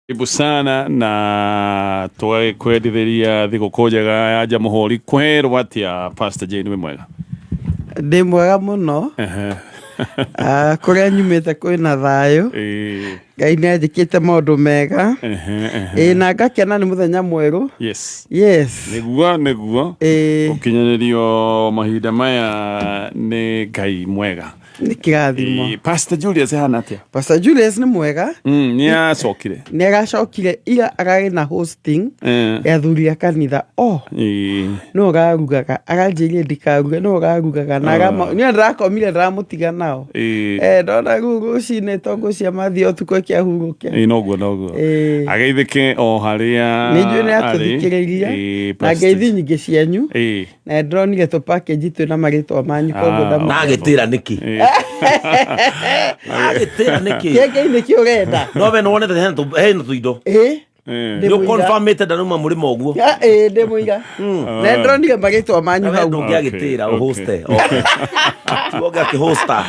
Karibu sana na tũgagĩkwendithĩria thigũkũ njega ya Jamhuri. Kwerwo atĩa Pastor Jane, wĩ mwega? Ndĩ mwega mũno. Ah, kũrĩa nyumĩte kwĩna thayũ. Ngai nĩ anjĩkĩte maũndũ mega. Ĩĩ na ngakena nĩ mũthenya mwerũ. Yes. Yes. Nĩguo nĩguo. Gũkinyanĩrio mahinda maya nĩ Ngai mwega. Nĩ kĩrathimo. Pastor Julius ahana atĩa? Pastor Julius nĩ mwega. Nĩ acokire. Nĩ aracokire ira ararĩ na hosting ya athuri a kanitha. Oh. No ũrarugaga aranjĩrire ndikaruge no ũrarugaga na arama niĩ ndĩrakomire ndĩramũtiga nao. Eh, ndona rĩu rũcinĩ tongo cia mathiĩ ũtukũ ĩkĩahurũke. Ĩĩ noguo noguo. Ageithĩke o harĩa Nĩ njũĩ nĩ atũthikĩrĩria na Pastor. ngeithi nyingĩ cianyu. Na ndĩronire tũ package twĩna marĩtwa manyu koguo Ah, ndamũ Na agĩtĩra nĩkĩ? Agĩtĩra nĩkĩ? Kĩengei nĩkĩ ũrenda? No we nĩwonete hena tũindo. Ĩ Nĩ ũconfirmĩte ndaruma mũrĩmo ũguo. Ah, ĩ ndĩ mũira. Na ndĩronire marĩtwa manyu Na we hau. ndũngĩagĩtĩra ũhoste. Tiwe ũngĩakĩhosta.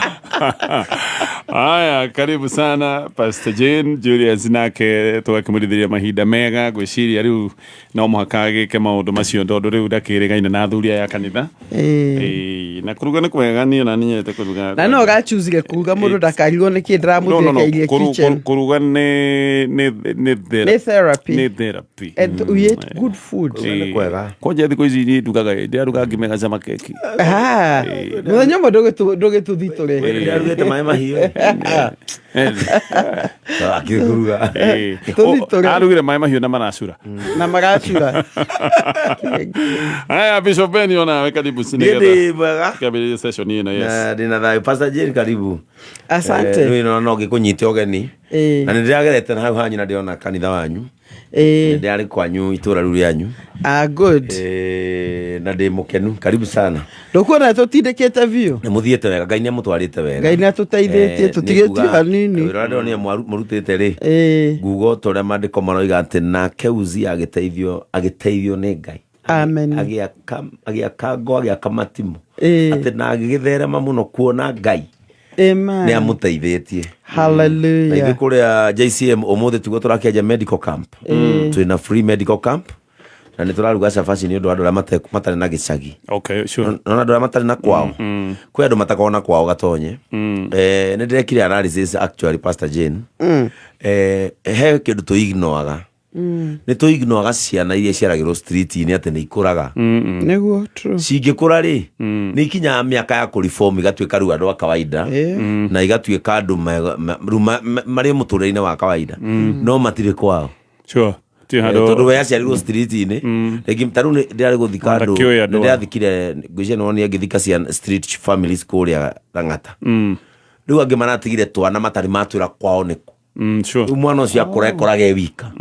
Haya, karibu sana Pastor Jane Julius nake tũgakĩmũrithĩria mahinda mega ngwĩciria rĩu no mũhaka agĩke maũndũ macio tondũ rĩu ndakĩrĩgaine na athuri aya a kanitha. Ĩĩ, na kũruga nĩ kwega niĩ ona niĩ nyendete kũruga. Na no ũrachuzire kuruga mũndũ ndakarigwo nĩkĩ No, no, no. ndĩramũthekeirie kitchen. Kũruga nĩ Nĩ therapy. Nĩ therapy. And we ate good food. Kũruga nĩ kwega. Kwanja thikũ ici niĩ ndugaga ndĩraruga ngima ĩgacama keki. Ah, mũthenya ũmwe ndũgĩtũthitũre. Ndĩrarugĩte maĩ mahiũ. Akĩruga. Tũthitũre. Arugire maĩ mahiũ na maracura. Na maracura. Haya, Bishop Ben onawe karibu Niĩ ndĩ mwega. Kambĩrĩria session ĩno yes. Na ndĩ na thayũ. Pastor Jane karibu. Asante. Rĩu no no ngĩkũnyite ũgeni. Na nĩ ndĩragerete na hau hanyu na ndĩrona kanitha wanyu. Nĩ ndĩrarĩ kwanyu itũra rĩu rĩanyu. Ah, good. Na ndĩ mũkenu. Karibu sana. Ndũkuona tũtindĩkĩte biũ. Nĩ mũthiĩte wega. Ngai nĩ amũtwarĩte wega. Ngai nĩ atũteithĩtie, tũtigĩtio hanini. Wĩra ũrĩa ndĩronire mũrutĩte rĩ. Nguga o ta ũrĩa maandĩko maroiga atĩ nake Uzia agĩteithio agĩteithio nĩ Ngai. Amen. Agĩaka agĩaka ngo agĩaka matimũ. Atĩ na agĩgĩtherema mũno kuona Ngai. Amen. Nĩ amũteithĩtie. Hallelujah. Na ithuĩ kũrĩa JCM ũmũthĩ tiguo tũrakĩanjia medical camp. Twĩna free medical camp na nĩ tũraruga cabaci nĩ ũndũ wa andũ arĩa matarĩ na gĩcagi. Okay, sure. Nona andũ arĩa matarĩ na kwao. Kwĩ andũ matakoragwo na kwao gatonye. Nĩ ndĩrekire analysis actually Pastor Jane. He kĩndũ tũ ignoraga. Nĩ tũ ignoraga ciana iria ciaragĩrwo street-inĩ atĩ nĩ ikũraga. Nĩguo, true. Cingĩkũra rĩ, nĩ ikinyaga mĩaka ya kũreform igatuĩka rĩu andũ a kawaida. Na igatuĩka andũ rĩu marĩ mũtũrĩre-inĩ wa kawaida. No matirĩ kwao. Sure. Ti handũ Tondũ we aciarirwo street-inĩ. Rĩngĩ ta rĩu ndĩrarĩ gũthika andũ, Ndakĩũĩ andũ nĩ ndĩrathikire, ngwĩciria nĩ wonire ngĩthika ciana street families kũrĩa Lang'ata. Rĩu angĩ maratigire twana matarĩ matwĩra kwao nĩkũ. Sure. Rĩu mwana ũcio akũra ekoraga e wika.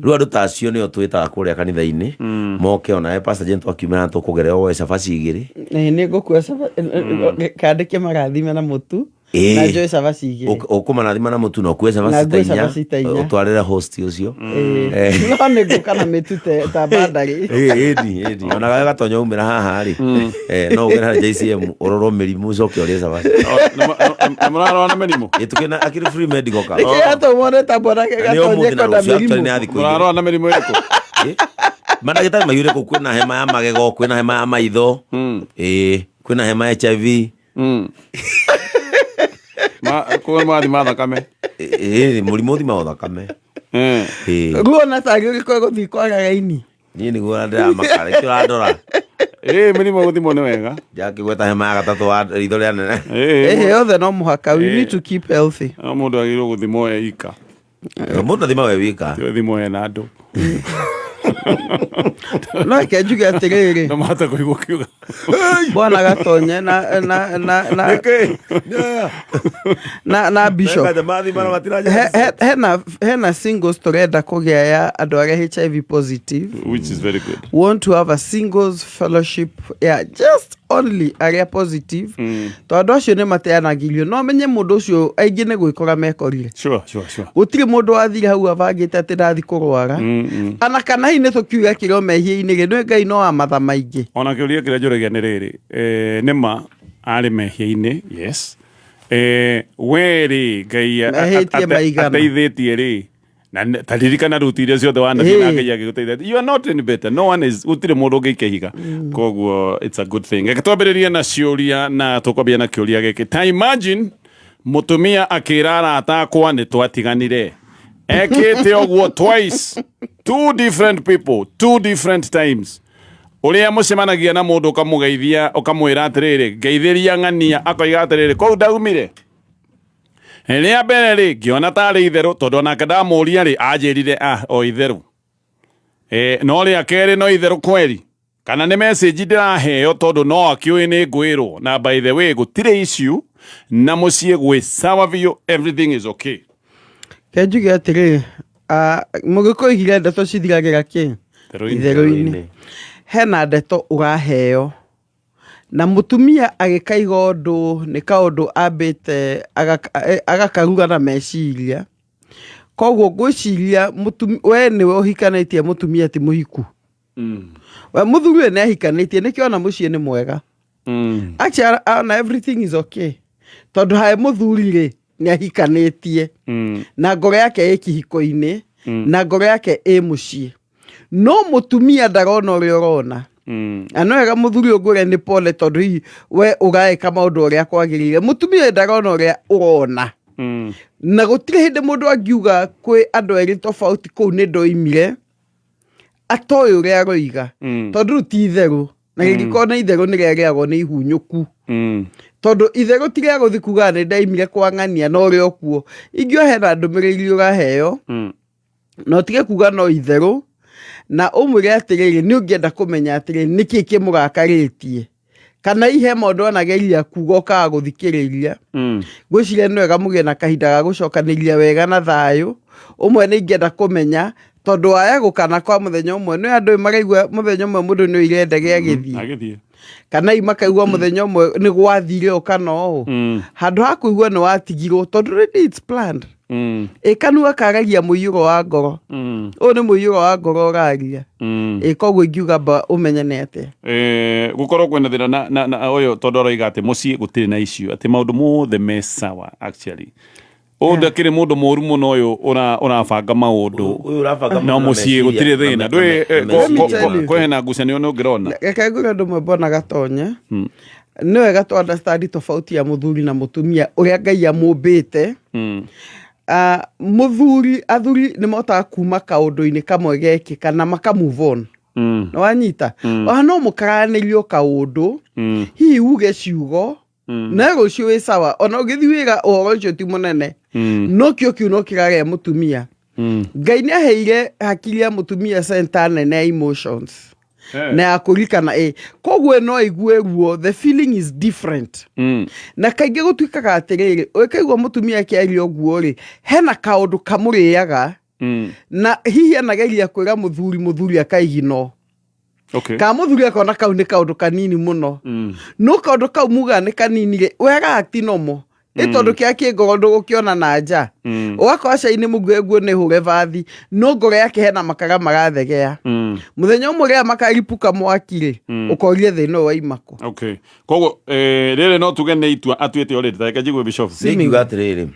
Rĩu andũ ta acio nĩo twĩtaga kũrĩa kanitha-inĩ moke onawe Pastor Jane twakiumĩra tũkũgerera woe cabaci igĩrĩ. Nĩ ngũkua kandĩke marathime na mũtu. Na njoe cabaci igĩrĩ. Ũkũmarathima na mũtu na ũkue Na cabaci ngue ta inya, cabaci ta inya. ũtwarĩre host ũcio. No nĩ ngũka na mĩtu ta bandarĩ. Ĩni, ĩni. Ona gawe gatonya umĩra haha rĩ, no ũgere harĩa JCM ũrorwo mĩrimũ ũcoke ũrĩe cabaci. Na mũrarora na mĩrimũ? Ĩ, tũkĩna akĩrĩ free medical cover. Nĩkĩ gatũmwo ta mwanake Na nĩ gatonye ũmũthĩ na kwenda rũciũ actually mĩrimũ? nĩ athikũ igĩrĩ. Mũrarora na mĩrimũ ĩrĩkũ? Mandagĩtarĩ maiyũre kũu, kwĩna hema ya magego, kwĩna hema ya maitho, ĩ, kwĩna hema ya HIV. Kwĩ mathi ma thakame. Ĩ, mũrimũ ũthimagwo thakame. Ĩ. Ruo na tarĩ ũrĩkũ ĩgũthiĩ kwaga raini? Niĩ nĩguo ndĩramaka, nĩkĩo ũrandora. Ĩ, mĩrimũ gũthimwo nĩ wega. Ndakĩgweta hema ya gatatũ wa ritho rĩa nene. Ĩ, yothe no mũhaka, we need to keep healthy. No mũndũ agĩrĩirwo gũthimwo e ika. Mũndũ athimagwo e wika. Ti ũthimwo ena andũ. No reke njuge atĩrĩrĩ. No mahota kũigua ũkiuga. Bwana Gatonye na na na na Nĩkĩ? na na bishop. Mekaja mathima na matiraja. Hena singles tũrenda kũgĩa ya andũ arĩa HIV positive. Which is very good. Want to have a singles fellowship, yeah, just only arĩa positive. Tondũ andũ acio nĩ mateanagĩrio. No menye mũndũ ũcio aingĩ nĩ gwĩkora mekorire. Sure, sure, sure. Gũtirĩ mũndũ wathire hau abangĩte atĩ ndathi kũrwara. Ana kana hihi nĩ tũkiuga kĩrĩa mehia-inĩ rĩ, nĩ Ngai no wa matha maingĩ. Ona kĩũria kĩrĩa njũragia nĩ rĩrĩ, nĩ ma arĩ mehia-inĩ, yes. We rĩ, Ngai Mehĩtie maigana. ateithĩtie rĩ, Na taririkana ruti iria ciothe wanathiĩ na Ngai agĩgũteithia. You are not any better, no one is, gũtirĩ mũndũ ũngĩikia ihiga. Koguo it's a good thing. Reke twambĩrĩrie na ciũria, na tũkwambia na kĩũria gĩkĩ. Ta imagine mũtumia akĩra arata akwa nĩ twatiganire, ekĩte ũguo twice, two different people, two different times. Ũrĩa mũcemanagia na mũndũ ũkamũgeithia, ũkamwĩra atĩrĩrĩ, "Ngeithĩria ng'ania," akoiga atĩrĩrĩ, "Kũu ndaumire rĩa mbere rĩ, ngĩona tarĩ itherũ, tondũ onake ndamũria rĩ, anjĩrire ah, o itherũ e, no rĩa kerĩ no itherũ kweri, kana nĩ message ndĩraheo, tondũ no akĩũĩ nĩ ngwĩrwo. Na by the way, gũtirĩ issue na mũciĩ gwĩ sawa biũ, everything is okay." Ke njuge atĩrĩ, mũgĩkũyũ oigire ndeto cithiragĩra kĩ? Itherũ-inĩ. Itherũ-inĩ. Hena ndeto ũraheo na mũtumia agĩkaiga ũndũ nĩ kaũndũ ambĩte agakaruga na meciria. Koguo ngwĩciria we nĩwe ũhikanĩtie, mũtumia ti mũhiku. We mũthuri ũyũ nĩ ahikanĩtie, nĩkĩo ona mũciĩ nĩ mwega. Actually, ona everything is okay, tondũ hae mũthuri rĩ, nĩ ahikanĩtie na ngoro yake ĩ kĩhiko-inĩ na ngoro yake ĩ mũciĩ, no mũtumia ndarona ũrĩa ũrona. Na no wega mũthuri ũyũ ngwĩre nĩ pole, tondũ hihi we ũraĩka maũndũ ũrĩa kwagĩrĩire, mũtumia ũyũ ndarona ũrĩa ũrona. Na gũtirĩ hĩndĩ mũndũ angiuga kwĩ andũ erĩ tofauti kũu nĩ ndoimire atoĩ ũrĩa aroiga, tondũ rĩu ti itherũ, na rĩngĩkorwo nĩ itherũ nĩ rĩarĩagwo nĩ ihunyũku, tondũ itherũ ti rĩa gũthi kuga nĩ ndaimire kwa ng'ania na ũrĩa ũkuo. Ingĩo hena ndũmĩrĩri ũraheo na ũtige kuga no itherũ, na ũmwĩre atĩrĩrĩ, nĩ ũngĩenda kũmenya atĩrĩrĩ, nĩkĩ kĩmũrakarĩtie, kana ihe maũndũ anageria kuga ũkaga gũthikĩrĩria. Ngwĩciria nĩ wega mũgĩe na kahinda ga gũcokanĩria wega na thayũ. Ũmwe nĩ ingĩenda kũmenya, tondũ waya gũkana kwa mũthenya ũmwe, nĩ andũ maraigua mũthenya ũmwe mũndũ nĩ oire ndege agĩthiĩ, Agĩthiĩ, kana i makaigua mũthenya ũmwe nĩ gwathire ũũ kana ũũ, handũ ha kũigua nĩ watigirwo, tondũ already it's planned. Ĩ kanua karagia mũiyũro wa ngoro. Ũyũ nĩ mũiyũro wa ngoro ũraria. Ĩ koguo ingiuga mba ũmenye nĩ atĩa. Gũkorwo kwĩna thĩna na ũyũ, tondũ aroiga atĩ mũciĩ gũtirĩ na issue, atĩ maũndũ mothe me sawa. Actually, ũyũ ndakĩrĩ mũndũ mũru mũno, ũyũ ũrabanga maũndũ. Ũyũ ũrabanga no maũndũ na mũciĩ meciria, gũtirĩ thĩna. na Ndũĩ na meciria. Let me tell you. Kwĩna ngucanio nĩ ũngĩrona. Reke ngwĩre ũndũ ũmwe, mbona gatonye nĩ wega tũ understand tofauti ya mũthuri na mũtumia ũrĩa Ngai amũmbĩte. Mũthuri, athuri nĩ mahotaga kuma kaũndũ-inĩ kamwe gekĩka na maka move on. Nĩ wanyita? Ona no mũkaranĩrio kaũndũ, hihi uge ciugo, na rũciũ wĩ sawa, ona ũgĩthiĩ wĩra ũhoro ũcio ti mũnene, no kĩo kĩu no kĩrarĩa mũtumia. Ngai nĩ aheire hakiri ya mũtumia center nene ya emotions na ya kũririkana, ĩ koguo no aigue ruo, the feeling is different. Na kaingĩ gũtuĩkaga atĩrĩrĩ, ũkaigua mũtumia akĩaria ũguo rĩ, hena kaũndũ kamũrĩaga, na hihi anageria kwĩra mũthuri, mũthuri akaigino, kana mũthuri akona kau nĩ kaũndũ kanini mũno, no kaũndũ kau mugaga nĩ kanini rĩ, we agati nomo ĩ tondũ kĩrĩa kĩ ngoro ndũgũkĩona na nja. Ũgakora cai nĩ mũgue nguo nĩ hũre bathi, no ngoro yake hena makara marathegea. Mũthenya ũmwe rĩrĩa makaripuka mwaki rĩ, ũkorie thĩna ũyũ waima kũ. Okay, koguo rĩrĩ no tuge nĩ itua atuĩte already. Ta reke njigue bishop. Nĩ ngiuga atĩrĩrĩ,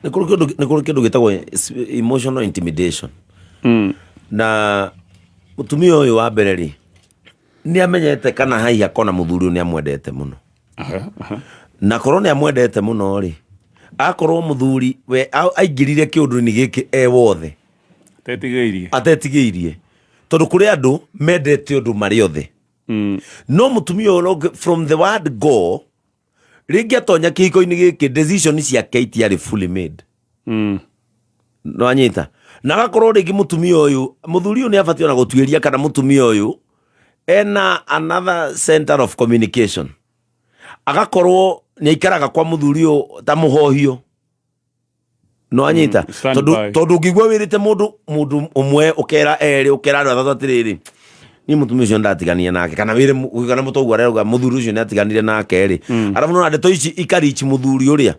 nĩ kũrĩ kĩndũ gĩtagwo emotional intimidation. Na mũtumia ũyũ wa mbere rĩ, nĩ amenyete kana hihi akona mũthuri ũyũ nĩ amwendete mũno. Aha, aha. Na korwo nĩ amwendete mũno rĩ, akorwo mũthuri we aingĩrire kĩũndũ-inĩ gĩkĩ e wothe, Atetigĩirie. Atetigĩirie, tondũ kũrĩ andũ mendete ũndũ marĩ othe. No mũtumia ũyũ from the word go, rĩngĩ atonya kĩhiko-inĩ gĩkĩ, decision ciake itiarĩ fully made. Nĩwanyita? Na agakorwo rĩngĩ mũtumia ũyũ, mũthuri ũyũ nĩ abatiĩ ona gũtuĩria kana mũtumia ũyũ ena another center of communication, agakorwo nĩ aikaraga kwa mũthuri ũyũ ta mũhohio, nĩwanyita? Stand Tondũ by. tondũ ũngĩigua wĩrĩte mũndũ ũmwe, ũkera erĩ, ũkera andũ atatũ atĩrĩrĩ, niĩ mũtumia ũcio ndatigania nake, kana wĩre kana mũtoguo arauga mũthuri ũcio nĩatiganire nake rĩ, arabu nona ndeto ici ikarichi mũthuri ũrĩa.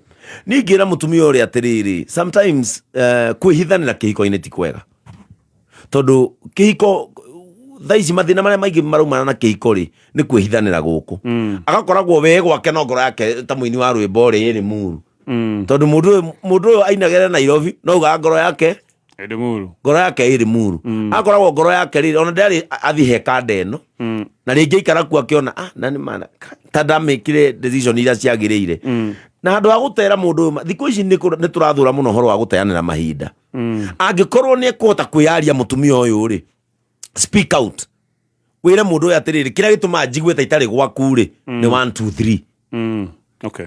Niĩ ngĩra mũtumia ũrĩa atĩrĩrĩ, sometimes kwĩhithanĩra kĩhiko-inĩ ti kwega, tondũ kĩhiko thaa ici mathĩna marĩa maingĩ maraumana na kĩhiko rĩ, nĩ kwĩhithanĩra gũkũ. Agakoragwo we gwake no ngoro yake ta mũini wa rwĩmbo rĩ ĩrĩ muru. Tondũ mũndũ ũyũ ainagĩra Nairobi no ugaga ngoro yake Ĩrĩ Muru. Ngoro yake ĩrĩ Muru. Akoragwo ngoro yake rĩrĩ ona ndarĩ athiĩ he kanda ĩno na rĩngĩ aikara kuo akĩona na nĩ mana ta ndamĩkire decision iria ciagĩrĩire na handũ ha gũtera mũndũ ũyũ thikũ ici nĩ tũrathũra mũno ũhoro wa gũteanĩra mahinda. Angĩkorwo nĩ ekũhota kwĩyaria mũtumia ũyũ rĩ, speak out, wĩre mũndũ ũyũ atĩrĩrĩ, kĩrĩa gĩtũmaga njigue ta itarĩ gwaku rĩ nĩ 1 2 3. Okay.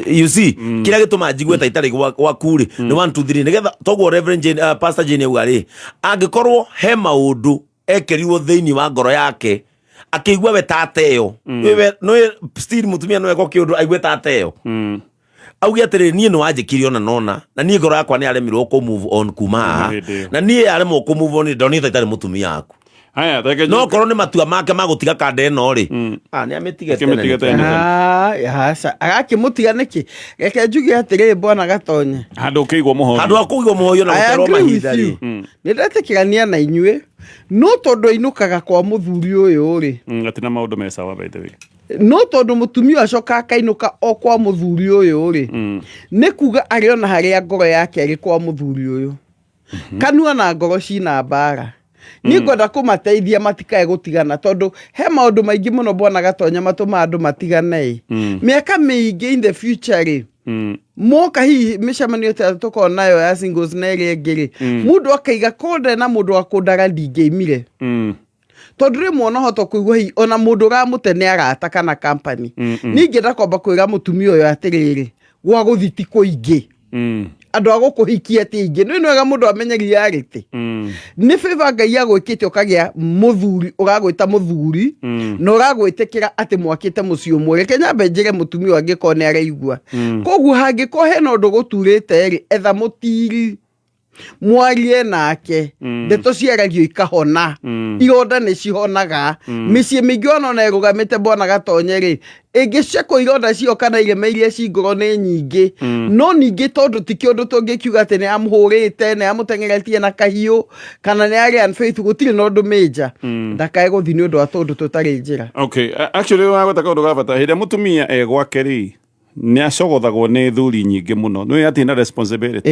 You see, kĩrĩa gĩtũmaga njigue ta itarĩ gwaku rĩ nĩ 1 2 3, nĩgetha toguo Reverend Jane, Pastor Jane auga rĩ, angĩkorwo he maũndũ ekĩrirwo thĩinĩ wa ngoro yake akĩigua we ta ateo, nĩwe nĩwe still mũtumia no eko kĩũndũ aigue ta ateo, auge atĩrĩrĩ, niĩ nĩ wanjĩkire ona nona na niĩ ngoro yakwa nĩ yaremirwo kũ move on kuma haha. Hĩndĩ ĩyo. Na niĩ yaremwo kũ move on, ndonire ta itarĩ mũtumia waku. Haya, reke No korwo nĩ matua make ma gũtiga kanda ĩno rĩ, nĩ amĩtige tene. Akĩmĩtige tene. Ah, aca, agakĩmũtiga nĩkĩ? Reke njuge atĩrĩrĩ, bwana Gatonye. Handũ ũkĩigwo mũhorio. Handũ ha kũigwo mũhorio na I gũterwo agree with mahinda you. rĩ. Nĩ ndetĩkĩrania na inyuĩ, no tondũ ainũkaga kwa mũthuri ũyũ rĩ, Atina maũndũ me sawa, by the way. No tondũ mũtumia ũyũ acoka akainũka o kwa mũthuri ũyũ rĩ, nĩ kuga arĩ ona harĩa ngoro yake ĩrĩ kwa mũthuri ũyũ. Kanua na ngoro cina mbara. Niĩ ngwenda kũmateithia matikae gũtigana, tondũ he maũndũ maingĩ mũno, bwana Gatonya, matũmaga andũ matigane ĩ. Mĩaka mĩingĩ in the future rĩ, moka hihi mĩcemanio ta tũkorwo nayo ya singles na ĩrĩa ĩngĩ rĩ, mũndũ akaiga korwo ndarĩ na mũndũ wa kũndara ndingĩimire, tondũ rĩmwe ona hota kũigua hihi ona mũndũ ũramũte nĩ arata kana company. Niĩ ingĩenda kwamba kwĩra mũtumia ũyũ atĩrĩrĩ, gwa gũthi ti kũingĩ, andũ a gũkũhikia ti aingĩ. Nĩ wega mũndũ amenye reality. Nĩ favor Ngai agwĩkĩte ũkagĩa mũthuri ũragwĩta mũthuri na ũragwĩtĩkĩra atĩ mwakĩte mũciĩ ũmwe. Reke nyambe njĩre mũtumia ũyũ angĩkorwo nĩ araigua. Koguo hangĩkorwo hena ũndũ gũturĩte rĩ, etha mũtiri mwarie nake. Ndeto ciaragio ikahona, ironda nĩ cihonaga. Mĩciĩ mĩingĩ ona ĩrũgamĩte, bwana Gatonye rĩ, ĩngĩcekwo ironda cio kana irema iria ci ngoro nĩ nyingĩ. No ningĩ tondũ ti kĩũndũ tũngĩkiuga atĩ nĩ amũhũrĩte, nĩ amũteng'eretie na kahiũ, kana nĩ arĩ unfaithful, gũtirĩ na ũndũ major, ndakae gũthiĩ nĩ ũndũ wa tũndũ tũtarĩ njĩra. Okay, actually wagweta kaũndũ ga bata. Hĩndĩ ĩrĩa mũtumia e gwake rĩ, nĩ acogothagwo nĩ thuri nyingĩ mũno, nĩ atĩ na responsibility.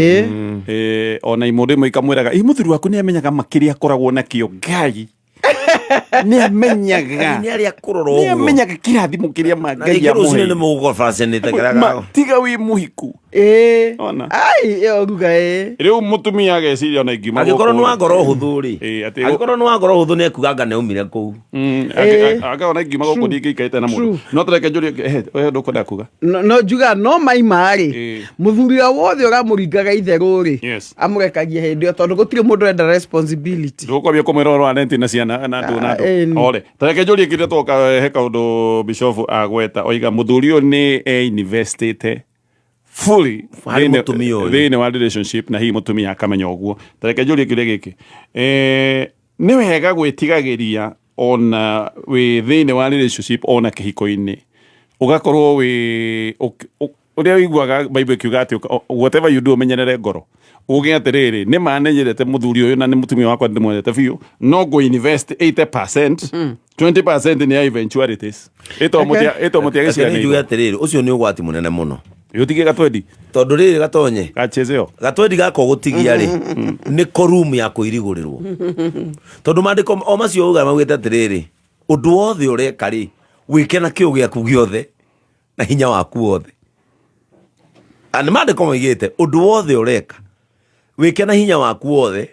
Ona imũndũ imwe ikamwĩraga, ĩ mũthuri waku nĩ amenyaga makĩria akoragwo nakĩo, Ngai nĩ amenyaga. Nĩ arĩa kũrora Nĩ ũguo. amenyaga kĩrathimo kĩrĩa ma Na Ngai rĩngĩ rũcinĩ nĩ amũheire. mũgũkobacenĩte. Tiga wĩ mũhiku. Ona. Ai, ĩyo ruga ĩ. Rĩu mũtumia ageciria ona ingiuma Angĩkorwo gũkũ nĩ wa rĩ. ngoro hũthũ rĩ, angĩkorwo nĩ wa ngoro hũthũ nĩ ekuga anga nĩ aumire kũu. Angĩona ingiuma gũkũ ndingĩikarĩte na mũndũ. No tũreke njũrie, ehe, ndũkwenda kuga. No njuga no maima rĩ, mũthuri o wothe ũramũringaga itherũ rĩ, amũrekagia hĩndĩ ĩyo, tondũ gũtirĩ mũndũ enda responsibility. Ndũkwambia kũmwĩra ũhoro wa renti na ciana na ndũ na ndũ. Ore tareke njũrie kĩrĩa twoka he kaũndũ bishofu agweta, oiga mũthuri ũyũ nĩ e-investĩte fully harĩ mũtumia ũyũ. Thĩinĩ wa relationship, na hihi mũtumia akamenya ũguo. Tareke njũrie kĩũria gĩkĩ, nĩ wega gwĩtigagĩria ona wĩ thĩinĩ wa relationship, ona kĩhiko-inĩ, ũgakorwo wĩ ũrĩa ũiguaga Bible ĩkiuga atĩ whatever you do, ũmenyerere ngoro, uge atĩrĩrĩ, nĩ ma nĩ nyendete mũthuri ũyũ na nĩ mũtumia wakwa, ndĩmwendete biũ, no ngũ invest 80%, 20% nĩ ya eventualities, ĩto mũtia Reke nĩ njuge gĩciganĩirwo. Atĩrĩrĩ, ũcio nĩ ũgwati mũnene mũno. Ũtige gatwendi. Tondũ rĩrĩ, Gatonye, gachezeo. Gatwendi gaka ũgũtigia rĩ, nĩ ko room ya kũirigũrĩrwo, tondũ maandĩko o macio uga maugĩte atĩrĩrĩ, ũndũ wothe ũreka rĩ, wĩke na kĩo gĩaku gĩothe na hinya waku wothe. Na nĩ maandĩko maugĩte ũndũ wothe ũreka wĩke na hinya waku wothe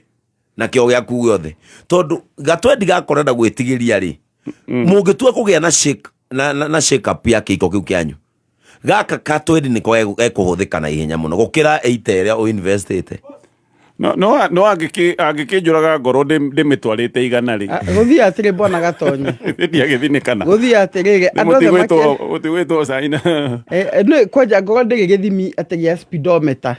na kĩo gĩaku gĩothe, tondũ gatwendi gakorenda gwĩtigĩria rĩ, mũngĩtua kũgĩa na shake na shake up ya kĩiko kĩu kĩanyu, gaka katwendi nĩko gekũhũthĩka na ihenya mũno gũkĩra 80 ĩrĩa ũinvestĩte. No angĩkĩnjũraga ngoro ndĩmĩtwarĩte 100 rĩ? Ah, gũthiĩ atĩrĩ, bwana Gatonye. Ndiagĩthinĩkana. Gũthiĩ atĩrĩrĩ, andũ othe Mũtigwĩtwo caina. Nĩ kwanja ngoro ndĩrĩ gĩthimi atĩ gĩa speedometer.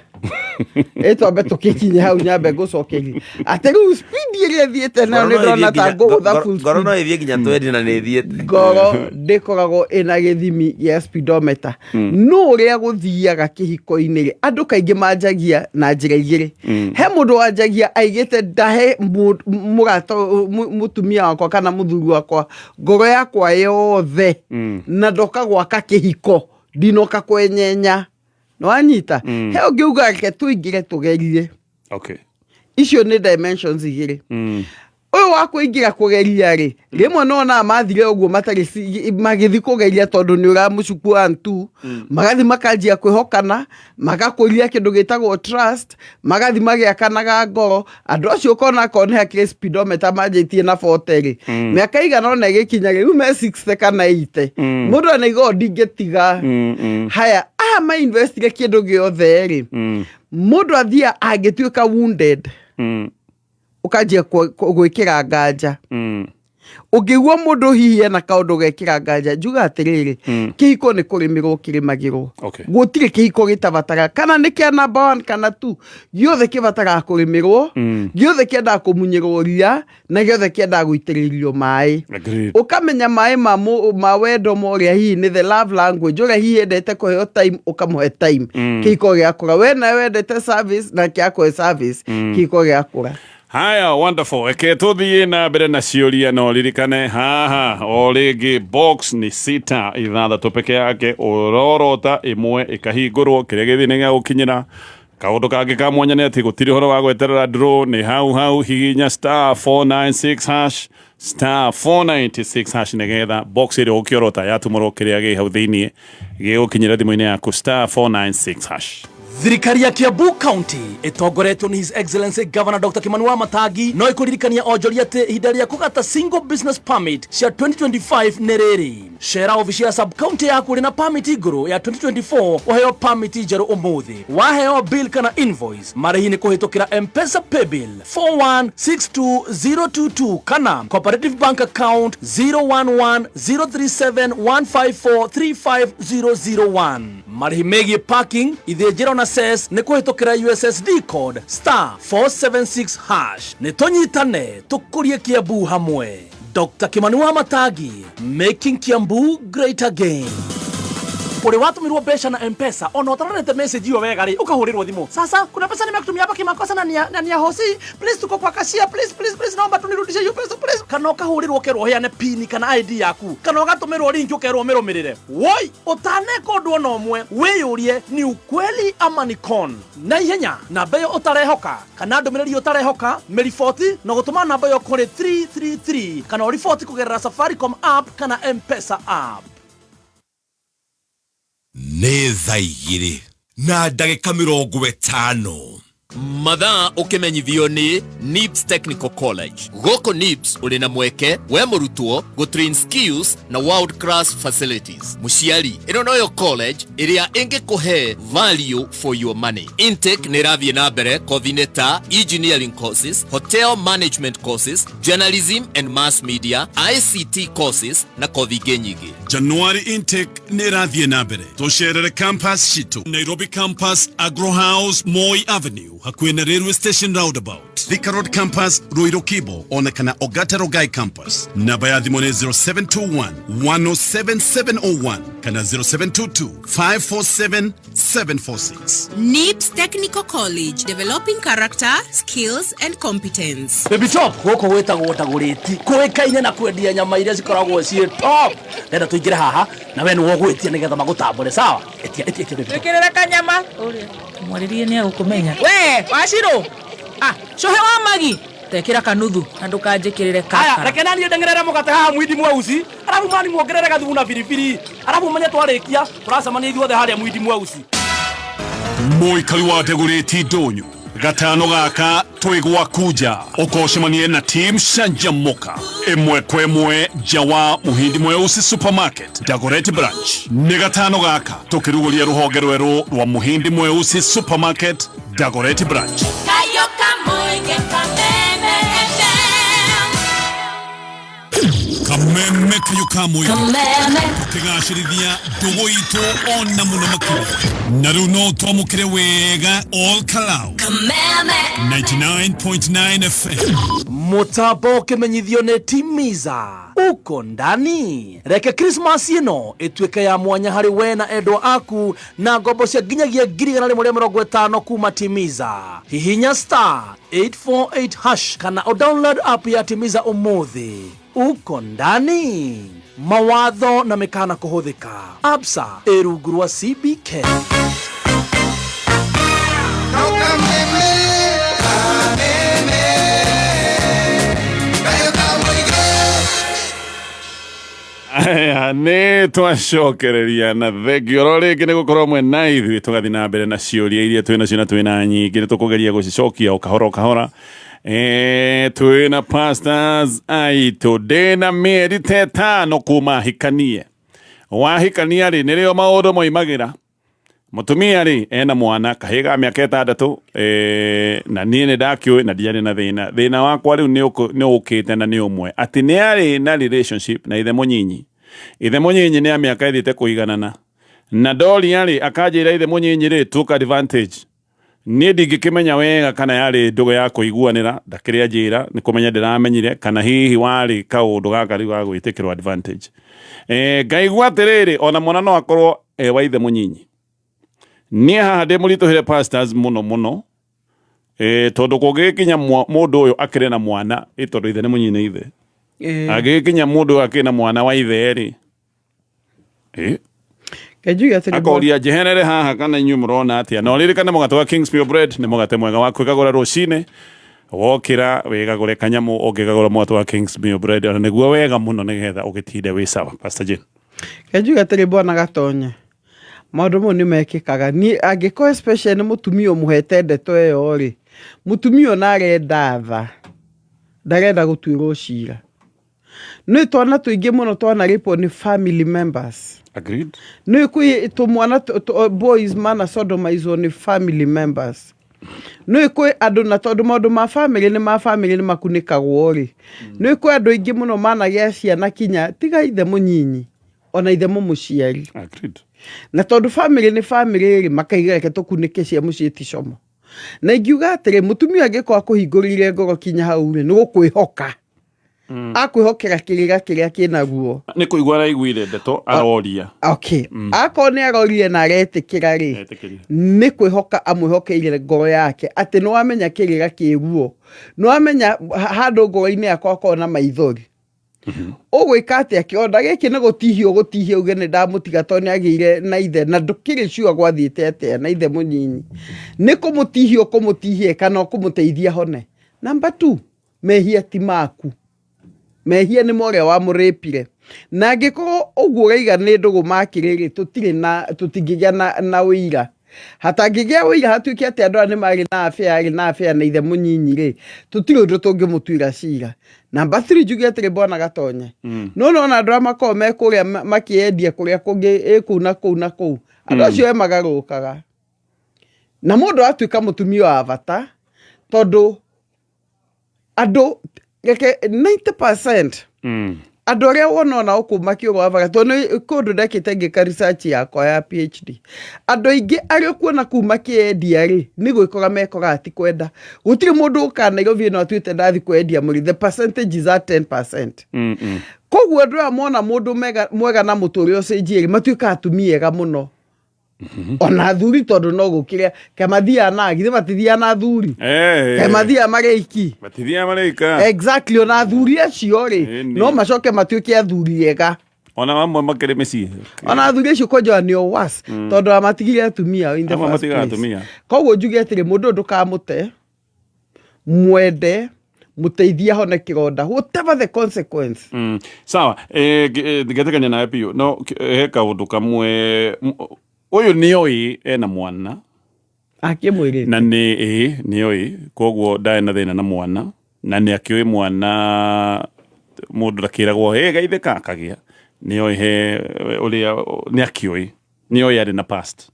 Ĩ twambe tũkĩkinye hau, nyambe ngũcokerie atĩ rĩu speed ĩrĩa ĩthiĩte nayo nĩ ndona ta ngũgũtha full Ngoro no speed. ĩthiĩ nginya twendi na nĩ ĩthiĩte. Ngoro ndĩkoragwo ĩna gĩthimi gĩa speedometer. No ũrĩa gũthiaga kĩhiko-inĩ rĩ, andũ kaingĩ manjagia na njĩra igĩrĩ. He mũndũ wanjagia aigĩte ndahe mũrata mũtumia wakwa kana mũthuri wakwa ngoro yakwa yothe, na ndoka gwaka kĩhiko, ndinoka kwenyenya. Nĩwanyita? He ũngĩ uga reke tũingĩre tũgerie. Icio nĩ dimensions igĩrĩ. Ũyũ wa kũingĩra kũgeria rĩ, rĩmwe nĩwonaga mathire ũguo matarĩ magĩthiĩ kũgeria tondũ nĩ ũramũcuku one two, magathiĩ makanjia kwĩhokana, magakũria kĩndũ gĩtagwo trust, magathiĩ magĩakanaga ngoro. Andũ acio ũkona akorwo nĩ hakĩrĩ speedometer manjĩtie na 40 rĩ, mĩaka igana ũna ĩgĩkinya rĩ, rĩu me 60 kana 80, mũndũ anaigua ndingĩtiga. Haya, aya ma investire kĩndũ gĩothe rĩ, mũndũ athiaga angĩtuĩka wounded, ũkanjia gwĩkĩra nganja. Ũngĩigua mũndũ hihi ena kaũndũ gekĩra nganja, njuga atĩrĩrĩ, kĩhiko nĩ kũrĩmĩrwo kĩrĩmagĩrwo. Gũtirĩ kĩhiko gĩtabataraga, kana nĩ kĩa number one kana two, gĩothe kĩbataraga kũrĩmĩrwo, gĩothe kĩendaga kũmunyĩrwo ria, na gĩothe kĩendaga gũitĩrĩrio maĩ. Ũkamenya maĩ ma wendo ma ũrĩa hihi nĩ the love language, ũrĩa hihi endete kũheo time, ũkamũhe time. Kĩhiko gĩakũra. We nawe wendete service, nake akũhe service. Kĩhiko gĩakũra. Haya, wonderful. Reke tũthiĩ na mbere na ciũria, no ririkane haha o rĩngĩ box nĩ sita ithathatũ peke yake, ũrorota ĩmwe ĩkahingũrwo, kĩrĩa gĩthiĩ nĩ gĩa gũkinyĩra. Kaũndũ kangĩ ka mwanya nĩ atĩ gũtirĩ ũhoro wa gweterera draw, nĩ hau hau, hihinya star 496 hash, star 496 hash, nĩgetha box ĩrĩa ũkĩorota yatumũrwo kĩrĩa gĩ hau thĩiniĩ gĩgũkinyĩra thimũ-inĩ yaku, star 496 hash. Thirikari ya Kiambu County ĩtongoretio nĩ His Excellency Governor Dr. Kimani Wamatangi no ĩkũririkania onjoria atĩ ihinda rĩa kũgata single business permit cia 2025 nĩ rĩrĩ. Cera obici ya sub county yaku ũrĩ na permit ngũrũ ya 2024 ũheo permit njerũ ũmũthĩ. Waheo bill kana invoice, marĩhi nĩ kũhĩtũkĩra M-Pesa paybill 4162022 kana Cooperative Bank account 0110371543501. Marĩhi megiĩ parking, ithĩnjĩro na cess nĩ kũhĩtũkĩra USSD code star 476 hash. Nĩ tũnyitane tũkũrie Kiambu hamwe. Dr. Kimani Wamatangi, making Kiambu great again. Ũrĩ watũmĩrwo mbeca na M-Pesa ona ũtarorete message ĩyo wega rĩ, ũkahũrĩrwo thimũ, sasa kuna pesa nimekutumia hapa kimakosa na ni ya hosi, please tuko kwa kashia, please please please, naomba tunirudishe hiyo pesa please. Kana ũkahũrĩrwo ũkerwo ũheane pin kana ID yaku, kana ũgatũmĩrwo link ũkerwo ũmĩrũmĩrĩre. Woi, ũtaneka ũndũ ona ũmwe, wĩyũrie ni ukweli ama ni con. Na ihenya namba ĩyo ũtarehoka kana ndũmĩrĩri ũtarehoka, mĩriboti na gũtũma namba ĩyo kũrĩ 333 kana ũriboti kũgerera Safaricom app kana M-Pesa app. Nĩ 2:50. Mathaa ũkĩmenyithio nĩ NIBS Technical College. Gũkũ NIBS ũrĩ na mweke we mũrutwo gũtrain skills na world class facilities. Mũciari, ĩno noyo college ĩrĩa ĩngĩkũhe value for your money. Intake nĩ ĩrathiĩ na mbere kothi-inĩ ta engineering courses, hotel management courses, journalism and mass media, ICT courses na kothi ingĩ nyingĩ. January intake nĩ ĩrathiĩ na mbere. Tũcerere campus citũ, Nairobi campus, Agro House, Moi Avenue, hakuhĩ na railway station roundabout, Thika Road campus, Ruiru Kibo, ona kana Ogata Rongai campus. Namba ya thimũ nĩ 0721 107 701 kana 0722 547 746. NIBS Technical College, developing character, skills, and competence. Baby Top, gũkũ gwĩtagwo Ndagũrĩti, kũĩkaine na kwendia nyama iria cikoragwo ciĩ top. Ndenda tũingĩre haha na we nĩwe ũgwĩtia nĩgetha magũtambũre. Sawa, ĩtia ĩtia ĩtia, Baby Top. Ĩkĩrĩra kanyama. Mwarĩrie nĩ agũkũmenya. We, Wacirũ. Ah, cuhe wa magi. Tekĩra kanuthu na ndũkanjĩkĩrĩre Aya, kakara. reke naniĩ ndeng'erere mũgate haha mwindi mweusi, arabu mani muongerere gathubu na biribiri, arabu menye twarĩkia tũracemania ithuothe harĩa mwindi mweusi. Mũikari wa Ndagũrĩti ndũnyũ, gatano gaka twĩ gwaku nja, ũkocemanie na team Canjamũka ĩmwe kwa ĩmwe nja wa Muhindi Mweusi Supermarket, Dagoretti branch. Nĩ gatano gaka tũkĩrugũria rũhonge rwerũ rwa Muhindi Mweusi Supermarket, Dagoretti branch. Kayo kamoige Kameme FM. Kameme kayo ka mũingĩ. Kameme. Tũkĩgacĩrithia ndũgũ itũ ona mũno makĩria, na rĩu no twamũkĩre wega all Kalau. Kameme. 99.9 FM. Mũtambo ũkĩmenyithio nĩ Timiza uko ndani. Reke Christmas ĩno ĩtuĩke ya mwanya harĩ we na endwa aku na ngombo cia nginyagia 150,000 kuma Timiza. Hihinya star 848 hash kana ũdownload app ya Timiza ũmũthĩ. Uko ndani. Mawatho na mĩkana kũhũthĩka. Absa ĩ rungu rwa CBK. Nĩ twacokereria na thengio oro rĩngĩ nĩ gũkorwo mwena ithuĩ, tũgathiĩ na mbere na ciũria iria twĩ nacio, na twĩ na nyingĩ, nĩ tũkũgeria gũcicokia o kahora o kahora. Twĩ na pastors aitũ. Ndĩna mĩeri ta 5 kuma hikanie. Wahikania rĩ, nĩrĩo maũndũ moimagĩra. Mũtumia rĩ, ena mwana kahĩĩ ga mĩaka 6, na niĩ nĩ ndakĩũĩ na ndiarĩ na thĩna. Thĩna wakwa rĩu nĩ ũkĩte na nĩ ũmwe, atĩ nĩ arĩ na relationship na ithe mũnyinyi. Ithe mũnyinyi nĩ a mĩaka ĩthiĩte kũiganana, na ndoria rĩ, akanjĩra ithe mũnyinyi rĩ took advantage. Niĩ ndingĩkĩmenya wega kana yarĩ ndũgũ ya kũiguanĩra, ndakĩrĩa njĩra nĩ kũmenya ndĩramenyire, kana hihi warĩ kaũndũ gaka rĩu ga gwĩtĩkĩrwo advantage. Ngaigua atĩrĩrĩ, ona mwana no akorwo e wa ithe mũnyinyi. Niĩ haha ndĩ mũritũhĩre, pastors, mũno mũno, tondũ kũngĩgĩkinya mũndũ ũyũ akĩrĩ na mwana, tondũ ithe nĩ mũnyinyi nĩ ithe, angĩgĩkinya mũndũ ũyũ akĩrĩ na mwana wa ithe rĩ, Njuge atĩrĩ, akoria njeherere haha kana inyuĩ mũrona atĩa? Na ũririkane mũgate wa Kings Pure Bread nĩ mũgate mwega wa kwĩgagũra rũcinĩ. Wokĩra wĩgagũre kanyamũ, ũngĩgagũra mũgate wa Kings Pure Bread, ona nĩguo wega mũno, nĩgetha ũgĩtinde wĩ sawa. Pastor Jane. Njuge atĩrĩ, bwana Gatonye, maũndũ mau nĩ mekĩkaga. Niĩ angĩkorwo especially nĩ mũtumia ũmũhete ndeto ĩyo rĩ, mũtumia ũyũ na arenda tha, ndarenda gũtuĩrwo cira. Nĩ twana tũingĩ mũno twanarĩpwo nĩ family members. Agreed. Nĩ kwĩ tũmwana boys mana sodomizwo nĩ family members. Nĩ kwĩ andũ, na tondũ maũndũ ma family nĩ ma family, nĩ makunĩkagwo rĩ, nĩ kwĩ andũ aingĩ mũno managĩa ciana kinya tiga ithe mũnyinyi, ona ithe mũmũciari. Agreed. Na tondũ family nĩ family rĩ, makaiga reke tũkunĩke cia mũciĩ ti como. Na ingiuga atĩrĩ, mũtumia angĩkorwo akũhingũrĩire ngoro kinya hau rĩ, nĩ gũkwĩhoka akwĩhokera kĩrĩra kĩrĩa kĩnaguo. Nĩ kũigua araiguire ndeto, aroria. Okay, akorwo nĩ arorire na aretĩkĩra rĩ, Etĩkĩria. Nĩ kwĩhoka amwĩhokeire ngoro yake, atĩ nĩ wamenya kĩrĩra kĩguo, nĩ wamenya handũ ngoro-inĩ yakwa akorwo na maithori, ũgwĩka atĩa? Kĩronda gĩkĩ nĩ gũtihio, gũtihia uge nĩ ndamũtiga tondũ nĩ agĩire na ithe, na ndũkĩrĩ sure gwathiĩte atĩa na ithe mũnyinyi. Nĩ kũmũtihia ũkũmũtihia kana ũkũmũteithia hone? Number two, mehia ti maku, mehia nĩ ma ũrĩa wamũrĩpire. Na angĩkorwo ũguo ũraiga nĩ ndũgũ makĩrĩ rĩ, tũtirĩ na tũtingĩgĩa na ũira. Hatangĩgĩa ũira hatuĩke atĩ andũ aya nĩ marĩ na affair, arĩ na affair na ithe mũnyinyi rĩ, tũtirĩ ũndũ tũngĩmũtuĩra cira. Number three, njuge atĩrĩ, bwana Gatonye, no nona andũ arĩa makoragwo me kũrĩa makĩendia kũrĩa kũngĩ, ĩ kũu na kũu na kũu, andũ acio e magarũrũkaga na mũndũ atuĩka mũtumia wa bata, tondũ andũ reke 90% andũ arĩa wona ona gũkũ makĩũrwo wa tondũ nĩ kũndũ ndekĩte ngĩka research yakwa ya PhD, andũ aingĩ arĩa ũkuona kũu makĩendia rĩ, nĩ gwĩkora mekoraga, ti kwenda. Gũtirĩ mũndũ ũkaga Nairobi ĩno atuĩte ndathi kwendia mũrĩ. The percentage is at 10%. Koguo andũ aya mona mũndũ mwega na mũtũrĩre ũcenjie rĩ, matuĩkaga atumia ega mũno, ona athuri, tondũ no gũkĩrĩa kemathiaga na githĩ matithiaga na athuri, kemathiaga marĩ iki. Matithiaga marĩ ika. Exactly, ona athuri acio rĩ, no macoke matuĩke athuri ega. Ona mamwe makĩrĩ mĩciĩ. Ona athuri acio kwenjwa nĩ o worse, tondũ amatigire atumia in the Amwe first matigaga place. atumia. Koguo njuge atĩrĩ, mũndũ ũyũ ndũkamũte, mwende, mũteithie ahone kĩronda, whatever the consequence. Sawa, ngetĩkania nawe biũ, no he kaũndũ kamwe. Ũyũ nĩoĩ ena mwana. Akĩmwĩrĩte. Na nĩ ĩ nĩoĩ, koguo ndarĩ na thĩna na mwana, na nĩ akĩũĩ mwana mũndũ ndakĩragwo ĩ gaithĩka akagĩa. Nĩoĩ he ũrĩa nĩ akĩũĩ, nĩoĩ arĩ na past.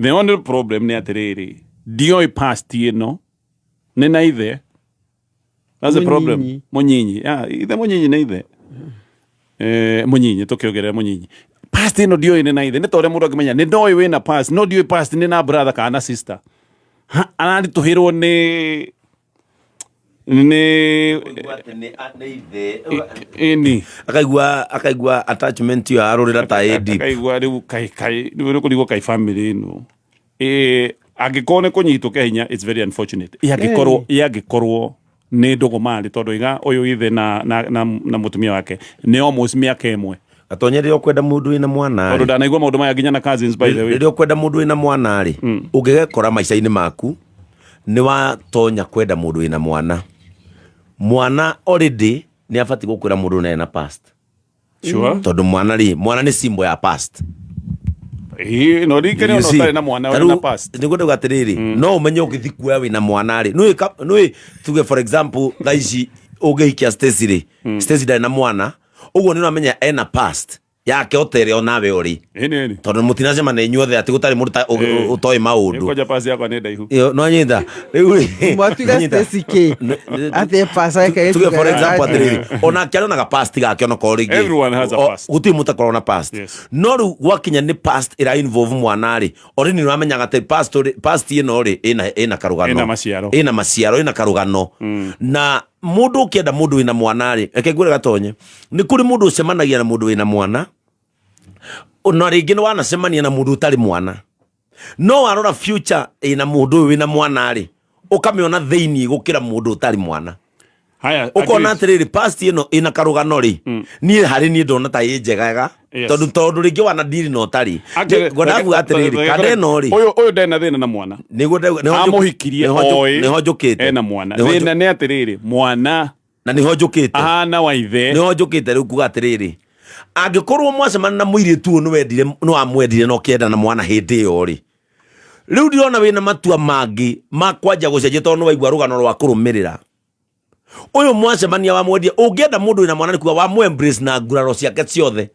The only problem nĩ atĩrĩrĩ, ndioĩ past ĩno nĩ na ithe. That's the problem. Mũnyinyi. Mũnyinyi. Yeah, ithe mũnyinyi nĩ ithe mũnyinyi, tũkĩongerera mũnyinyi. Past ĩno ndioĩ nĩ na ithe, nĩ ta ũrĩa mũndũ angĩmenya nĩ ndoĩ wĩna past, no ndioĩ past nĩ na brother kana na sister. Araritũhĩrwo nĩ ĩni. Akaigua attachment ĩyo arũrĩra ta ĩ deep. Akaigua rĩu kai kai rĩu nĩ kũrigwo kai family ĩno, angĩkorwo nĩ kũnyitwo kĩa hinya, it's very unfortunate. Ĩ angĩkorwo nĩ ndũgũ marĩ, tondũ iga ũyũ ithe na mũtumia wake nĩ almost mĩaka 1. Gatonye, rĩrĩa ũkwenda mũndũ wĩna mwana tondũ rĩ, ndanaigua maũndũ maya nginya na cousins, by the way. Rĩrĩa ũkwenda mũndũ wĩna mwana rĩ, ũngĩgekora maica-inĩ maku nĩ watonya kwenda mũndũ wĩna mwana, mwana already nĩ abatiĩ gũkwĩra mũndũ ũyũ na past. Sure. Tondũ mwana rĩ, mwana nĩ symbol ya past. Ĩĩ, no ririkane You ona see? ũtarĩ na mwana Ta ũrĩ na rĩu, past. Nĩguo ndauga atĩrĩrĩ, no ũmenye ũgĩthiĩ kuoya wĩna mwana rĩ, nĩũĩ tuge for example thaa ici ũngĩhikia Stacy rĩ, Stacy ndarĩ na mwana, ũguo nĩ ũramenya ena past yake o ta ĩrĩa onawe ũrĩ. Ĩni, ĩni. Tondũ mũtinacemania inyuothe atĩ gũtarĩ mũndũ ũtoĩ maũndũ. Nĩngwanja past yakwa nĩ ndaihu. Ĩyo, no nyita rĩu rĩ, Mwatuire nĩnyita. Stacy kĩ? Atĩ past yake Tuge for ĩtugaga example atĩ. atĩrĩrĩ, onake arĩonaga past gake onokorwo rĩngĩ Everyone has a past. Gũtirĩ mũndũ ũtakoragwo na past. Yes. No rĩu gwakinya nĩ past ĩra involve mwana rĩ, already nĩ ũramenyaga atĩ past past ĩno rĩ, ĩna karũgano. Ĩna maciaro. Ĩna maciaro, ĩna karũgano. Na mũndũ ũkĩenda mũndũ wĩna mwana rĩ, reke ngwĩre gatonye, nĩ kũrĩ mũndũ ũcemanagia na mũndũ wĩna mwana, na rĩngĩ nĩ wanacemania na mũndũ ũtarĩ mwana, no warora future ĩna mũndũ ũyũ wĩna mwana rĩ, ũkamĩona thĩiniĩ gũkĩra mũndũ ũtarĩ mwana. Haya, Ũkona agreed. atĩrĩrĩ, past ĩno ĩna karũgano rĩ, niĩ harĩ niĩ ndona ta ĩ njegega, Yes. tondũ rĩngĩ wana ndiri na ũtarĩ. Actually, Ngwendaga kuga atĩrĩrĩ, kanda ĩno rĩ, ũyũ ndarĩ na thĩna na mwana. Nĩguo ndauga, nĩho Amũhikirie oĩ nĩho njũkĩte. ena mwana. Nĩho Thĩna nĩ atĩrĩrĩ, mwana na nĩho njũkĩte. Ahana wa ithe. Nĩho njũkĩte rĩu kuga atĩrĩrĩ, angĩkorwo mwacemania na mũirĩtu ũyũ nĩwendire, nĩwamwendire na ũkĩenda na mwana hĩndĩ ĩyo rĩ, rĩu ndirona wĩna matua mangĩ ma kwanja gũcenjia tondũ nĩwaigua rũgano rwa kũrũmĩrĩra. Ũyũ mwacemania wamwendia, ũngĩenda mũndũ wĩna mwana nĩ kuga wamũ embrace na nguraro ciake ciothe.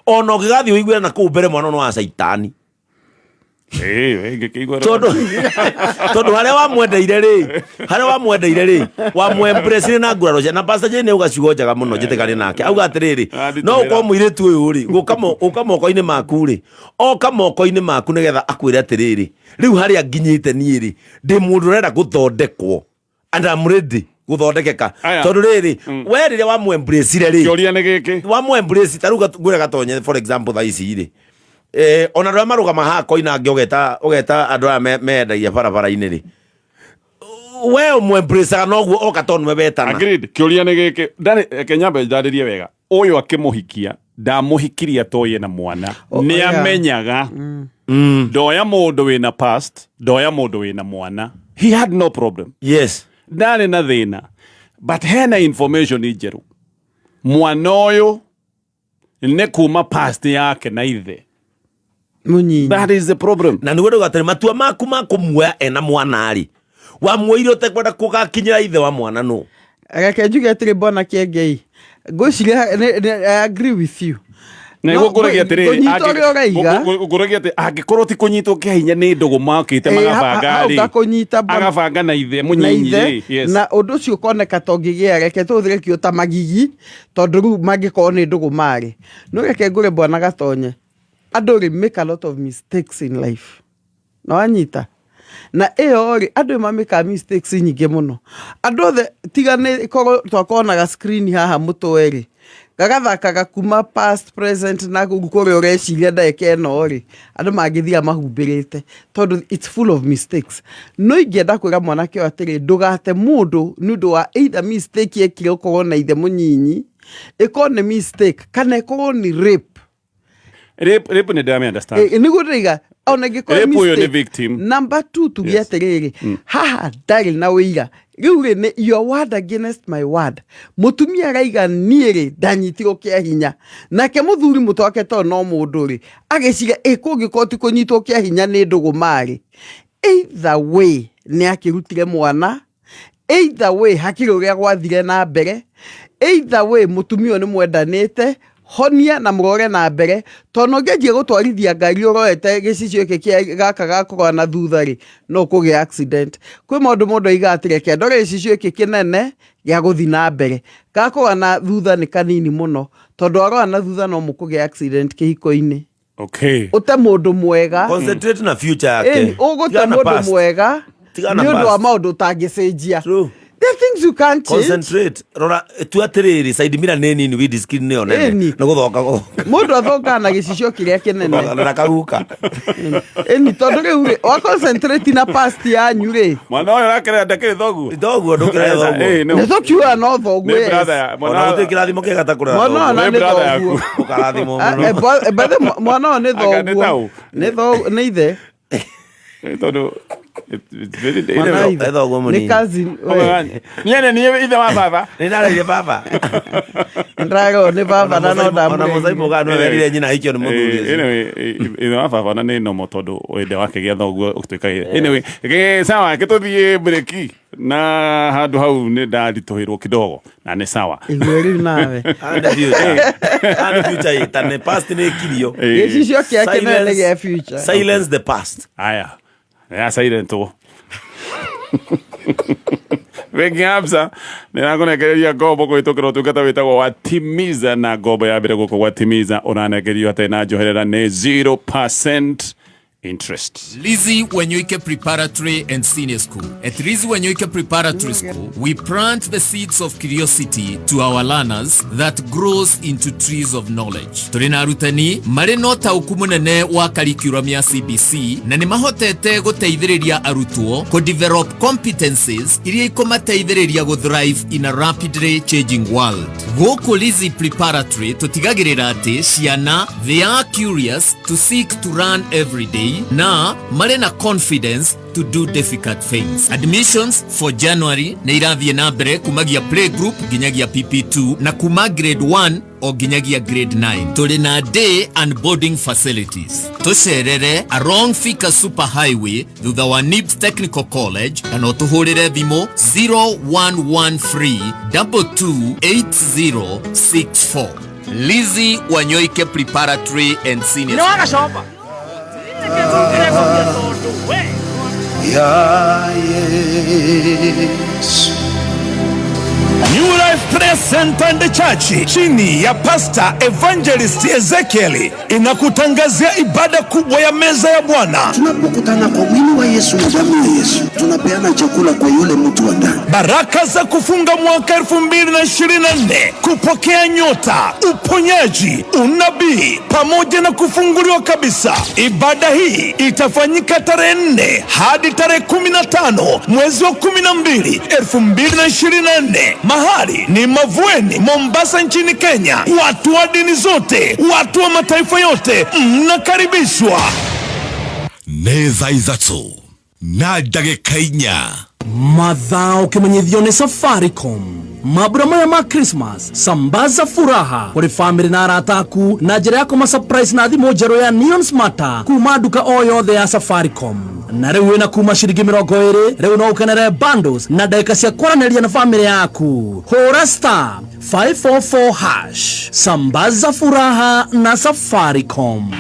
Ona ũngĩgathiĩ ũiguĩre na kũu mbere mwana ũyũ nĩ wa caitani. Ĩĩ, we ngĩkĩigua Tondũ harĩa wamwendeire rĩ, harĩa wamwendeire rĩ, wamũ embrace na nguraro ciake. Na Pastor Jane auga ciugo njega mũno njĩtĩkanie nake. Auga atĩrĩrĩ, no ũkorwo mũirĩtu ũyũ rĩ, gũka gũka moko-inĩ maku rĩ, oka moko-inĩ maku nĩgetha akwĩre atĩrĩrĩ, rĩu harĩa nginyĩte niĩ rĩ, ndĩ mũndũ ũrenda gũthondekwo. And I'm ready gũthondekeka. Aya. Tondũ rĩrĩ, we rĩrĩa wamũ embrace rĩ, Kĩũria nĩ gĩkĩ. Wamũ embrace, ta rĩu ngwĩre gatonye, for example thaa ici rĩ, ona andũ arĩa marũgama haha koinange ũgeta andũ aya mendagia barabara-inĩ rĩ, we ũmũ embrace noguo oka tondũ nĩwe wetana. Agreed. Kĩũria nĩ gĩkĩ. Ndarĩ, reke nyambe ndarĩrie wega. Ũyũ akĩmũhikia, ndamũhikirie atoĩ na mwana. Oh, Nĩ yeah. amenyaga. Ndoya mũndũ wĩna past, ndoya mũndũ wĩna mwana. He had no problem. Yes. Ndarĩ na thĩna. But hena information njerũ. Mwana ũyũ nĩ kuma past yake na ithe. Mũnyinyi. That is the problem. Na nĩguo ndauga atĩrĩ, matua maku ma kũmuoya ena mwana rĩ, wamuoire ũtekwenda kũgakinyĩra ithe wa mwana nũ? Reke njuge atĩrĩ, Bwana Kĩengei, ngwĩciria I agree with you. Na No, nĩguo ngũragia atĩrĩrĩ, kũnyitwo ũrĩa ũraiga. ngũragia atĩ angĩkorwo ti kũnyitwo kĩa hinya nĩ ndũgũ makĩte magabanga Hau rĩ, ngakũnyita bwana. agabanga na ithe Na mũnyinyi ithe, rĩ, yes. na ũndũ ũcio ũkoneka ta ũngĩgĩa, reke tũhũthĩre kiugo ta magigi, tondũ rĩu mangĩkorwo nĩ ndũgũ marĩ. No reke ngũre Bwana Gatonye, andũ rĩ make a lot of mistakes in life. Na wanyita? Na ĩyo rĩ, andũ nĩ mamĩkaga mistakes nyingĩ mũno. Andũ othe tiga nĩ korwo twakonaga screen haha mũtwe rĩ, gagathakaga kuma past, present na kũu kũrĩa ũreciria ndagĩka ĩno rĩ, andũ mangĩthiaga mahumbĩrĩte tondũ it's full of mistakes. No ingĩenda kwĩra mwanake ũyũ atĩrĩ, ndũgate mũndũ nĩ ũndũ wa either mistake ekire ũkorwo na ithe mũnyinyi, ĩkorwo nĩ mistake kana ĩkorwo nĩ rape. Rape, rape nĩ ndĩramĩ understand. Nĩguo ndĩraiga, ona ĩngĩkorwo Rape ũyũ nĩ mistake. victim. Number 2, tuge Yes. atĩrĩrĩ, haha ndarĩ na ũira. Rĩu rĩ, nĩ your word against my word. Mũtumia araiga niĩ rĩ, ndanyitirwo kĩa hinya. Nake mũthuri mũtwe wake tondũ no mũndũ rĩ, agĩciria, kũngĩkorwo ti kũnyitwo kĩa hinya nĩ ndũgũ marĩ. Either way, nĩ akĩrutire mwana. Either way, hakiri ũrĩa gwathire na mbere. Either way, mũtumia ũyũ nĩ mwendanĩte, honia na mũrore na mbere, tondũ ũngĩanjia gũtwarithia ngari ũrorete gĩcicio gĩkĩ kĩa gaka ga kũrora na thutha rĩ, no kũgĩa accident. Kwĩ maũndũ mũndũ aigaga atĩ reke ndore gĩcicio gĩkĩ kĩnene gĩa gũthiĩ na mbere. Ga kũrora na thutha nĩ kanini mũno, tondũ warora na thutha no mũkũgĩa accident kĩhiko-inĩ. Okay. Ũte mũndũ mwega. Concentrate na future yake. Ĩni, ũgũte Tigana na mũndũ past. mwega Tigana nĩ ũndũ wa past. maũndũ ũtangĩcenjia. True. There are things you can't change. Concentrate. Rora, tua atĩrĩrĩ, side mirror nĩ nini, windscreen nĩyo nene. Ĩni. Nĩ gũthonga gũthonga. Mũndũ athongaga na gĩcicio kĩrĩa kĩnene. Gũthonga na kaguka. Ĩni, tondũ rĩu rĩ, wa concentrate na past yanyu rĩ. Mwana ũyũ ũrakerera ndakĩrĩ thoguo. Thoguo, ndũkĩrĩ thoguo. Ĩĩ, Nĩ tũkiuga no thoguo, Nĩ yes. brother ya- mwana Ona gũtirĩ kĩrathimo kĩega ta kũrera Mwana thoguo. ũyũ Nĩ nĩ brother thoguo. yaku. Ũkarathimwo mũno. By the way, mwana ũyũ nĩ Anga nĩ thoguo. taũ. Nĩ thoguo, nĩ ithe. Ĩ, tondũ It's very Mwana wa ithe. Etha ũguo Nĩ mũnini. cousin, we. Niene niĩ ithe wa baba. Nĩ ndareire baba. Nĩndĩrarerwo nĩ baba na no Ona ndamũrerire. mũcai mũganu werire nyina aikio nĩ mũthuri ũcio. Anyway, ithe wa baba na nĩ nomo tondũ wende wake gĩa thoguo ũtuĩka. Anyway, sawa, gĩtũthiĩ breki na handũ hau nĩ ndaritũhĩrwo kidogo na nĩ sawa. Igua rĩu nawe. Haha nĩ future. Haha nĩ future ĩtane. Past nĩ ĩkirio. Gĩcicio kĩa kĩnene nĩ gĩa future. Silence the past. Aya. Ya silent wo. Bengi ya Absa nä rakånengereria ngombo kå hä tå kä ra å tungata wä tagwo wa Timiza na ngombo ya mbere gå kå gwa Timiza å ranengerio hatarä na njoherera nä 0% interest. Lizzie Wanyoike Preparatory and Senior School. At Lizzie Wanyoike Preparatory School, we plant the seeds of curiosity to our learners that grows into trees of knowledge. Tũrĩ na arutani marĩ na ũtaũku mũnene wa curriculum ya CBC na nĩ mahotete gũteithĩrĩria arutwo kũ develop competencies iria ikũmateithĩrĩria gũ thrive in a rapidly changing world. Gũkũ Lizzie Preparatory tũtigagĩrĩra atĩ ciana, they are curious to seek to learn every day na marĩ na confidence to do difficult things. Admissions for January nĩ irathiĩ na mbere kumagia playgroup nginyagia PP2 na kuma grade 1 o nginyagia grade 9. Tũrĩ na day and boarding facilities. Tũcerere along Thika Super Highway thutha wa NIBS Technical College kana ũtũhũrĩre thimũ 0113 228064. Lizzie Wanyoike Preparatory and Senior Nĩ wagacoba. Ya Yesu. New Life Prayer Center and Church chini ya Pastor Evangelist Ezekiel inakutangazia ibada kubwa ya meza ya Bwana. Tunapokutana kwa mwili wa Yesu na damu ya Yesu, tunapeana chakula kwa yule mtu wa ndani. Baraka za kufunga mwaka 2024, kupokea nyota, uponyaji, unabii pamoja na kufunguliwa kabisa. Ibada hii itafanyika tarehe 4 hadi tarehe 15 mwezi wa 12 2024. Mahali ni Mavueni, Mombasa nchini Kenya. Watu wa dini zote, watu wa mataifa yote mnakaribishwa. Nĩ thaa 3 na ndagĩka 4. Mathaa ũkĩmenyithio nĩ Safaricom. Mambura maya ma Christmas, sambaza furaha kũrĩ famĩlĩ na arata aku na njĩra ya kũma surprise na thimũ njerũ ya Neon Smarter kuma nduka o yothe ya Safaricom. Na rĩu wĩna kuma ciringi 20, rĩu no ũkenere bundles na ndagĩka cia kwaranĩria na famĩlĩ yaku. Hũra star 544 hash. Sambaza furaha na Safaricom.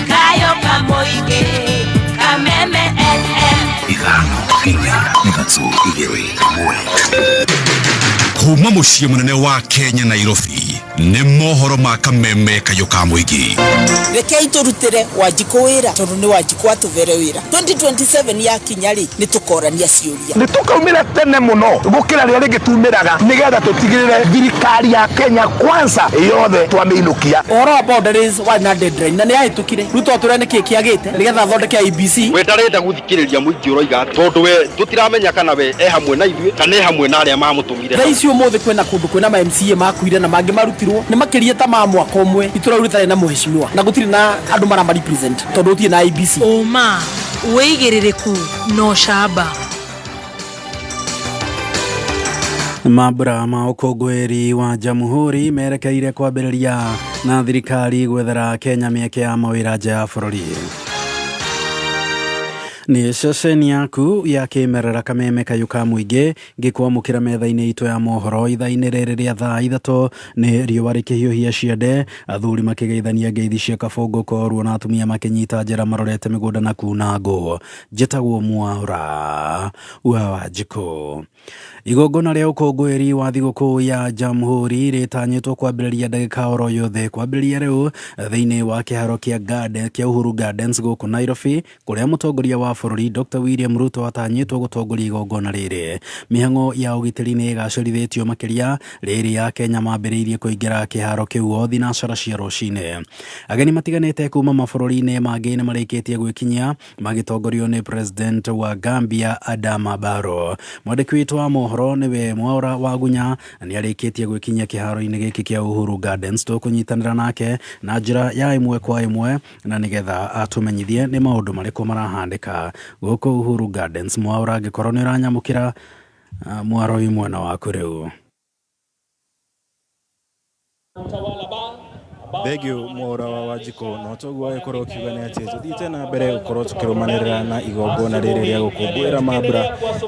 Kayo kamoige Kameme FM. 5 4 3 2 1. Kuma mũciĩ mũnene wa Kenya Nairobi nĩ mohoro ma Kameme kayũ ka mũingĩ. Rekei tũrutĩre Wanjikũ wĩra tondũ nĩ Wanjikũ atũvere wĩra. 2027 yakinya rĩ, nĩ tũkorania ciũria. Nĩ tũkaumĩra tene mũno gũkĩra rĩrĩa rĩngĩ tumĩraga nĩgetha tũtigĩrĩre thirikari ya Kenya Kwanza yothe twamĩinũkia. Ũhoro wa boundaries warĩ na deadline na nĩ yahĩtũkire. Rĩu to tũrĩa nĩkĩ kĩagĩte nĩgetha athondeke IEBC. We ndarenda gũthikĩrĩria mũingĩ ũroiga tondũ we tũtiramenya kana we e hamwe na ithuĩ kana e hamwe na arĩa mamũtũmire. Thaa ici ũmũthĩ kwĩna kũndũ kwĩna ma MCA makuire na mangĩ marutirwo nĩ makĩria ta ma mwaka ũmwe itũra rĩu rĩtarĩ na mũheshimiwa na gũtirĩ na andũ marama represent tondũ gũtirĩ na IEBC. Ũma, wĩigĩrĩrĩku na ũcamba. Mambura ma ũkũngũĩri wa Jamhuri merekeire kwambĩrĩria na thirikari gwethera Kenya mĩeke ya mawĩra nja ya bũrũri. Nĩ ceceni yaku ya kĩmerera Kameme kayũ ka mũingĩ ngĩkwamũkĩra metha-inĩ itũ ya mohoro ithaa-inĩ rĩrĩ rĩa thaa 3 nĩ riũa rĩkĩhiũhia ciande, athuri makĩgeithania ngeithi cia kabũngũ koruo na atumia makĩnyita njĩra marorete mĩgũnda na kuna ngũ. Njĩtagwo Mwaura wa Wanjikũ. Igongona rĩa ũkũngũĩri wa thigũkũ ya Jamhuri rĩtanyĩtwo kwambĩrĩria ndagĩka oro yothe kwambĩrĩria rĩu thĩinĩ wa kĩharo kĩa Garden kĩa Uhuru Gardens gũkũ Nairobi kũrĩa mũtongoria wa wa bũrũri Dr William Ruto atanyĩtwo gũtongoria igongona rĩrĩ. Mĩhang'o ya ũgitĩri nĩ ĩgacĩrithĩtio makĩria rĩrĩa Akenya mambĩrĩirie kũingĩra kĩharo kĩu o thinacara cia rũcinĩ. Ageni matiganĩte kuma mabũrũri-inĩ mangĩ nĩ marĩkĩtie gwĩkinyia magĩtongorio nĩ President wa Gambia Adama Barrow. Mwandĩki witũ wa mohoro nĩwe Mwaura Wagunya nĩ arĩkĩtie gwĩkinyia kĩharo-inĩ gĩkĩ kĩa Uhuru Gardens. Tũkũnyitanĩra nake na njĩra ya ĩmwe kwa ĩmwe na nĩgetha atũmenyithie nĩ maũndũ marĩkũ marahanĩka gũkũ Uhuru Gardens. Mwaura, angĩkorwo nĩ ũranyamũkĩra, mwaro wĩ mwena waku rĩu. Thengio Mwaura wa Wanjikũ. No toguo agĩkorwo ũkiuga nĩ atĩ tũthiĩte na mbere gũkorwo tũkĩrũmanĩrĩra na igongona rĩrĩ rĩa gũkũngũĩra mambura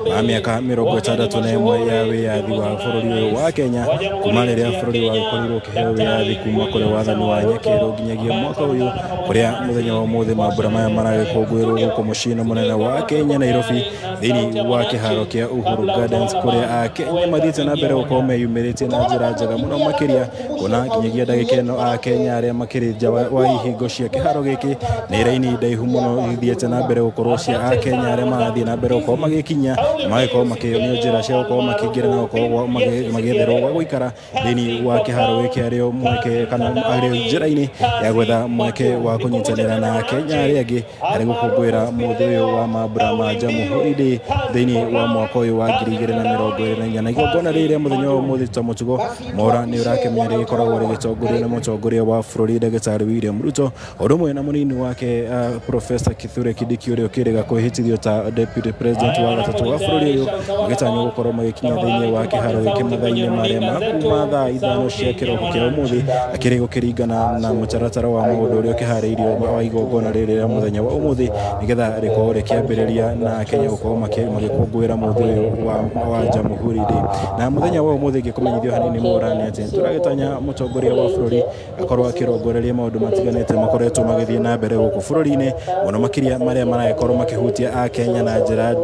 ma mĩaka 61 ya wĩyathi wa bũrũri ũyũ wa Kenya, kuma rĩrĩa bũrũri wagĩkorirwo ũkĩheo wĩyathi kuma kũrĩ wathani wa Nyakĩrũ nginyagia mwaka ũyũ, kũrĩa mũthenya wa ũmũthĩ mambura maya maragĩkũngũĩrwo gũkũ mũciĩ-inĩ mũnene wa Kenya, Nairobi, thĩinĩ wa kĩharo kĩa Uhuru Gardens, kũrĩa Akenya mathiĩte na mbere gũkorwo meyumĩrĩtie na njĩra njega mũno makĩria, kuona nginyagia ndagĩka ĩno Akenya arĩa makĩrĩ nja wa ihingo cia kĩharo gĩkĩ nĩ raini ndaihu mũno ithiĩte na mbere gũkorwo cia Akenya arĩa marathiĩ na mbere gũkorwo magĩkinya, magĩkorwo makĩonio njĩra cia gũkorwo makĩingĩra na gũkorwo magĩetherwo gwa gũikara thĩinĩ wa kĩharo gĩkĩ, arĩo mweke kana arĩo njĩra-inĩ ya gwetha mweke wa kũnyitanĩra na Akenya arĩa angĩ harĩ gũkũngũĩra mũthĩ ũyũ wa mambura ma Jamhuri Day thĩinĩ wa mwaka ũyũ wa 2024. Na igongona rĩrĩ rĩa mũthenya wa ũmũthĩ ta mũtugo Mwaura nĩ ũrakĩmenya rĩgĩkoragwo rĩgĩtongorio nĩ mũtongoria wa bũrũri Ndagĩtarĩ William Ruto, ũndũ ũmwe na mũnini wake Professor Kithure Kindiki, ũrĩa ũkĩrĩga kwĩhĩtithio ta Deputy President wa gatatũ wa bũrũri ũyũ, magĩtanywo gũkorwo magĩkinya thĩinĩ wa kĩharo gĩkĩ mathaa-inĩ marĩa ma kuma thaa 5 cia kĩroko kĩa ũmũthĩ, akĩrĩ gũkĩringana na mũtaratara wa maũndũ ũrĩa ũkĩharĩirio wa igongona rĩrĩ rĩa mũthenya wa ũmũthĩ, nĩgetha rĩkorwo rĩkĩambĩrĩria na Kenya gũkorwo magĩkũngũĩra mũthĩ ũyũ wa Jamhuri Day. Na mũthenya wa ũmũthĩ ngĩkũmenyithio hanini Mwaura nĩ atĩ tũragĩtanya mũtongoria wa bũrũri akorwo akĩrongoreria maũndũ matiganĩte makoretwo magĩthiĩ na mbere gũkũ bũrũri-inĩ, mũno makĩria marĩa maragĩkorwo makĩhutia Akenya na njĩra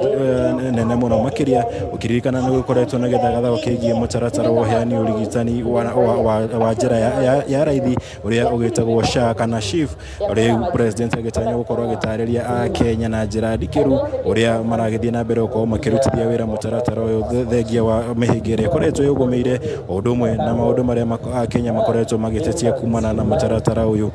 nene mũno makĩria, ũkĩririkana nĩ gũkoretwo na gĩthagathago kĩgiĩ mũtaratara wa ũheani ũrigitani wa njĩra ya raithi ũrĩa ũgĩtagwo SHA kana SHIF. Rĩu President agĩtanywo gũkorwo agĩtarĩria Akenya na njĩra ndikĩru ũrĩa maragĩthiĩ na mbere gũkorwo makĩrutithia wĩra mũtaratara ũyũ, thengia wa mĩhĩnga ĩrĩa ĩkoretwo ĩũgũmĩire, o ũndũ ũmwe na maũndũ marĩa Akenya makoretwo magĩtetia kumana na mũtaratara ũyũ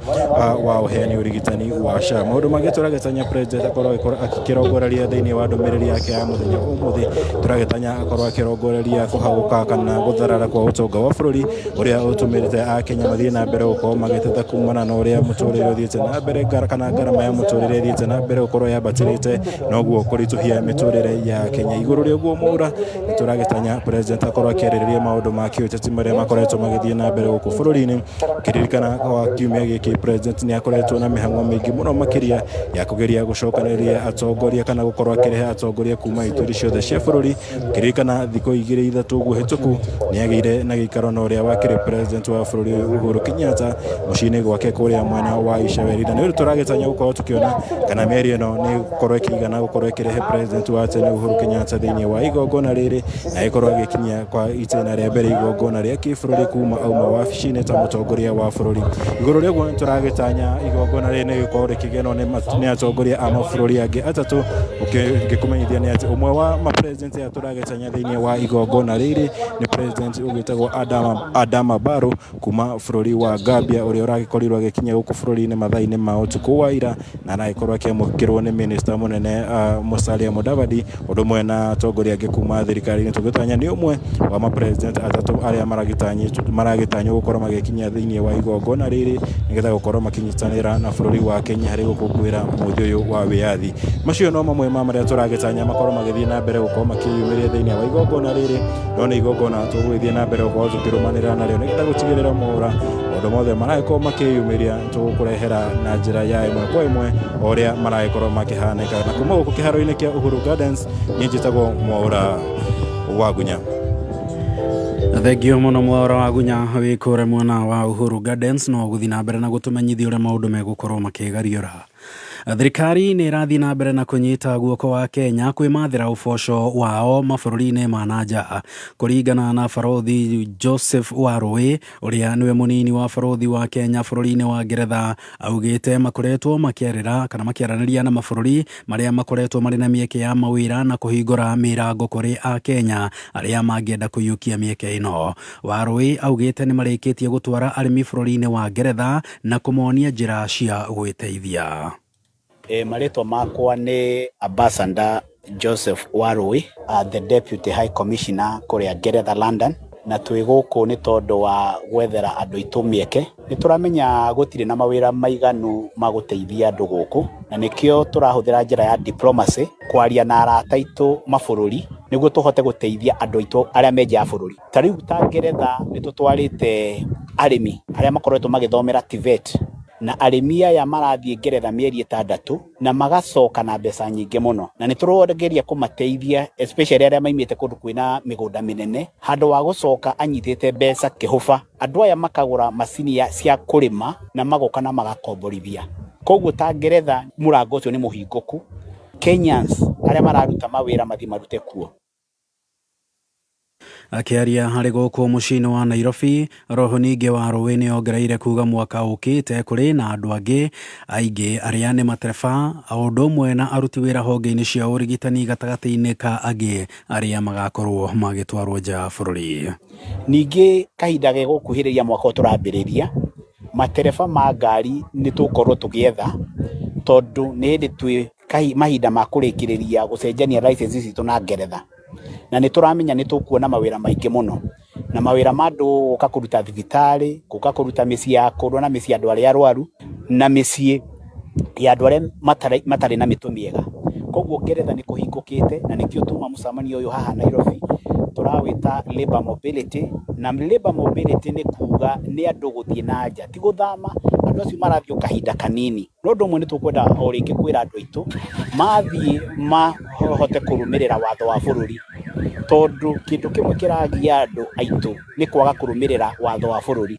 wa ũheani ũrigitani wa SHA. Maũndũ mangĩ tũragĩtanya President akorwo akĩrongoreria thĩinĩ wa ndũmĩrĩri yake ya mũthenya ũmũthĩ, tũragĩtanya akorwo akĩrongoreria kũhagũka kana gũtharara kwa ũtonga wa bũrũri ũrĩa ũtũmĩte Akenya mathiĩ na mbere gũkorwo magĩteta kumana na ũrĩa mũtũrĩre ũthiĩte na mbere, kana ngarama ya mũtũrĩre ĩthiĩte na mbere gũkorwo yambatĩrĩte, noguo kũritũhia mĩtũrĩre ya Kenya. Igũrũ rĩa ũguo Mwaura, nĩtũragĩtanya President akorwo akĩarĩrĩria maũndũ ma kĩũteti marĩa makoretwo magĩthiĩ na mbere gũkũ bũrũri-inĩ. Ũkĩririkana kwa kiumia gĩkĩ President nĩ akoretwo na mĩhang'o mĩingĩ mũno makĩria ya kũgeria gũcokanĩrĩria atongoria kana gũkorwo akĩrehe atongoria kuma ituri ciothe cia bũrũri. Ũkĩririkana thikũ 2 3 ũguo hĩtũku nĩ agĩire na gĩikaro na ũrĩa wakĩrĩ President wa bũrũri ũyũ Uhuru Kenyatta mũciĩ-inĩ gwake kũrĩa mwena wa Icaweri, na nĩ ũndũ tũragĩtanya gũkorwo tũkĩona kana mĩario ĩno nĩ gũkorwo ĩkĩigana gũkorwo ĩkĩrehe President wa tene Uhuru Kenyatta thĩinĩ wa igongona rĩrĩ, na ĩkorwo agĩkinyia kwa itĩna rĩa mbere igongona rĩa kĩbũrũri kuma auma wabici-inĩ ta mũtongoria wa bũrũri. Igũrũ rĩa ũguo nĩtũragĩtanya igongona rĩrĩ nĩ gũkorwo rĩkĩgenwo nĩ atongoria a mabũrũri angĩ atatũ. Ngĩkũmenyithia nĩ atĩ ũmwe wa ma-president aya tũragĩtanya thĩinĩ wa igongona rĩrĩ nĩ President ũgĩtagwo Adama Barrow kuma bũrũri wa Gambia, ũrĩa ũragĩkorirwo agĩkinya gũkũ bũrũri-inĩ mathaa-inĩ ma ũtukũ wa ira, na aragĩkorwo akĩamũkĩrwo nĩ minister mũnene Musalia Mudavadi, ũndũ ũmwe na atongoria angĩ kuma thirikari-inĩ. Tũgĩtanya nĩ ũmwe wa ma-president atatũ arĩa maragĩtanywo gũkorwo magĩkinya thĩinĩ wa igongona rĩrĩ, nĩgetha gũkorwo makĩnyitanĩra na bũrũri wa Kenya harĩ gũkũngũĩra mũthĩ ũyũ wa wĩyathi. Macio no mamwe ma marĩa tũragĩtanya makorwo magĩthiĩ na mbere gũkorwo makĩyumĩria thĩinĩ wa igongona rĩrĩ, no nĩ igongona tũgũgĩthiĩ na mbere gũkorwo tũkĩrũmanĩrĩra narĩo nĩgetha gũtigĩrĩra Mwaura maũndũ mothe maragĩkorwo makĩyumĩria tũgũkũrehera na njĩra ya ĩmwe kwa ĩmwe o ũrĩa maragĩkorwo makĩhanĩka. Na kuma gũkũ kĩharo-inĩ kĩa Uhuru Gardens, niĩ njĩtagwo Mwaura Wagunya. Thengio mũno Mwaura Wagunya wĩ kũrĩa mwena wa Uhuru Gardens, no gũthiĩ na mbere na gũtũmenyithia ũrĩa maũndũ megũkorwo makĩgariũra. Thirikari nĩ ĩrathiĩ na mbere na kũnyita guoko wa Kenya kwĩmathĩra ũboco wao mabũrũri-inĩ ma na nja. Kũringana na Barũthi Joseph Warũĩ ũrĩa nĩwe mũnini wa barũthi wa Kenya bũrũri-inĩ wa Ngeretha, augĩte makoretwo makĩarĩra kana makĩaranĩria na mabũrũri marĩa makoretwo marĩ na mĩeke ya mawĩra na kũhingũra mĩrango kũrĩ Akenya arĩa mangĩenda kũiyũkia mĩeke ĩno. Warũĩ augĩte nĩmarĩkĩtie gũtwara arĩmi bũrũri-inĩ wa Ngeretha na kũmonia njĩra cia gwĩteithia. Marĩtwa makwa nĩ Ambassador Joseph Warũĩ, the Deputy High Commissioner kũrĩa Ngeretha London, na twĩ gũkũ nĩ tondũ wa gwethera andũ aitũ mĩeke. Nĩ tũramenya gũtirĩ na mawĩra maiganu ma gũteithia andũ gũkũ, na nĩkĩo tũrahũthĩra njĩra ya diplomacy kwaria na arata aitũ mabũrũri nĩguo tũhote gũteithia andũ aitũ arĩa me nja ya bũrũri. Ta rĩu ta Ngeretha nĩ tũtwarĩte arĩmi arĩa makoretwo magĩthomera TVET, na arĩmi aya marathiĩ Ngeretha mĩeri 6 na magacoka na mbeca nyingĩ mũno, na nĩ tũrageria kũmateithia especially arĩa maimĩte kũndũ kwĩna mĩgũnda mĩnene, handũ wa gũcoka anyitĩte mbeca kĩhũba, andũ aya makagũra macini cia kũrĩma na magoka na magakomborithia. Koguo ta Ngeretha mũrango ũcio nĩ mũhingũku, Kenyans arĩa mararuta mawĩra mathiĩ marute kuo. Akĩaria harĩ gũkũ mũciĩ-inĩ wa Nairobi, roho ningĩ Warũĩ nĩ ongereire kuga mwaka ũkĩte kũrĩ na andũ angĩ aingĩ arĩa nĩ matereba o ũndũ ũmwe na aruti wĩra honge-inĩ cia ũrigitani gatagatĩ-inĩ ka angĩ arĩa magakorwo magĩtwarwo nja ya bũrũri. Ningĩ kahinda gegũkuhĩrĩria mwaka ũyũ tũrambĩrĩria, matereba ma ngari nĩ tũgũkorwo tũgĩetha, tondũ nĩ hĩndĩ twĩ mahinda ma kũrĩkĩrĩria gũcenjania license citũ na Ngeretha. Na nĩ tũramenya nĩ tũkuona mawĩra maingĩ mũno, na mawĩra ma andũ gũka kũruta thibitarĩ, gũka kũruta mĩciĩ ya akũrũ na mĩciĩ ya andũ arĩa arwaru, na mĩciĩ ya andũ arĩa matarĩ na mĩtwe mĩega. Koguo Ngeretha nĩ kũhingũkĩte, na nĩkĩo tuma mũcemanio ũyũ haha Nairobi tũrawĩta labor mobility, na labor mobility nĩ kuga nĩ andũ gũthiĩ na nja, ti gũthama, andũ acio marathiĩ o kahinda kanini. No ũndũ ũmwe nĩ tũkwenda o rĩngĩ kwĩra andũ aitũ mathiĩ mahote kũrũmĩrĩra watho wa bũrũri, tondũ kĩndũ kĩmwe kĩragia andũ aitũ nĩ kwaga kũrũmĩrĩra watho wa bũrũri.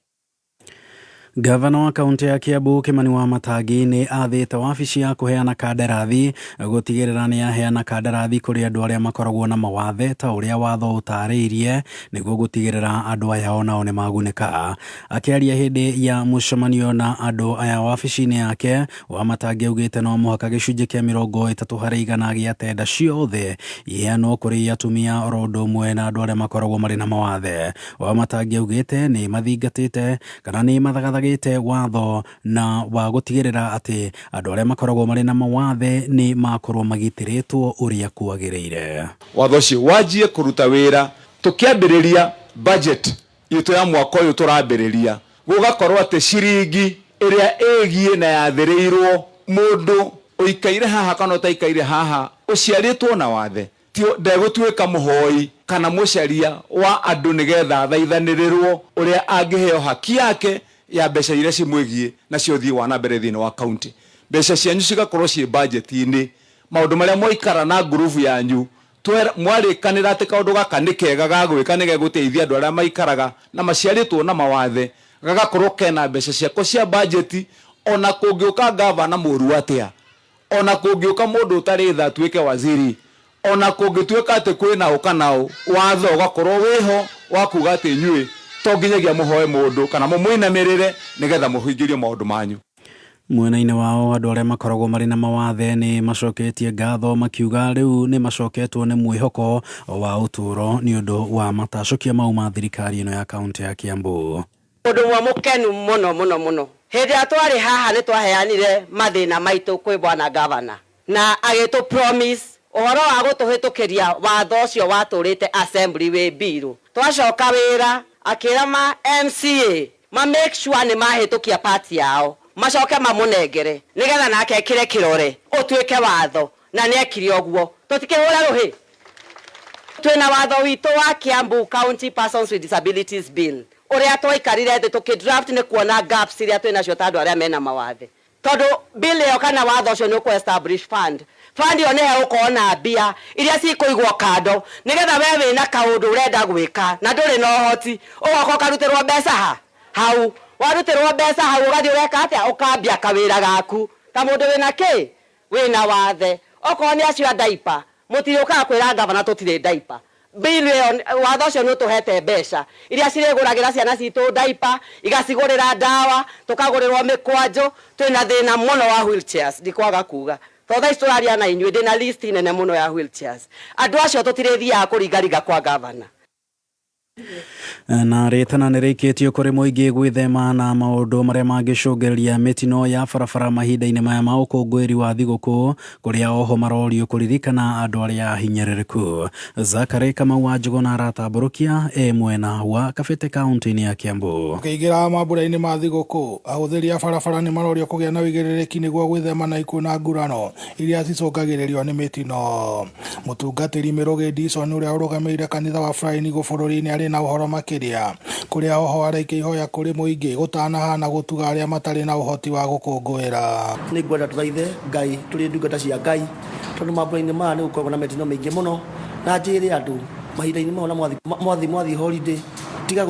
Gavana wa kaunti ya Kiambu Kimani Wamatangi nĩ athĩte wabici ya kũheana kandarathi gũtigĩrĩra nĩ yaheana kandarathi kũrĩ andũ arĩa makoragwo na mawathe ta ũrĩa watho ũtarĩirie nĩguo gũtigĩrĩra andũ aya onao nĩ magunĩka. Akĩaria hĩndĩ ya mũcemanio na andũ aya wabici-inĩ yake, Wamatangi augĩte no mũhaka gĩcunjĩ kĩa 30 harĩ igana gĩa tenda ciothe iheanwo kũrĩ atumia oro ũndũ ũmwe na andũ arĩa makoragwo marĩ na mawathe. Wamatangi augĩte nĩ mathingatĩte kana nĩ mathagathagĩte watho na wa gũtigĩrĩra atĩ andũ arĩa makoragwo marĩ na mawathe nĩ makorwo magitĩrĩtwo ũrĩa kwagĩrĩire. Watho ũcio wanjie kũruta wĩra tũkĩambĩrĩria budget itũ ya mwaka ũyũ tũrambĩrĩria, gũgakorwo atĩ ciringi ĩrĩa ĩgiĩ na yathĩrĩirwo mũndũ ũikaire haha kana ũtaikaire haha ũciarĩtwo na wathe ndegũtuĩka mũhoi kana mũcaria wa andũ nĩgetha athaithanĩrĩrwo ũrĩa angĩheo haki yake ya mbeca iria cimwĩgiĩ na cia ũthii wa na mbere thĩinĩ wa kaunti. Mbeca cianyu cigakorwo ciĩ budget-inĩ, maũndũ marĩa mwaikara na ngurubu yanyu mwarĩkanĩra atĩ kaũndũ gaka nĩ kega ga gwĩka nĩ gegũteithia andũ arĩa maikaraga na maciarĩtwo na mawathe, gagakorwo kena mbeca ciako cia budget, ona kũngĩũka gavana mũru atĩa, ona kũngĩũka mũndũ ũtarĩ tha atuĩke waziri, ona kũngĩtuĩka atĩ kwĩna ũ kana ũ, watho ũgakorwo wĩho wa kuga atĩ inyuĩ to nginyagia mũhoe mũndũ kana mũmũinamĩrĩre nĩgetha mũhingĩrio maũndũ manyu. Mwena-inĩ wao andũ arĩa makoragwo marĩ na mawathe nĩ macoketie ngatho makiuga rĩu nĩ macoketwo nĩ mwĩhoko wa ũtũũro nĩ ũndũ wa matacũkia mau ma thirikari ĩno ya kaunti ya Kiambu. Ũndũ ũmwe mũkenu mũno mũno mũno, hĩndĩ ĩrĩa twarĩ haha nĩ twaheanire mathĩna maitũ kwĩ bwana gavana na agĩtũ promise ũhoro wa gũtũhĩtũkĩria watho ũcio watũrĩte assembly wĩ mbirũ. Twacoka wĩra akĩra ma MCA ma make sure nĩ mahĩtũkia party yao macoke mamũnengere nĩgetha nake ekĩre kĩrore ũtuĩke watho, na nĩ ekire ũguo. Tũtikĩhũra rũhĩ. Twĩna watho witũ wa Kiambu County Persons with Disabilities Bill ũrĩa twaikarire thĩ tũkĩ draft nĩ kuona gaps iria twĩnacio ta andũ arĩa mena mawathe, tondũ bill ĩyo kana watho ũcio nĩ ũkũ establish fund. Fund ĩyo nĩ hegũkorwo na mbia iria cikũigwo kando nĩgetha we wĩna kaũndũ ũrenda gwĩka na ndũrĩ na ũhoti, ũgoka ũkarutĩrwo mbeca ha hau, warutĩrwo mbeca hau ũgathiĩ ũgeka atĩa, ũkambia kawĩra gaku. Ta mũndũ wĩna kĩ? Wĩna wathe. Okorwo nĩ acio a diaper, mũtirĩũkaga kwĩra gavana tũtirĩ diaper. Bill ĩyo, watho ũcio nĩ ũtũhete mbeca iria cirĩgũragĩra ciana citũ diaper, igacigũrĩra ndawa, tũkagũrĩrwo mĩkwanjũ. Twĩna thĩna mũno wa wheelchairs, ndikwaga kuga. Tondũ thaa ici tũraria na inyuĩ, ndĩna list nene mũno ya wheelchairs. Andũ acio tũtirĩthiaga kũringaringa kwa gavana. Na rĩtana nĩ rĩikĩtio kũrĩ mũingĩ gwĩthema na maũndũ marĩa mangĩcũngĩrĩria mĩtino ya barabara mahinda-inĩ maya ma ũkũngũĩri wa thigũkũ, kũrĩa oho marorio kũririkana andũ arĩa hinyĩrĩrĩku. Zakary Kamau wa Njũgũna aratambũrũkia e mwena wa Kabete kaunti-inĩ ya Kiambu. Ũkĩingĩra mambura-inĩ ma thigũkũ, ahũthĩri a barabara nĩ marorio kũgĩa na ũigĩrĩrĩki nĩguo gwĩthema na ikuũ na nguraro iria cicũngagĩrĩrio nĩ mĩtino. Mũtungatĩri Mĩrũgĩ Dison ũrĩa ũrũgamĩrĩire kanitha wa Flying Eagle bũrũri-inĩ arĩ na ũhoro makĩria, kũrĩa oho araikia ihoya kũrĩ mũingĩ gũtanahana gũtuga arĩa matarĩ na ũhoti wa gũkũngũĩra. Nĩ ngwenda tũthaithe Ngai tũrĩ ndungata cia Ngai, tondũ mambura-inĩ maya nĩ gũkoragwo na mĩtino mĩingĩ mũno, na njĩre andũ mahinda-inĩ maya ona mwathi holiday, tigai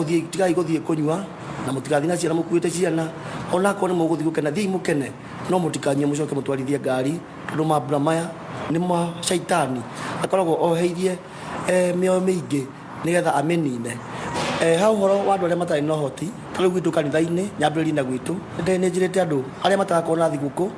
gũthiĩ kũnyua na mũtigathiĩ na ciana mũkuĩte ciana, ona akorwo nĩ mũgũthiĩ gũkena thiĩi mũkene, no mũtikanyue mũcoke mũtwarithie ngari, tondũ mambura maya nĩ ma caitani akoragwo oheirie mĩoyo mĩingĩ nĩgetha amĩnine. Ha ũhoro wa andũ arĩa matarĩ na ũhoti, ta rĩu gwitũ kanitha-inĩ, nyambĩrĩrie na gwitũ, nĩ njĩrĩte andũ arĩa matagakorwo na thigũkũ,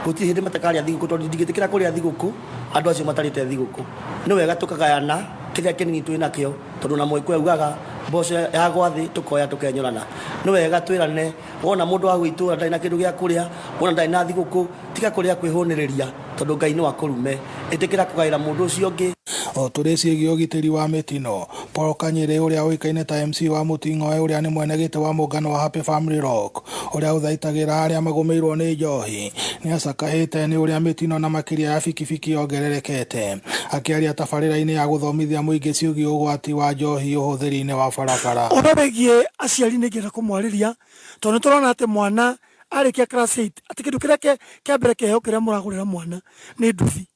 gũtirĩ hĩndĩ matakarĩa thigũkũ, tondũ ndingĩtĩkĩra kũrĩa thigũkũ andũ acio matarĩte thigũkũ. Nĩ wega tũkagayana kĩrĩa kĩnini twĩ nakĩo, tondũ na Mũgĩkũyũ augaga mboco ya gwathĩ tũkoya tũkenyũrana. Nĩ wega twĩrane, wona mũndũ wa gwitũ ndarĩ na kĩndũ gĩa kũrĩa, wona ndarĩ na thigũkũ, tiga kũrĩa kwĩhũnĩrĩria, tondũ Ngai no akũrume. Ĩtĩkĩra kũgaĩra mũndũ ũcio ũngĩ. O tũrĩ ciĩgiĩ ũgitĩri wa mĩtino, Paul Kanyĩrĩ ũrĩa ũĩkaine ta MC wa Mũting'oe ũrĩa nĩ mwene gĩtĩ wa mũngano wa Happy Family Rock ũrĩa ũthaitagĩra arĩa magũmĩirwo nĩ njohi nĩ acakahĩte nĩ ũrĩa mĩtino na makĩria ya bikibiki yongererekete, akĩaria tabarĩra-inĩ ya gũthomithia mũingĩ ciĩgiĩ ũgwati wa njohi ũhũthĩri-inĩ wa barabara. Ũhoro wĩgiĩ aciari nĩ ngĩenda kũmwarĩria, tondũ nĩ tũrona atĩ mwana arĩkia class 8 atĩ kĩndũ kĩrĩa kĩa mbere kĩheo kĩrĩa mũragũrĩra mwana nĩ nduthi.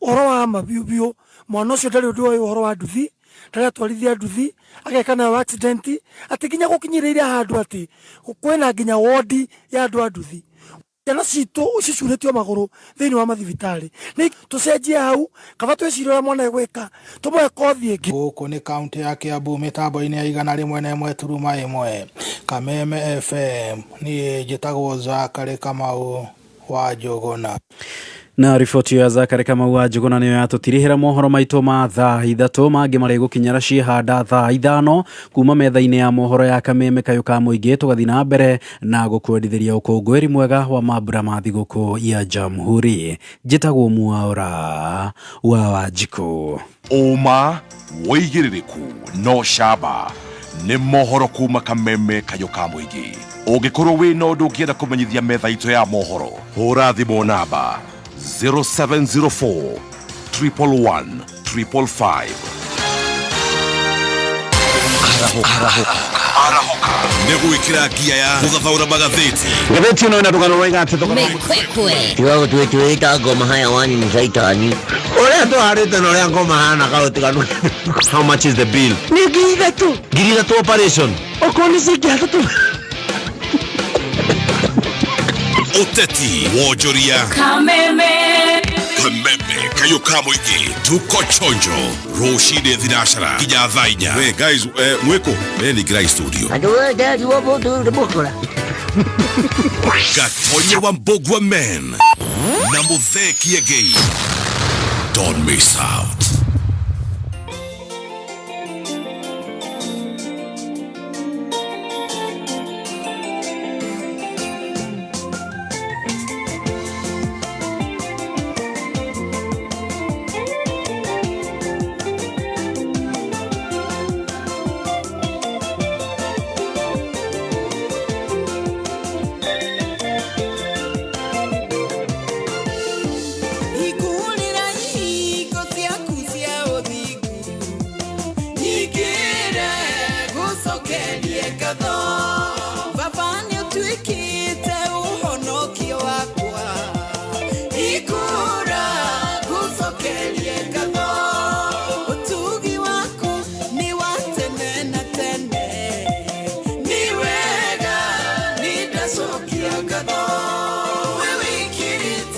Ũhoro wa ma biũ biũ, mwana ũcio ndarĩ ũndũ oĩ ũhoro wa nduthi, ndarĩ atwarithia nduthi, ageka nayo accident, atĩ nginya gũkinyĩrĩire handũ atĩ kwĩna nginya wodi ya andũ a nduthi. Ciana citũ cicurĩtio magũrũ thĩinĩ wa mathibitarĩ. Nĩ tũcenjie hau, kaba twĩcirie ũrĩa mwana egwĩka, tũmũhe kothi ĩngĩ. Gũkũ nĩ kaunti ya Kiambu mĩtambo-inĩ ya 101.1 Kameme FM. Niĩ njĩtagwo Zakary Kamau wa Njũgũna. Na riboti ya Zakary Kamau wa Njũgũna nĩyo yatũtirihĩra mohoro maitũ ma thaa 3 mangĩ marĩ gũkinyĩra ciĩhanda thaa 5 kuma metha-inĩ ya mohoro ya Kameme kayũ ka mũingĩ, tũgathiĩ na mbere na gũkwendithĩria ũkũngũĩri mwega wa mambura ma thigũkũ ya Jamhuri. Njĩtagwo Mwaura wa Wanjikũ. Ũma wĩigĩrĩrĩku no camba nĩ mohoro kuma Kameme kayũ ka mũingĩ. Ũngĩkorwo wĩna ũndũ ũngĩenda kũmenyithia metha itũ ya mohoro, hũra thimũ namba 0704 111 555. Arahũka nĩ gwĩkĩra ngia ya gũthathaũra magathĩti. Ngathĩti ĩno ĩna rũgano rwaiga atĩ thogora Tiga gũtuĩtuĩta ngoma hayawani nĩ caitani. Ũrĩa tũharĩte na ũrĩa ngoma hana kaũtiganu. How much is the bill? Nĩ 3,000. 3,000 operation. Okorwo nĩ ciringi 3,000. Ũteti wonjoria Kameme Kameme kayũ ka mũingĩ, tuko chonjo rũcinĩ thinacara nginya thaa 4. We guys, mwĩkũ we nĩ ngirai studio. Andũ othe wa mũndũ nĩ mũkora. Gatonye wa Mbogwa men na Muthee Kiengei. Don't miss out. Ngatho. We wikirite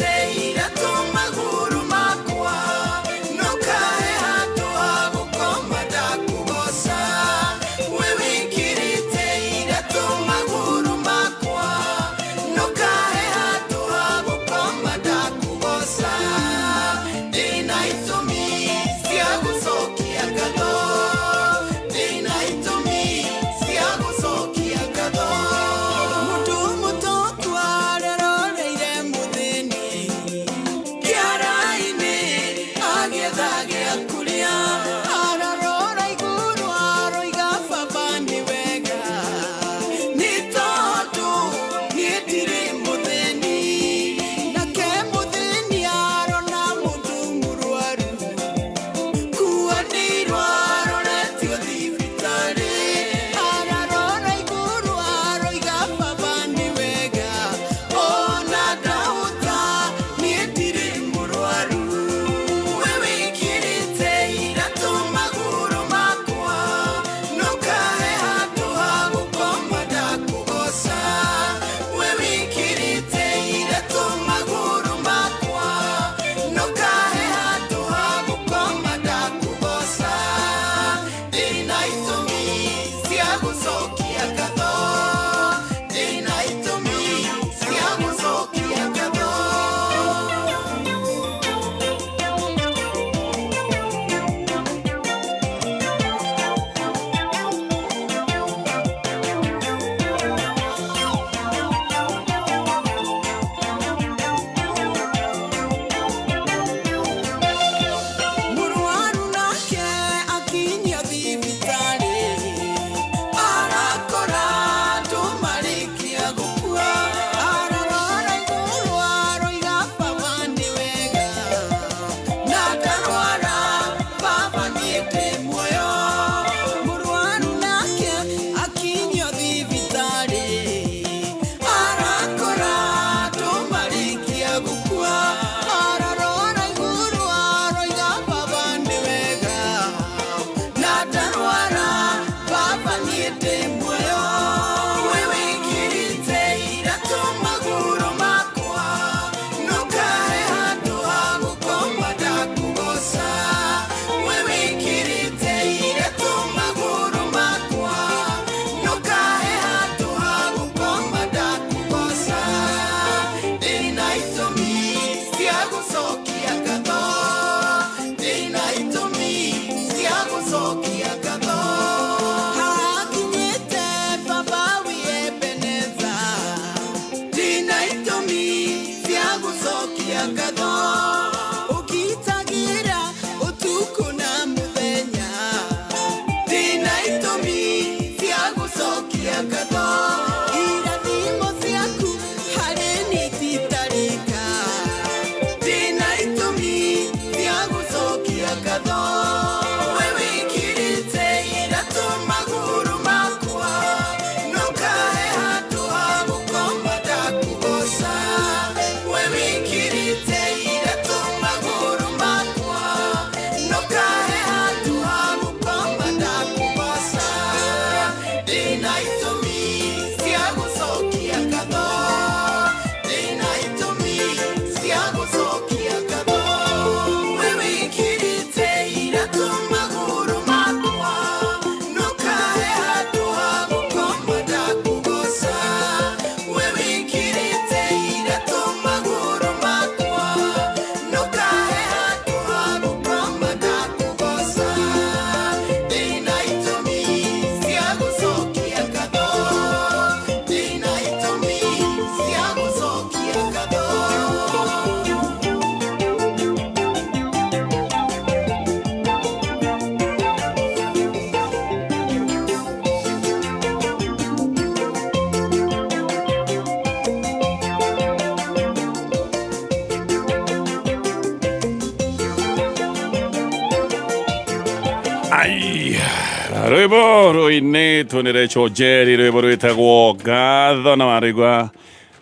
Rwĩmbo rũinĩtwo nĩ Rachel Njeri, rwĩmbo rwĩtagwo Ngatho na warũigua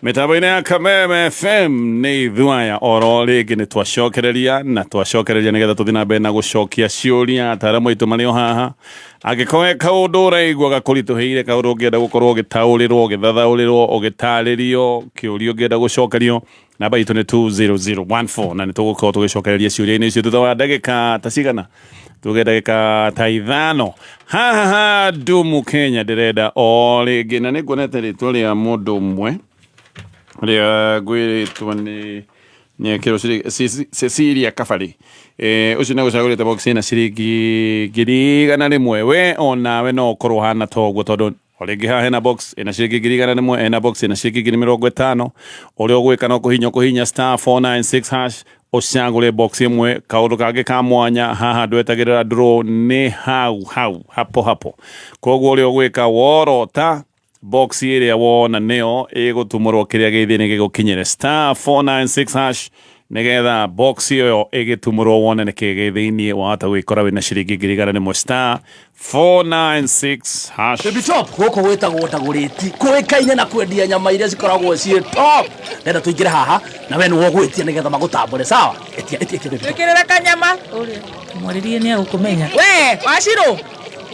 mĩtambo-inĩ ya Kameme FM. Nĩ ithuaya oro rĩngĩ nĩ twacokereria na twacokereria nĩgetha tũthiĩ na mbere na gũcokia ciũria. Ataaramu aitũ marĩ o haha, angĩkorwo he kaũndũ ũraigua gakũritũhĩire, kaũndũ ũngĩenda gũkorwo ũgĩtaũrĩrwo, ũgĩthathaũrĩrwo, ũgĩtarĩrio, kĩũria ũngĩenda gũcokerio, namba itũ nĩ 20014 na nĩ tũgũkorwo tũgĩcokereria ciũria-inĩ icio thutha wa ndagĩka ta cigana, tuge ndagĩka ta 5. Haha handũ Mũkenya ndĩrenda o rĩngĩ na nĩ nguonete rĩtwa rĩa mũndũ ũmwe rĩa ngwĩrĩtwo nĩ nĩekĩrwo Cecilia Kabari. Ũcio nĩ gũcagũrĩte box ĩna ciringi 100,000. We onawe no ũkorwo hana ta ũguo, tondũ o rĩngĩ haha hena box ĩna ciringi 100,000, hena box ĩna ciringi 50,000. Ũrĩa ũgwĩka no kũhinya ũkũhinya *496# ũcagũre box ĩmwe. Kaũndũ kangĩ ka mwanya haha, ndwetagĩrĩra draw, nĩ hau hau, hapo hapo. Koguo ũrĩa ũgwĩka, worota box ĩrĩa wona nĩyo ĩgũtumũrwo, kĩrĩa gĩ thĩinĩ gĩgũkinyĩre, *496# nĩgetha box ĩyo ĩgĩtumũrwo wone nĩkĩ gĩ thĩinĩ, wahota gwĩkora wĩna ciringi 100,000, *496#. Baby Top, gũkũ gwĩtagwo Ndagũrĩti, kũĩkaine na kwendia nyama iria cikoragwo ciĩ top. Ndenda tũingĩre haha na we nĩwe ũgwĩtia nĩgetha magũtambũre. Sawa, ĩtia, ĩtia, ĩtia, Baby Top. Twĩkĩrĩre kanyama ũrĩa mwarĩrie nĩ agũkũmenya we wacirũ.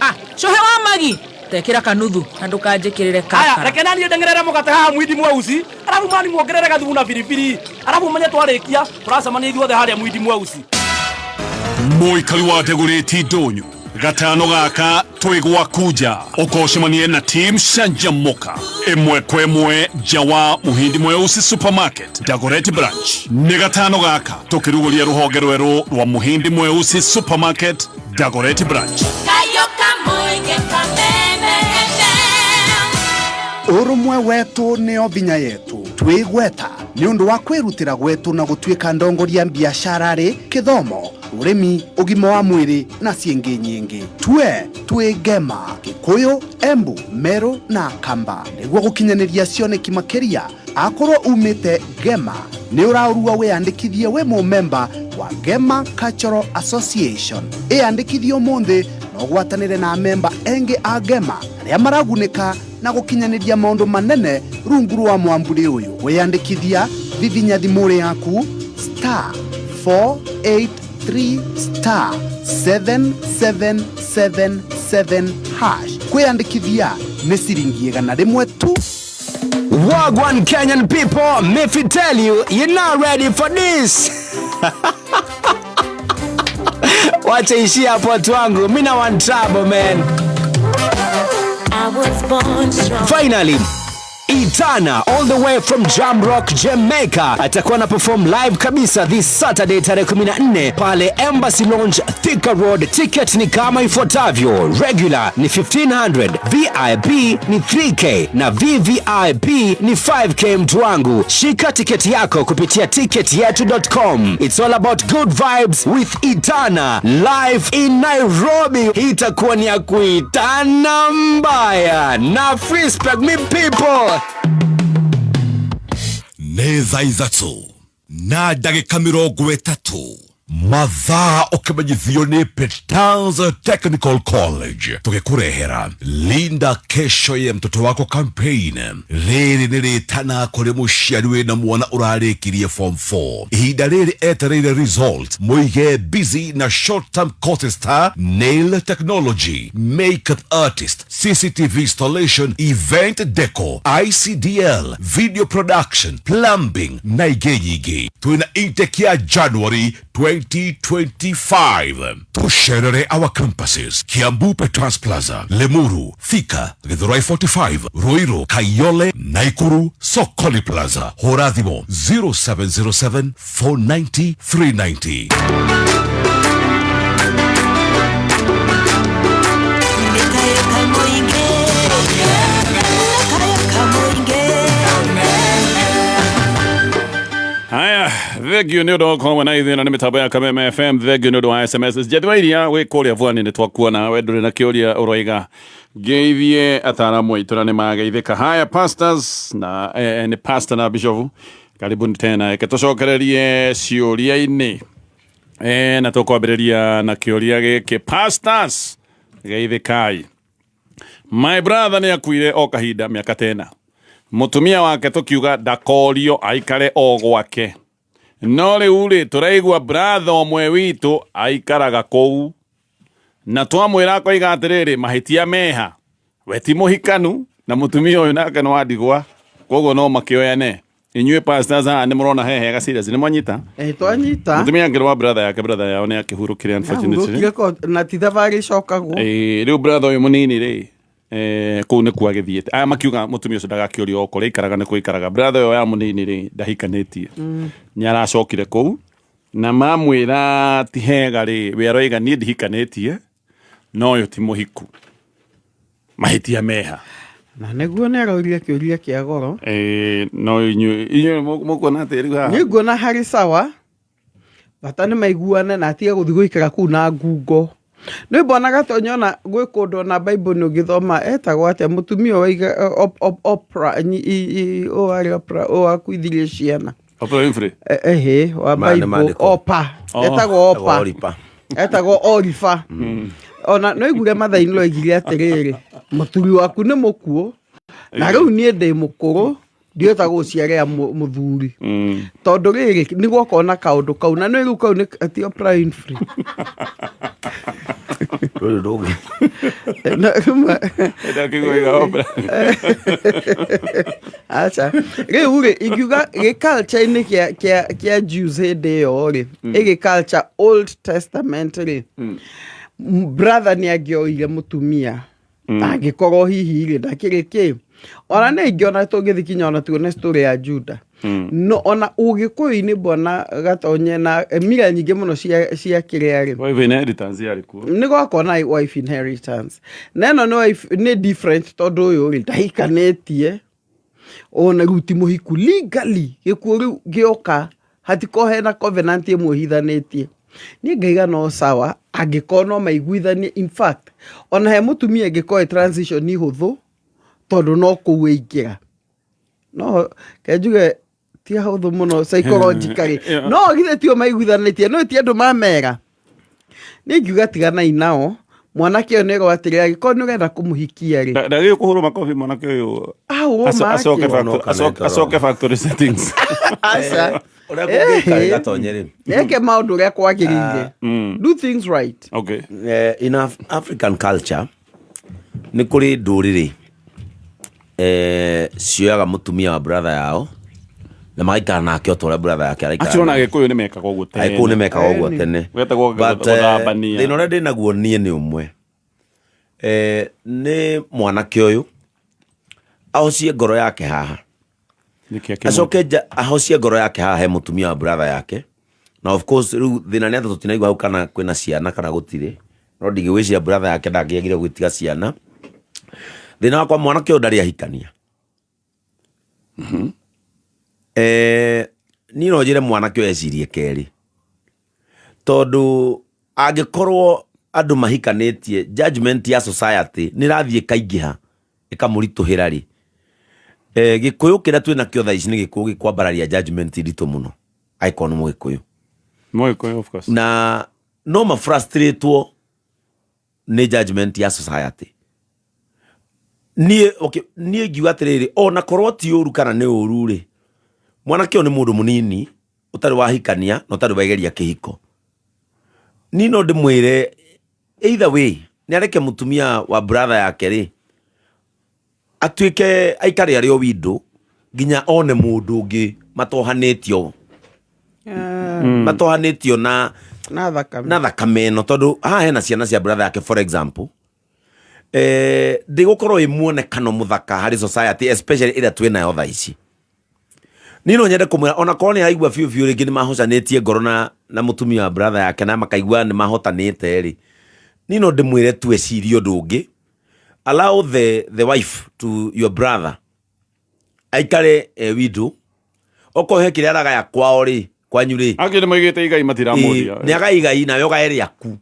Ah, cũhe wa magi tekĩra kanuthu na ndũkanjĩkĩrĩre Aya. kakara. Reke naniĩ ndeng'erere mũgate haha mwindi mweusi, arabu mani muongerere gathumu na biribiri, arabu menye twarĩkia tũracemania ithuothe harĩa mwindi mweusi. Mũikari wa Ndegũrĩti ndũnyũ, gatano gaka twĩ gwaku nja, ũkocemanie na team Canjamuka ĩmwe kwa ĩmwe nja wa Muhindi Mweusi Supermarket, Dagoretti branch. Nĩ gatano gaka tũkĩrugũria rũhonge rwerũ rwa Muhindi Mweusi Supermarket, Dagoretti branch. Kayo Kamuinge Kameme FM. Ũrũmwe wetũ nĩo vinya yetu. Twĩgweta nĩ ũndũ wa kwĩrutĩra gwetũ na gũtuĩka ndongoria biacara-rĩ, kĩthomo, ũrĩmi, ũgima wa mwĩrĩ na ciĩngĩ nyingĩ. Tue twĩ Ngema, Gĩkũyũ, Embu, Meru na Kamba nĩguo gũkinyanĩria cioneki makĩria. Akorwo umĩte Ngema, nĩ ũraũrua wĩyandĩkithie wĩ mũmemba wa Ngema Cultural Association. Ĩyandĩkithie ũmũthĩ na ũgwatanĩre na memba engĩ a Ngema arĩa maragunĩka na gũkinyanĩria maũndũ manene rungu rwa mwamburi ũyũ. Wĩyandĩkithia, vivinya thimũ yaku *483*7777#. Kwĩyandĩkithia nĩ ciringi 100 tu. Wagwan Kenyan people, me fi tell you, you're not ready for this. Wacha ishia hapo watu wangu, mi na want trouble, man. I was born strong. Finally, Itana all the way from Jamrock, Jamaica atakuwa na perform live kabisa this Saturday tarehe 14 pale Embassy Lounge, Thika Road. Ticket ni kama ifuatavyo: regular ni 1500, VIP ni 3K na VVIP ni 5K. Mtu wangu, shika tiketi yako kupitia ticketyetu.com. It's all about good vibes with Itana live in Nairobi. Hii itakuwa ni ya kuitana mbaya na respect me people. Nĩ thaa 3 na ndagĩka 30, mathaa ũkĩmenyithio nĩ Petans Technical College, tũgĩkũrehera Linda Kesho ya Mtoto Wako campaign. Rĩrĩ nĩ rĩtana kũrĩ mũciari wĩna mwana ũrarĩkirie form 4, ihinda rĩrĩ etereire result. Mũige busy na short term courses ta nail technology, makeup artist, CCTV installation, event deco, ICDL, video production, plumbing na ingĩ nyingĩ. Twĩna intake ya January 2025. Tũcerere our campuses: Kiambu, Petrans Plaza; Limuru, Thika, Githurai 45; Ruiru, Kayole; Naikuru, Sokoli Plaza. Hũra thimũ 0707 490 390. Kayo Kamuinge. Kayo Kamuinge. Haya, thengio nĩ ũndũ wa gũkorwo na ithuĩ na nĩ mĩtambo ya Kameme FM. Thengio nĩ ũndũ wa SMS. Njethwa iria wĩ kũrĩa bwani, nĩ twakuona we ndũrĩ na kĩũria, ũroiga ngeithie ataaramu aitũ na nĩ mageithĩka. Haya, pastors na nĩ pastor na bishop, karibuni tena. Reke tũcokererie ciũria-inĩ na tũkwambĩrĩria na kĩũria gĩkĩ, pastors. Geithĩkai. My brother nĩ akuire o kahinda mĩaka tena. Mũtumia wake tũkiuga ndakorio aikare o gwake. No rĩu rĩ tũraigua brother ũmwe witũ aikaraga kũu na twamwĩra akoiga atĩrĩrĩ mahĩtia meha we ti mũhikanu na mũtumia ũyũ nake nĩ wa ndigwa koguo no makĩoyane. Inyuĩ pastors haha nĩ mũrona he hega serious nĩ mwanyita? Twanyita. Mũtumia angĩrĩ wa brother yake, brother yao nĩ akĩhurũkire unfortunately. Ahurũkire na ti thabarĩ icokagwo. Rĩu brother ũyũ mũnini rĩ kũu nĩkuo agĩthiĩte. Aya makiuga mũtumia ũcio ndagakĩũrio o kũrĩa aikaraga nĩkuo aikaraga. Brother ũyũ ya mũnini rĩ ndahikanĩtie. Nĩ aracokire kũu na mamwĩra ti hega rĩ we aroiga niĩ ndihikanĩtie no ũyũ ti mũhiku. Mahĩtia meha. Na nĩguo nĩ aroria kĩũria kĩa goro. No inyuĩ mũkuona atĩ rĩu haha? Niĩ nguona harĩ sawa bata nĩ maiguane na atige gũthiĩ gũikara kũu na ngungo. Nĩ mbona Gatonya ona gwĩ kũndũ ona Bible nĩ ũngĩthoma etagwo atĩa mũtumia waiga Oprah ũyũ arĩ Oprah ũyũ wakuithirie ciana. Oprah Winfrey? Ehe, wa Maya nĩ Bible maandĩko. Opa. Etagwo Opa. Oripa. Etagwo Orifa. Ona no iguire Mathai-inĩ oigire atĩrĩrĩ, mũthuri waku nĩ mũkuũ na rĩu niĩ ndĩ mũkũrũ ndihota gũciarĩra mũthuri. Tondũ rĩrĩ nĩ gwokorwo na kaũndũ kau na nĩ rĩu kau nĩ ti Oprah Winfrey. Rũrũ ndũngĩ. Na rĩmwe- Ndakĩigua Oprah. Aca. Rĩu rĩ ingiuga gĩ culture-inĩ kĩa Jews hĩndĩ ĩyo rĩ, ĩgĩ culture Old Testament rĩ, brother nĩ angĩoire mũtumia. Angĩkorwo hihi rĩ ndakĩrĩ kĩ. Ona nĩ ingĩona tũngĩthiĩ kinya ona tuone story ya Judah. No ona ũgĩkũyũ-inĩ mbona Gatonye na mira nyingĩ mũno cia kĩrĩa rĩ. Wife inheritance yarĩ kuo. Nĩ gwakorwo na wife inheritance. Na ĩno nĩ wife nĩ different tondũ ũyũ rĩ ndahikanĩtie. Ona rĩu ti mũhiku legally gĩkuũ rĩu gĩoka hatikorwo hena covenant ĩmuohithanĩtie. Niĩ ngaiga no sawa angĩkorwo no maiguithanie, in fact ona he mũtumia ĩngĩkorwo ĩ transition hũthũ tondũ no kũu ĩingĩra. No ke njuge ti ahũthũ mũno psychologically. No githĩ tio maiguithanĩtie, no ti andũ mamera. Niĩ ngiuga tiganai nao, mwanake ũyũ nĩerwo atĩrĩ, angĩkorwo nĩ ũrenda kũmũhikia rĩ. Ndagĩrĩirwo kũhũrwo makobi mwanake ũyũ. Ahũrwo make. Acoke factory settings. Aca. Ũrĩa kũngĩka rĩ, Gatonye rĩ. Eke maũndũ ũrĩa kwagĩrĩire. Do things right. Okay. In African culture nĩ kũrĩ ndũrĩrĩ cioyaga mũtumia wa brother yao na magaikara nake o ta ũrĩa brother yake araikara. Acio ona Agĩkũyũ nĩ mekaga ũguo tene. Agĩkũyũ nĩ mekaga ũguo tene. Wetagwo But, gũthambania. thĩna ũrĩa ndĩ naguo niĩ nĩ ũmwe. Nĩ mwanake ũyũ ahocie ngoro yake haha. Acoke nja ahocie ngoro yake haha he mũtumia wa brother yake. Na of course rĩu thĩna nĩ atĩ tũtinaigua hau kana kwĩna ciana kana gũtirĩ. No ndingĩgwĩciria brother yake ndangĩagire gwĩtiga ciana. Thĩna wakwa mwanake ũyũ ndarĩ ahikania. Niĩ no njĩre mwanake ũyũ ecirie kerĩ. Tondũ angĩkorwo andũ mahikanĩtie judgment ya society nĩ ĩrathiĩ ĩkaingĩha ĩkamũritũhĩra rĩ. Gĩkũyũ kĩrĩa twĩna kĩo thaa ici nĩ gĩkũyũ gĩkwambararia judgment nditũ mũno angĩkorwo nĩ mũgĩkũyũ. Mũgĩkũyũ of course. Na no ma-frustratewo nĩ judgment ya society. Niĩ, okay, niĩ ngiuga atĩrĩrĩ, ona korwo ti ũru kana nĩ ũru rĩ, mwanake ũyũ nĩ mũndũ mũnini ũtarĩ wahikania na ũtarĩ wageria kĩhiko. Niĩ no ndĩmwĩre either way nĩ areke mũtumia wa brother yake rĩ atuĩke aikare arĩ o window nginya one mũndũ ũngĩ matohanĩtio. Matohanĩtio na thakame. Na thakame ĩno, tondũ haha hena ciana cia brother yake for example. Ndĩgũkorwo ĩ muonekano mũthaka harĩ society especially ĩrĩa twĩ nayo thaa ici. Niĩ no nyende kũmwĩra ona korwo nĩ araigua biũ biũ rĩngĩ nĩ mahocanĩtie ngoro na mũtumia wa brother yake na makaigua nĩ mahotanĩte rĩ, niĩ no ndĩmwĩre tu ecirie ũndũ ũngĩ. Allow the wife to your brother aikare window. Okorwo he kĩrĩa aragaya kwao rĩ, kwanyu rĩ. Angĩ nĩ maigĩte igai matiramũria. Nĩ agaya igai nawe ũgae rĩaku.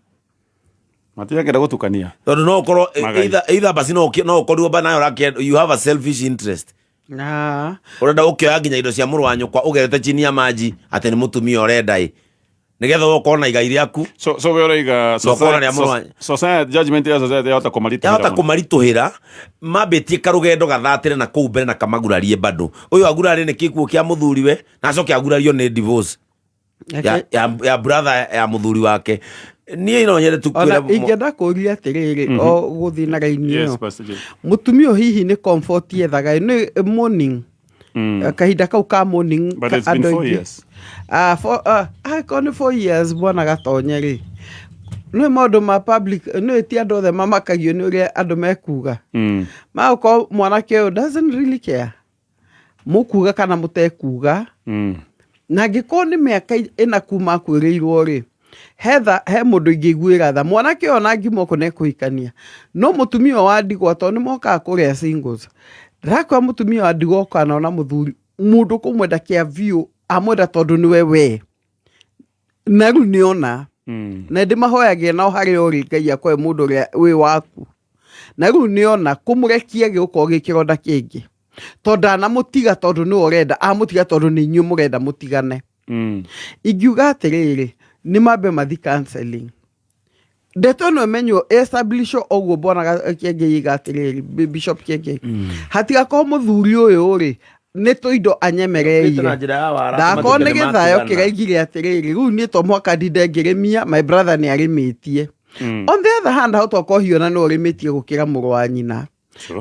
Matirakĩenda gũtukania. Tondũ no ũkorwo, Magai. either basi no no ũkorirwo ba nawe ũrakĩenda, you have a selfish interest. Ũrenda ũkĩoya nginya indo cia mũrũ wa nyũkwa ũgerete chini ya maji atĩ nĩ mũtumia ũrenda ĩ. Nĩgetha we ũkorwo na igai rĩaku. So we ũraiga Na ũkorwo na rĩa mũrũ wa- society, judgment ya society yahota kũmaritũhĩra Yahota mũno. kũmaritũhĩra, mambĩtie karũgendo gathatĩre na kũu mbere na kamagurarie bado. Ũyũ agurarie nĩ gĩkuũ kĩa mũthuriwe na acoke agurario nĩ divorce ya brother ya mũthuri wake. Niĩ no nyende tu Ona kwĩra ingĩenda kũria atĩrĩrĩ, o gũthiĩ na raini Yes, ĩyo, Pastor Jane. mũtumia ũyũ hihi nĩ comfort ethaga, nĩ morning, kahinda kau ka morning. But it's been Andũ 4 aingĩ- years. Ah, angĩkorwo nĩ 4 years, bwana Gatonye rĩ, nĩ maũndũ ma public, nĩ ti andũ othe mamakagio nĩ ũrĩa andũ mekuga. Magũkorwo mwanake ũyũ doesn't really care mũkuga kana mũtekuga. Na angĩkorwo nĩ mĩaka 4 kuma akuĩrĩirwo rĩ, hetha he mũndũ ingĩiguĩra tha mwanake ũyũ, ona ngima okorwo nĩekũhikania, no mũtumia ũyũ wa ndigwa, tondũ nĩ mokaga kũrĩa singles, ndĩrakwĩra mũtumia wa ndigwa ũkana mũthuri mũndũ kũmwenda kĩa biũ, amwenda tondũ nĩwe we na rĩu nĩona na ndĩmahoyagia nao harĩa ũrĩ, Ngai akwae mũndũ ũrĩa wĩ waku, na rĩu nĩona kũmũrekia gĩgũkorwo gĩ kĩronda kĩngĩ, tondũ ndanamũtiga tondũ nĩwe ũrenda, amũtiga tondũ nĩ inyuĩ mũrenda mũtigane. Ingiuga atĩrĩrĩ, nĩ mambe mathi counseling, ndeto ĩno ĩmenywo, establish ũguo bwana Kĩengei iga atĩrĩrĩ, Bishop Kĩengei, hatigakorwo mũthuri ũyũ rĩ nĩ tũindo anyemereire. Na njĩra ya wara, Ndakorwo nĩ matuĩke nĩ gĩthayo matigana. kĩraigire atĩrĩrĩ, rĩu niĩ to mũhaka ndinde ngĩrĩmia, my brother nĩ arĩmĩtie. On the other hand, hau tokorwo hiona nĩ ũrĩmĩtie gũkĩra mũrũ wa nyina,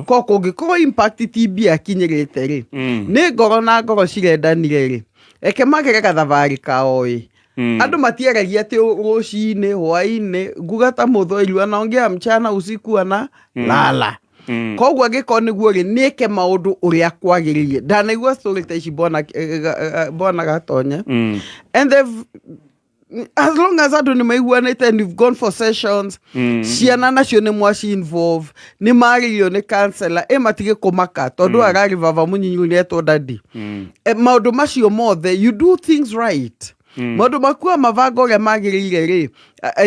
ko kũngĩkorwo impact ti mbia akinyĩrĩte rĩ, nĩ ngoro na ngoro cirendanire rĩ, reke magere gathabarĩ kao ĩ. Andũ matiaragia atĩ rũcinĩ, hwainĩ, nguga ta mũthwairi anaongea mchana, usiku ana lala. Koguo angĩkorwo nĩguo rĩ, nĩke maũndũ ũrĩa kwagĩrĩire. Ndanaigua story ta ici, bwana Gatonye, and they've, as long as andũ nĩ maiguanĩte and you've gone for sessions, ciana nacio nĩ mwaci involve, nĩ marĩirio nĩ counselor, ĩ matige kũmaka tondũ ararĩ baba mũnyinyi nĩ etwo daddy. Maũndũ macio mothe, you do things right, maũndũ makua mabanga ũrĩa magĩrĩire rĩ,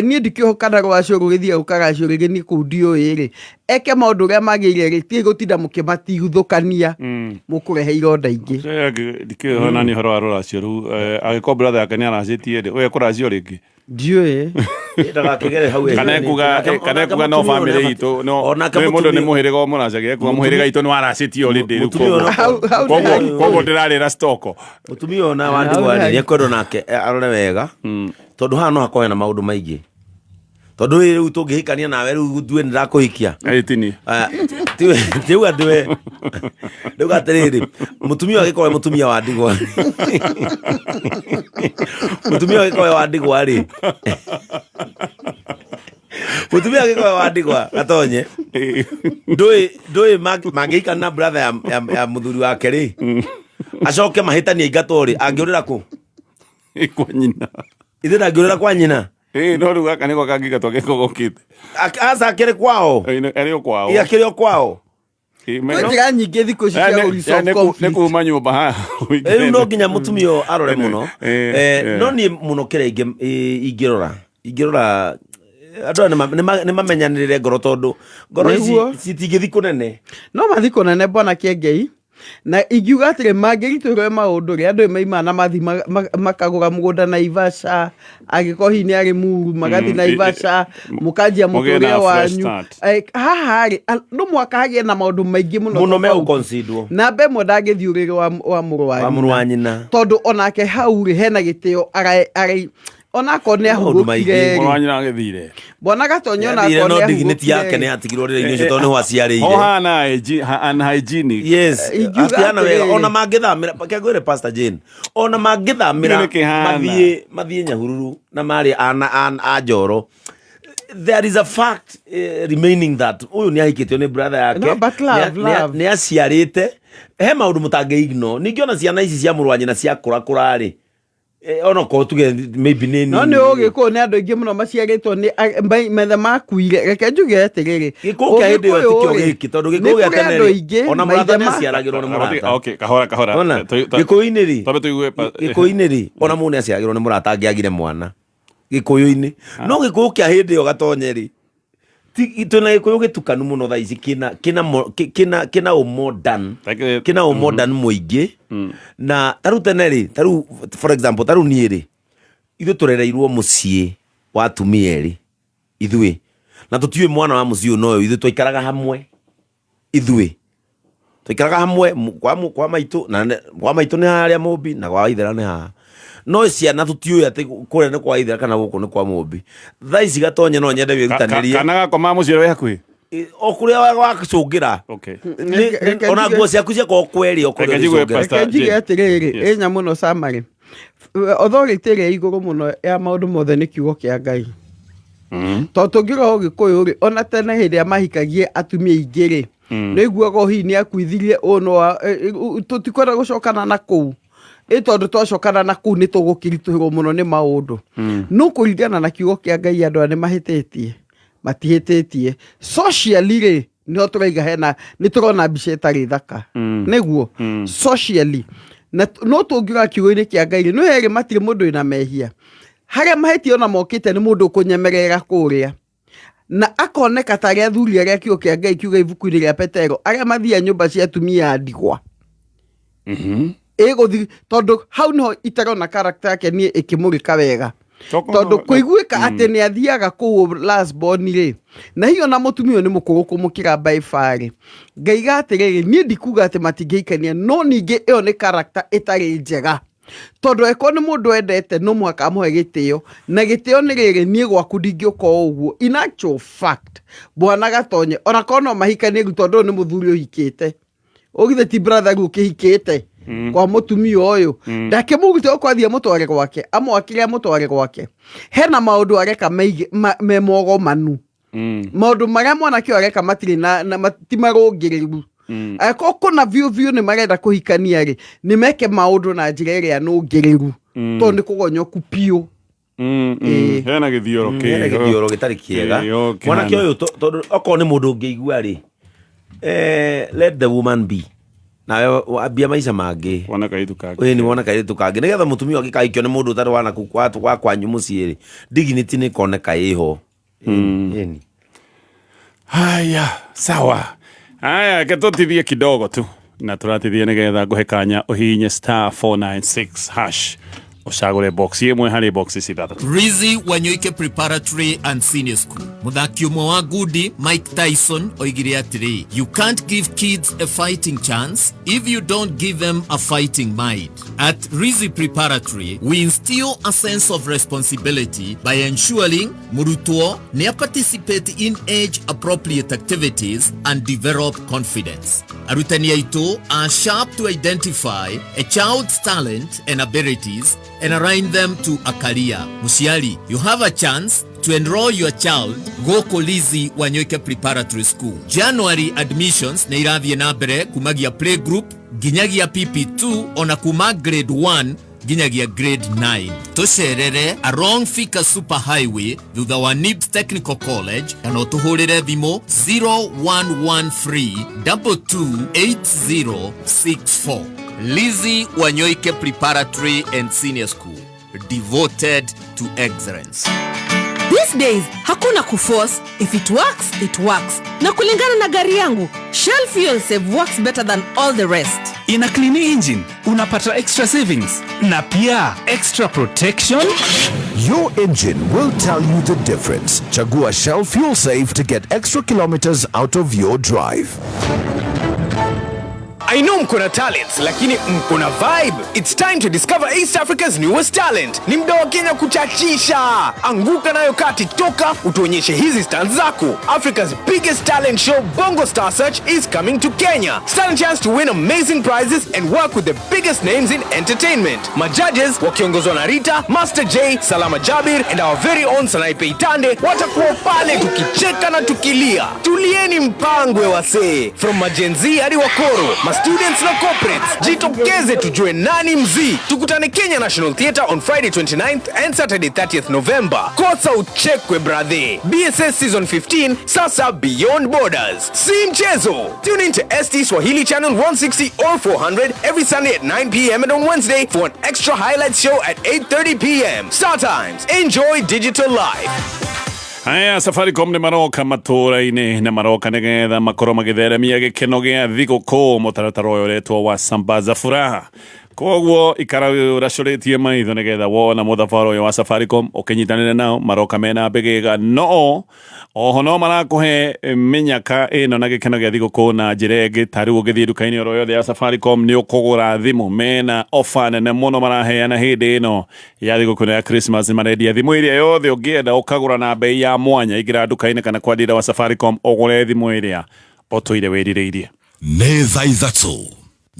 niĩ ndikĩũĩ kana rwacio rũgĩthiĩ rũkaracio rĩngĩ, niĩ kũu ndiũĩ rĩ, eke maũndũ ũrĩa magĩrĩire rĩ, tiga gũtinda mũkĩmatigithũkania, mũkũrehe ironda ingĩ. Ndikĩũĩ nani ũhoro wa rũracio rũu, angĩkorwo brother yake nĩ aracĩtie rĩ, ũyũ ekũracio rĩngĩ? Ndiũĩ. Ndagakĩgere hau. Kana ekuga no family itũ no Onake nĩ mũndũ nĩ mũtumia- mũhĩrĩga ũmũracagia, ekuga mũhĩrĩga itũ nĩ waracĩtie already rĩu, Mũtumia koguo koguo ndĩrarĩra stoko. Mũtumia ona wa ndigwa rĩ, nĩekwendwo nake arore wega, tondũ haha no hakorwo hena maũndũ maingĩ, tondũ rĩu tũngĩhikania nawe rĩu ndue nĩ ndakũhikia. Tini. Tiuga ndwe rĩu atĩrĩrĩ, mũtumia ũyũ agĩkorwo mũtumia wa ndigwa, mũtumia ũyũ agĩkorwo wa ndigwa rĩ, mũtumia agĩkorwo wa ndigwa gatonye ndũĩ mangĩhikania na brother ya mũthuri wake rĩ, acoke mahĩtanie aingatwo rĩ, angĩũrĩra kũ? Kwa nyina. Ithe ndangĩũrĩra kwa nyina. Ĩ, no rĩu gaka nĩko kangĩingatwo gĩko gokĩte. Aca, akĩrĩ kwao. Arĩ o kwao. Ĩ, akĩrĩ o kwao. Kwĩ njĩra nyingĩ thikũ ici cia kũ-resolve Nĩ conflict. kuma nyũmba haha. Rĩu no nginya mũtumia ũyũ arore mũno. No No niĩ mũno kĩrĩa ingĩrora andũ aya nĩ mamenyanĩrĩre ngoro, tondũ ngoro ici Nĩguo. citingĩthi kũnene. No mathi kũnene, bwana Kĩengei, na ingiuga atĩrĩ, mangĩritũrwe maũndũ rĩ, andũ maima na mathi makagũra mũgũnda Naivasha, angĩkorwo hihi nĩ arĩ muru magathi Naivasha, mũkanjia Mũgĩe na mũtũrĩre fresh wanyu. start. Haha rĩ, no mwaka hagĩe na maũndũ maingĩ mũno Mũno tofauti. megũconsiderwo. Namba ĩmwe, ndangĩthiĩ ũrĩrĩ wa mũrũ wa Wa mũrũ wa nyina. Tondũ onake hau rĩ, hena gĩtĩo onakorwo nĩ Maũndũ maingĩ. ahurũkire Mũrũ wa rĩ, nyina agĩthire. Bwana Gatonye, Nĩathire, onakorwo no nĩ dignity yake ahurũkire nĩ rĩ, yatigirwo rĩrĩ-inĩ ũcio tondũ nĩho aciarĩire. Ho hana unhygienic. Yes. Ingiuga Hatiana wega. atĩrĩrĩ. Ona mangĩthamĩra, reke ngwĩre Pastor Jane, ona mangĩthamĩra Nĩ kĩhana. mathiĩ Nyahururu na marĩ a Njoro, there is a fact remaining that ũyũ nĩ ahikĩtio nĩ brother yake. No, but love, love. Nĩ aciarĩte, he maũndũ mũtangĩ ignore. Ningĩ ona ciana ici cia mũrũ wa nyina ciakũra kũra rĩ, ona korwo tuge maybe nĩ No nini nĩ rĩ. Ũgĩkũyũ nĩ andũ aingĩ mũno maciarĩtwo nĩ maithe makuire. Reke njuge atĩrĩrĩ, Gĩkũyũ kĩa hĩndĩ ĩyo tikĩo Ũgĩkũyũ rĩ, gĩkĩ, tondũ nĩ gĩkũyũ gĩa kũrĩ tene andũ rĩ, aingĩ ona mũrata maithe nĩ aciaragĩrwo nĩ mũrata. Okay, kahora kahora. Ona gĩkũyũ-inĩ rĩ, Twambe tũigue gĩkũyũ-inĩ rĩ, ona mũndũ nĩ aciaragĩrwo nĩ mũrata angĩagire mwana gĩkũyũ-inĩ. No gĩkũyũ kĩa hĩndĩ ĩyo gatonye rĩ, twĩna gĩkũyũ gĩtukanu mũno thaa ici, kĩna ũmodern, kĩna ũmodern mũingĩ. Na tarĩu tene rĩ, tarĩu for example, tarĩu niĩ rĩ, Ithuĩ tũrereirwo mũciĩ wa atumia erĩ ithuĩ, na tũtiũĩ mwana wa mũciĩ ũyũ noyũ. Ithuĩ twaikaraga hamwe, ithuĩ twaikaraga hamwe kwa maitũ na kwa maitũ nĩ harĩa Mũmbi na kwa Ithera nĩ haha, no ciana tũtiũĩ atĩ kũrĩa nĩ kwa Ithera kana gũkũ nĩ kwa Mũmbi. Thaa ici Gatonye no nyende wĩrutanĩrie. Kana gakoma mũciĩ ũrĩa wĩ hakuhĩ. O kũrĩa wacũngĩra. Ona nguo ciaku ciakorwo kwerĩ o kũrĩa. Reke njigue ũrĩcũngĩra. Pastor Reke njige Jane. atĩrĩrĩ, Yes. ĩnya mũno summary. Authority ĩrĩa igũrũ mũno ya maũndũ mothe nĩ kiugo kĩa Ngai. Tondũ tũngĩrora Ũgĩkũyũ rĩ, ona tene hĩndĩ ĩrĩa mahikagie atumia aingĩ rĩ, nĩ iguaga hihi nĩ akuithirie ũũ no tũtikwenda gũcokana na kũu, ĩ tondũ twacokana na kũu nĩ tũgũkĩritũhĩrwo mũno nĩ maũndũ. No kũringana na kiugo kĩa Ngai, andũ aya nĩ mahĩtĩtie, matihĩtĩtie. Socially rĩ, nĩho tũraiga hena nĩ tũrona mbica ĩtarĩ thaka, nĩguo socially na no tũngiuga kiugo-inĩ kĩa Ngai rĩ, nĩ herĩ matirĩ mũndũ wĩna mehia. Harĩa mahĩtia ona mokĩte nĩ mũndũ ũkũnyemerera kũrĩa na akoneka ta arĩa athuri arĩa kiugo kĩa Ngai kiuga ibuku-inĩ rĩa Petero, arĩa mathiaga nyũmba cia atumia a ndigwa ĩgũthi, tondũ hau niho itarona character yake niĩ ĩkĩmũrĩka wega, tondũ kũiguĩka atĩ nĩ athiaga kũu last born rĩ, na hiyo na mũtumia ũyũ nĩ mũkũrũ kũmũkĩra by far rĩ, ngaiga atĩrĩrĩ, niĩ ndikuga atĩ matingĩhikania, no ningĩ ĩyo nĩ character ĩtarĩ njega, tondũ angĩkorwo nĩ mũndũ endete no mũhaka amũhe gĩtĩo, na gĩtĩo nĩ rĩrĩ, niĩ gwaku ndingĩũka o ũguo. In actual fact, bwana Gatonye, ona korwo no mahikanie rĩu, tondũ ũyũ nĩ mũthuri ũhikĩte, ũgithe ti brother rĩu ũkĩhikĩte kwa mũtumia ũyũ, ndakĩmũrute ũkwathiĩ amũtware gwake, amwakĩre amũtware gwake, hena maũndũ areka me mogomanu. Maũndũ marĩa mwanake ũyũ areka matirĩ na ti marũngĩrĩru. Angĩkorwo kũna biũ biũ nĩ marenda kũhikania rĩ, nĩ meke maũndũ na njĩra ĩrĩa nũngĩrĩru, tondũ nĩ kũgonyoku biũ. Ĩĩ. Hena gĩthioro. Hena gĩthioro gĩtarĩ kĩega. Mwanake ũyũ, tondũ okorwo nĩ mũndũ ũngĩigua rĩ, let the woman be, nawe wambia maica mangĩ. Wona kairĩtu kangĩ. Ĩĩ, nĩ wona kairĩtu kangĩ, nĩgetha mũtumia ũngĩ kahikio nĩ mũndũ ũtarĩ wana kũu wa kwanyu mũciĩ rĩ, dignity nĩ ĩkoneka ĩho. Ĩni. Haya, sawa. Haya, ke tũtithie kidogo tu na tũratithie nĩgetha ngũhe kanya ũhihinye *496# ũcagũre box ĩmwe harĩ box ici ithathatũ. Rizzy Wanyoike Preparatory and Senior School. Mũthaki ũmwe wa ngundi Mike Tyson oigire atĩrĩ, "You can't give kids a fighting chance if you don't give them a fighting mind." At Rizzy Preparatory, we instill a sense of responsibility by ensuring mũrutwo nĩ participate in age appropriate activities and develop confidence. Arutani aitũ are sharp to identify a child's talent and abilities and align them to a career. Mũciari, you have a chance to enroll your child gũkũ Lizzy Wanyoike Preparatory School. January admissions nĩ irathiĩ na mbere kumagia playgroup nginyagia PP2, ona kuma grade 1 nginyagia grade 9. Tũcerere along Thika Super Highway thutha wa NIBS Technical College, kana ũtũhũrĩre thimũ 0113 228064. Lizzy Wanyoike Preparatory and Senior School, devoted to excellence. These days hakuna kuforce. If it works, it works. Na kulingana na gari yangu, Shell Fuel Save works better than all the rest. Ina clean engine, unapata extra savings na pia extra protection. Your engine will tell you the difference. Chagua Shell Fuel Save to get extra kilometers out of your drive. I know mko na talents, lakini mko na vibe. It's time to discover East Africa's newest talent. Ni muda wa Kenya kuchachisha. Anguka nayo kati, toka utuonyeshe hizi stunts zako. Africa's biggest talent show, Bongo Star Search, is coming to Kenya. Stand a chance to win amazing prizes and work with the biggest names in entertainment. Majudges wakiongozwa na Rita, Master J, Salama Jabir and our very own Sanaipei Tande watakuwa pale tukicheka na tukilia. Tulieni mpangwe wasee. From maGen Z hadi wakoro, ma students na corporates, jitokeze tujue nani mzii. Tukutane Kenya National Theatre on Friday 29th and Saturday 30th November. Kosa uchekwe brother. BSS Season 15 sasa beyond borders. Si mchezo. Tune in to ST Swahili channel 160 or 400 every Sunday at 9 p.m. and on Wednesday for an extra highlight show at 8:30 p.m. Star Times. Enjoy digital life. Aya, Safaricom nĩ maroka matũra-inĩ na maroka nĩgetha makorwo magĩtheremia gĩkeno gĩa thigũkũ. Mũtaratara ũyũ ũretwo wa Sambaza Furaha. Koguo ikara ũracũrĩtie maitho nĩgetha wona mũthabara ũyũ wa Safaricom ũkĩnyitanĩre nao maroka mena mbĩgĩga no oho no marakũhe mĩnyaka ĩno na gĩkeno gĩa thigũkũ na njĩra ĩngĩ. Ta rĩu ũngĩthiĩ nduka-inĩ oro yothe ya Safaricom nĩ ũkũgũra thimũ, mena ofa nene mũno maraheana hĩndĩ ĩno ya thigũkũ ĩno ya Christmas. Marendia thimũ ĩrĩa yothe ũngĩenda ũkagũra na bei ya mwanya. Ingĩra nduka-inĩ kana kwa dealer wa Safaricom ũgũre thimũ ĩrĩa ũtũire wĩrirĩirie. Nĩ thaa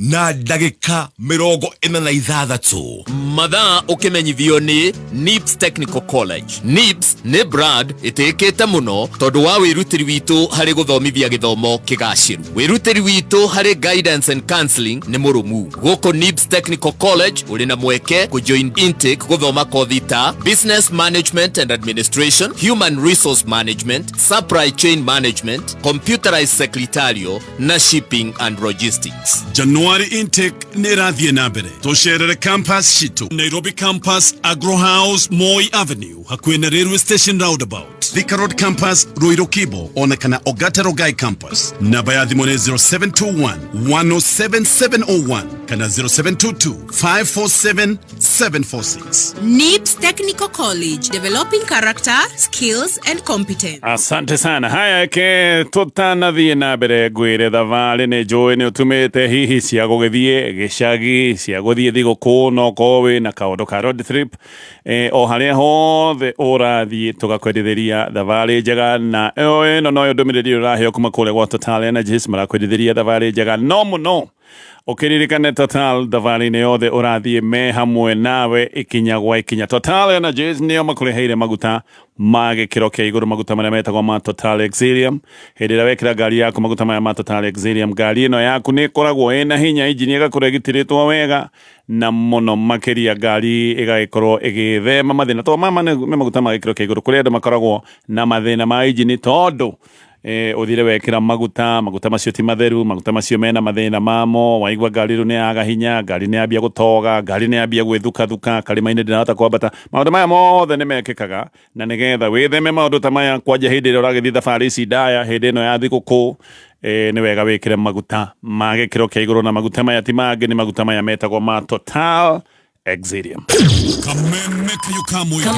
3:46. Mathaa ũkĩmenyithio nĩ NIBS Technical College. NIBS nĩ brand ĩtĩkĩte mũno tondũ wa wĩrutĩri witũ harĩ gũthomithia gĩthomo kĩgacĩru. Wĩrutĩri witũ harĩ guidance and counseling nĩ mũrũmu. Gũkũ NIBS Technical College ũrĩ na mweke kũjoin intake gũthoma kothi ta Business Management and Administration, Human Resource Management, Supply Chain Management, Computerized Secretarial na Shipping and Logistics. January intake nĩ ĩrathiĩ na mbere. Tũcerere campus citũ: Nairobi Campus, Agro House, Moi Avenue, hakuhĩ na Railway Station roundabout; Thika Road Campus, Ruiru Kibo, ona kana Ogata Rogai Campus. Namba ya thimũ nĩ 0721 107701 kana 0722 547 746. NIBS Technical College, developing character, skills and competence. Asante sana. Haya, ke tũtanathiĩ na mbere ngwĩre thabarĩ nĩ njũĩ nĩ ũtumĩte hihi cia gũgĩthiĩ gĩcagi, cia gũthiĩ thigũkũ, no korwo wĩ na kaũndũ ka road trip, o harĩa hothe ũrathiĩ tũgakwendithĩria thabarĩ njega. Na ĩyo ĩno noyo ndũmĩrĩri ũraheo kuma kũrĩa gwa Total Energies. Marakwendithĩria thabarĩ njega no mũno ũkĩririkane Total thabarĩ-inĩ yothe ũrathiĩ me hamwe nawe ikinya gwa ikinya. Total Energies nĩo makũreheire maguta ma gĩkĩro kĩa igũrũ, maguta marĩa metagwo ma Total Exilium. Hĩndĩ ĩrĩa wekĩra ngari yaku maguta maya ma Total Exilium, ngari ĩno yaku nĩ ĩkoragwo ĩna hinya, injini ĩgakorwo ĩgitĩrĩtwo wega na mũno makĩria ngari ĩgagĩkorwo ĩgĩthema mathĩna, tondũ mama nĩ maguta ma gĩkĩro kĩa igũrũ. Kũrĩ andũ makoragwo na mathĩna ma injini tondũ ũthire wekĩra maguta, maguta macio ti matheru, maguta macio mena mathĩna mamo. Waigua ngari rĩu nĩ yaga hinya, ngari nĩ yambia gũtoga, ngari nĩ yambia gwĩthukathuka, karĩma-inĩ ndĩrahota kwambata. Maũndũ maya mothe nĩ mekĩkaga, na nĩgetha wĩtheme maũndũ ta maya kwanja hĩndĩ ĩrĩa ũragĩthiĩ thabarĩ ici ndaya hĩndĩ ĩno ya thigũkũ, nĩ wega wĩkĩre maguta ma gĩkĩro kĩa igũrũ, na maguta maya ti mangĩ, nĩ maguta maya metagwo ma Total Exilium. Kameme kayo ka mũingĩ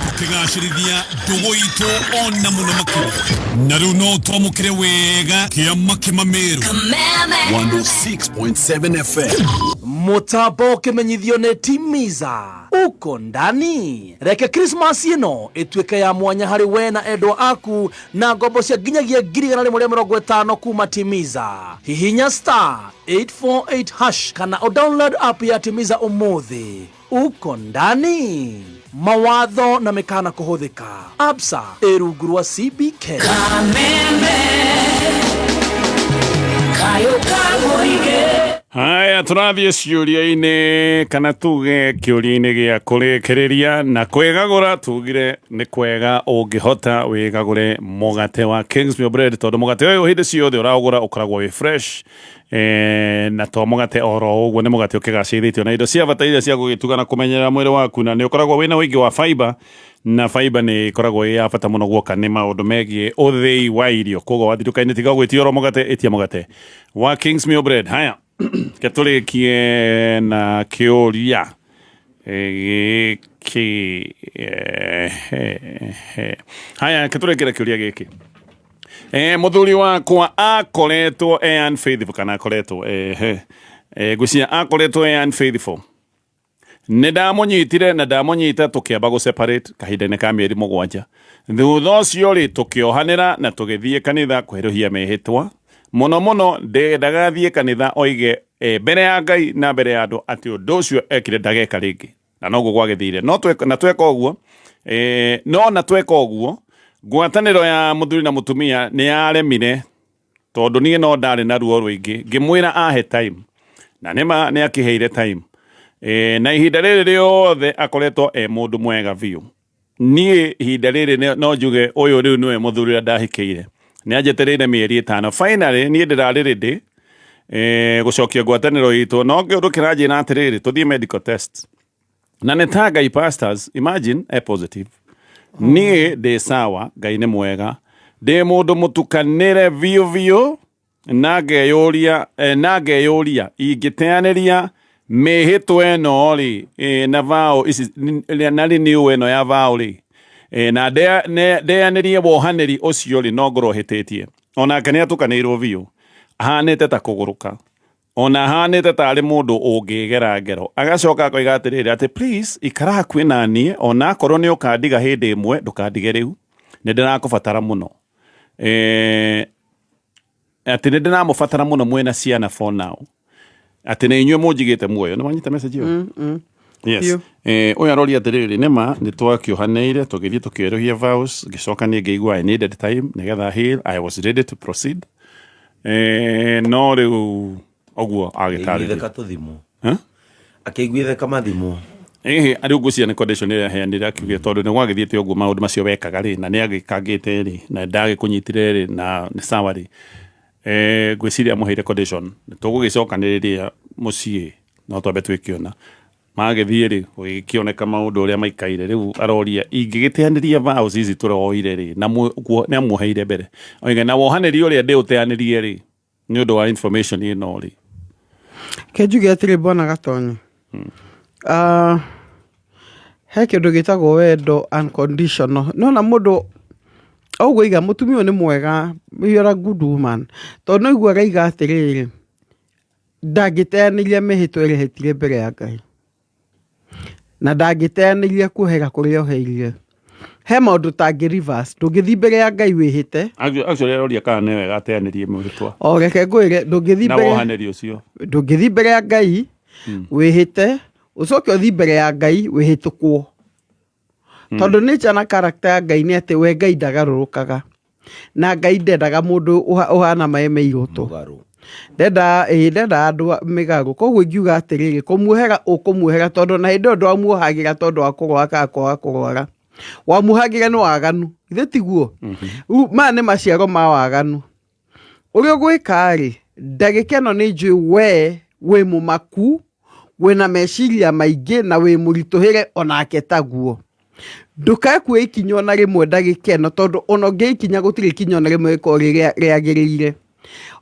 tũkĩgacĩrithia ndũgũ itũ ona mũno makĩria. Na rĩu no twamũkĩre wega kĩama kĩmamĩrũ 106.7 FM. Mũtambo ũkĩmenyithio nĩ Timiza uko ndani. Reke Christmas ĩno ĩtuĩke ya mwanya harĩ we na endwa aku na ngombo cia nginyagia 150,000 kuma Timiza. Hihinya *848# kana o download app ya Timiza ũmũthĩ. Uko ndani. Mawatho na mĩkana kũhũthĩka. Absa ĩ rungu rwa CBK. Kameme kayo ka mũingĩ. Haya, tũrathiĩ ciũria-inĩ kana tuge kĩũria-inĩ gĩa kũrĩkĩrĩria na kwĩgagũra. Tugire nĩ kwega ũngĩhota wĩgagũre mũgate wa Kingsmill Bread, tondũ mũgate ũyũ hĩndĩ ciothe ũraũgũra ũkoragwo wĩ fresh, na to mũgate oro ũguo, nĩ mũgate ũkĩgacĩrithĩtio na indo cia bata iria cia gũgĩtuga na kũmenyerera mwĩrĩ waku, na nĩ ũkoragwo wĩna ũingĩ wa fiber, na fiber nĩ ĩkoragwo ĩ ya bata mũno guoka nĩ maũndũ megiĩ ũthĩi wa irio. Koguo wathiĩ nduka-inĩ, tiga gwĩtia oro mũgate, ĩtia mũgate wa Kingsmill Bread. Haya, ke tũrĩkie na kĩũria gĩkĩ. Haya, ke tũrĩkie na kĩũria gĩkĩ. Mũthuri wakwa akoretwo e unfaithful kana akoretwo ngwĩciria akoretwo e unfaithful. Nĩ ndamũnyitire na ndamũnyita tũkĩamba gũ separate kahinda-inĩ ka mĩeri 7. Thutha ũcio rĩ, tũkĩohanĩra na tũgĩthiĩ kanitha kwerũhia mĩhĩtwa. Mũno mũno ndendaga thiĩ kanitha oige mbere ya Ngai na mbere ya andũ atĩ ũndũ ũcio ekire ndageka rĩngĩ, na noguo gwagĩthire. No na tweka ũguo, no na tweka ũguo, ngwatanĩro ya mũthuri na mũtumia nĩ yaremire, tondũ niĩ no ndarĩ na ruo rũingĩ. Ngĩmwĩra ahe time, na nĩma nĩ akĩheire time, na ihinda rĩrĩ rĩothe akoretwo e mũndũ mwega biũ. Niĩ ihinda rĩrĩ no njuge ũyũ rĩu nĩwe mũthuri ũrĩa ndahikĩire. Nĩ anjetereire mĩeri 5. Finally niĩ ndĩrarĩ ready gũcokia ngwatanĩro itũ, no kĩũndũ kĩranjĩra atĩrĩrĩ, tũthiĩ medical test, na nĩ ta Ngai pastors, imagine e positive. Niĩ ndĩ sawa, Ngai nĩ mwega, ndĩ mũndũ mũtukanĩre biũ biũ, na ngeyũria ingĩteanĩria Mĩhĩtwa ĩno rĩ, na vow ici na renew ĩno ya vow rĩ, na ndeanĩrie wohanĩri ũcio rĩ, no ngorwo hĩtĩtie. Onake nĩ atukanĩirwo biũ, ahanĩte ta kũgũrũka, ona ahanĩte ta arĩ mũndũ ũngĩgera ngero. Agacoka akoiga atĩrĩrĩ, atĩ please ikara hakuhĩ na niĩ, ona akorwo nĩ ũkandiga hĩndĩ ĩmwe, ndũkandige rĩu, nĩ ndĩrakũbatara mũno. Atĩ nĩ ndĩramũbatara mũno mwĩna ciana for now, atĩ nĩ inyuĩ mũnjigĩte muoyo. Nĩ wanyita message ĩyo? Yes. Biũ. Ũyũ aroria atĩrĩrĩ, nĩma nĩ twakĩohanĩire tũgĩthiĩ tũkĩerũhia vows, ngĩcoka niĩ ngĩigua I needed time nĩgetha heal, I was ready to proceed. No rĩu ũguo agĩtarĩria. Akĩiguithĩka tũthimũ. Huh? Akĩiguithĩka mathimũ. Ĩhĩ, rĩu ngwĩciria nĩ condition ĩrĩa aheanire, akiuge tondũ nĩ gwagĩthiĩte ũguo maũndũ macio wekaga rĩ, na nĩ agĩkangĩte rĩ, na ndagĩkũnyitire rĩ, na nĩ sawa rĩ. Ngwĩciria amũheire condition, tũgũgĩcokanĩrĩria mũciĩ no twambe twĩkĩona magĩthiĩ rĩ, gũgĩkĩoneka maũndũ ũrĩa maikaire. Rĩu aroria ingĩgĩteanĩria vows ici tũroire rĩ, na nĩ amuoheire mbere oiga na wohanĩri ũrĩa ndĩũteanĩrie rĩ, nĩ ũndũ wa information ĩno rĩ. Ke njuge atĩrĩ, bwana Gatonyo, he kĩndũ gĩtagwo wendo unconditional. Nona mũndũ ũguo iga mũtumia ũyũ nĩ mwega, you are a good woman, tondũ no igua araiga atĩrĩrĩ, ndangĩteanĩria mĩhĩtwa ĩrĩa ehĩtire mbere ya Ngai, na ndangĩteanĩria kuohera kũrĩa oheire. He maũndũ tangĩ reverse, ndũngĩthiĩ mbere ya Ngai wĩhĩte. Actually aroria kana nĩ wega ateanĩrie mwĩhĩtwa O reke ngwĩre, ndũngĩthiĩ na mbere wohanĩri ũcio. Ndũngĩthiĩ mbere ya Ngai wĩhĩte, ũcoke ũthiĩ mbere ya Ngai wĩhĩtũkwo, tondũ nature na character ya Ngai nĩ atĩ we Ngai ndagarũrũkaga, na Ngai ndendaga mũndũ ũhana maĩ me irũtũ, ndendaga andũ mĩgarũ. Koguo ingiuga atĩrĩrĩ, kũmuohera ũkũmuohera, tondũ na hĩndĩ ĩyo ndwamuohagĩra tondũ wa kũrwara kana kwaga kũrwara, wamuohagĩra nĩ waganu, githĩ tiguo? Rĩu maya nĩ maciaro ma waganu ũrĩa ũgwĩka rĩ. Ndagĩka ĩno nĩ njũĩ we wĩ mũmaku, wĩna meciria maingĩ na wĩ mũritũhĩre onake taguo. Ndũkae kuoya ikinya ona rĩmwe ndagĩka ĩno, tondũ ona ũngĩoya ikinya, gũtirĩ ikinya ona rĩmwe rĩkorwo rĩagĩrĩire.